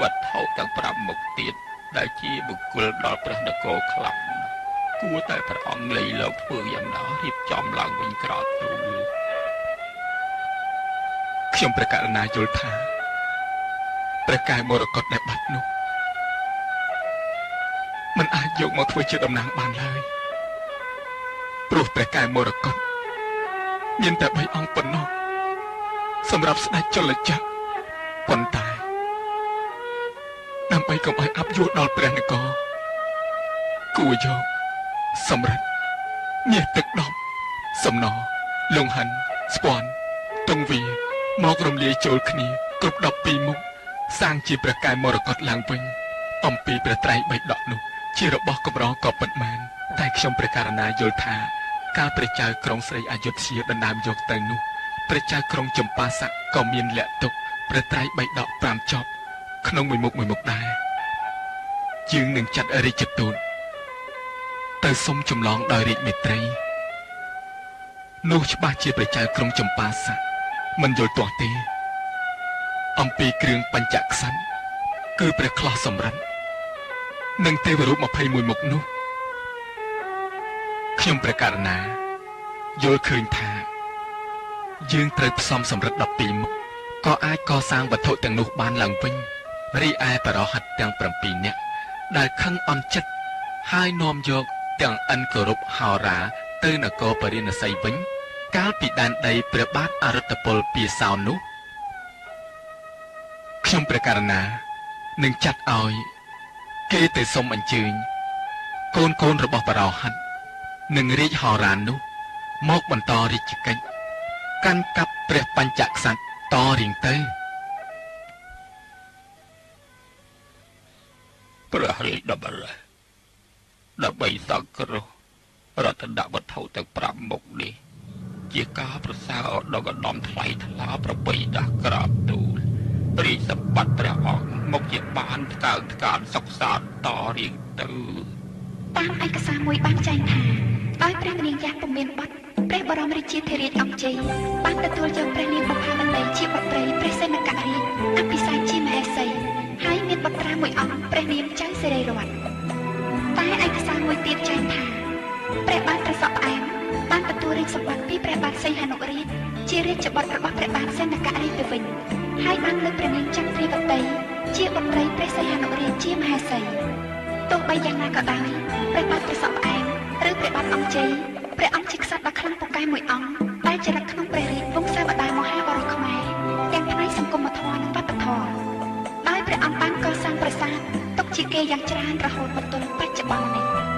វត្ថុទាំង5មុខទៀតដែលជាបុគ្គលដល់ព្រះនគរខ្លាំងគួរតែព្រះអង្គលៃលោកធ្វើយ៉ាងណារៀបចំឡើងវិញក្រោតទូលខ្ញុំព្រះករុណាយល់ថាព្រះកែវមរកតដែលបាត់នោះមិនអាចយកមកធ្វើជាតំណាងបានឡើយព្រោះព្រះកែវមរកតមានតែ3អង្គប៉ុណ្ណោះសម្រាប់ស្ដេចចលចក្រប៉ុន្តែដើម្បីកុំឲ្យអាប់យួរដល់ព្រះនគរគួរយកសម្រិទ្ធមាសទឹកដប់សំណលង្ហិនស្ពាន់តុងវីមករំលាយចូលគ្នាគ្រប់12មុខសាងជាព្រះកែវមរកតឡើងវិញអំពីព្រះត្រៃបិដកនោះជារបស់កម្រក៏ពិតមែនតែខ្ញុំព្រះករុណាយល់ថាកាលព្រះចៅក្រុងស្រីអយុធ្យាដណ្ដើមយកទៅនោះព្រះចៅក្រុងចម្ប៉ាស័កក៏មានលាក់ទុកព្រះត្រៃបិដក5ចប់ក្នុងមួយមុខមួយមុខដែរយើងនឹងចាត់រាជទូតទៅសុំចម្លងដោយរាជមេត្រីនោះច្បាស់ជាព្រះចៅក្រុងចម្ប៉ាស័កមិនយល់ទាស់ទេអំពីគ្រឿងបញ្ចក្សត្រគឺព្រះក្លោះសម្រិទ្ធនិងទេវរូប21មុខនោះខ្ញុំព្រះករុណាយល់ឃើញថាយើងត្រូវផ្សំសម្រិទ្ធ12មុខក៏អាចកសាងវត្ថុទាំងនោះបានឡើងវិញរីឯបរហិតទាំង7នាក់ដែលខឹងអន់ចិត្តហើយនាំយកទាំងឥន្ទគោរពហោរាទៅនគរបរិណសីវិញកាលពីដែនដីព្រះបាទអរុទ្ធពលពាសោននោះខ្ញុំព្រះករុណានឹងចាត់ឲ្យគេទៅសុំអញ្ជើញកូនរបស់បរោហិតនិងរាជហោរាននោះមកបន្តរាជកិច្ចកាន់កាប់ព្រះបញ្ចក្សត្រតរៀងទៅព្រះរាជតម្រិះដើម្បីសង្គ្រោះរតនវត្ថុទាំង5មុខនេះជាការប្រសើរដល់ឧត្តមថ្លៃថ្លាប្រពៃដាស់ក្រាបទូលរាជសម្បត្តិព្រះអង្គមកជាបានថ្កើងថ្កានសុខសាន្តតរៀងទៅតាមឯកសារមួយបានចែងថាដោយព្រះមនាងយ៉ាស់ពុំមានបុត្រព្រះបរមរាជាធិរាជអង្គជ័យបានទទួលយកព្រះនាងបុប្ផាវតីជាបុត្រីព្រះសេនករាជអភិសេកជាមហេសីហើយមានបុត្រាមួយអង្គព្រះនាមចៅសិរីរតន៍តែឯកសារមួយទៀតចែងថាព្រះបាទត្រសក់ផ្អែមបានទទួលរាជសម្បត្តិពីព្រះបាទសីហនុរាជជារាជបុត្ររបស់ព្រះបាទសេនករាជទៅវិញហើយបានលើកព្រះនាងចន្ទ្រាវតីជាបុត្រីព្រះសីហនុរាជជាមហេសីទោះបីយ៉ាងណាក៏ដោយព្រះបាទត្រសក់ផ្អែមឬព្រះបាទអង្គជ័យព្រះអង្គជាក្សត្រដ៏ខ្លាំងពូកែមួយអង្គដែលចរិតក្នុងព្រះរាជវង្សាវតាមហាបរោះខ្មែរទាំងផ្នែកសង្គមធម៌និងវប្បធម៌ដោយព្រះអង្គបានកសាងប្រាសាទទុកជាគេយ៉ាងច្រើនរហូតមកទល់បច្ចុប្បន្ននេះ។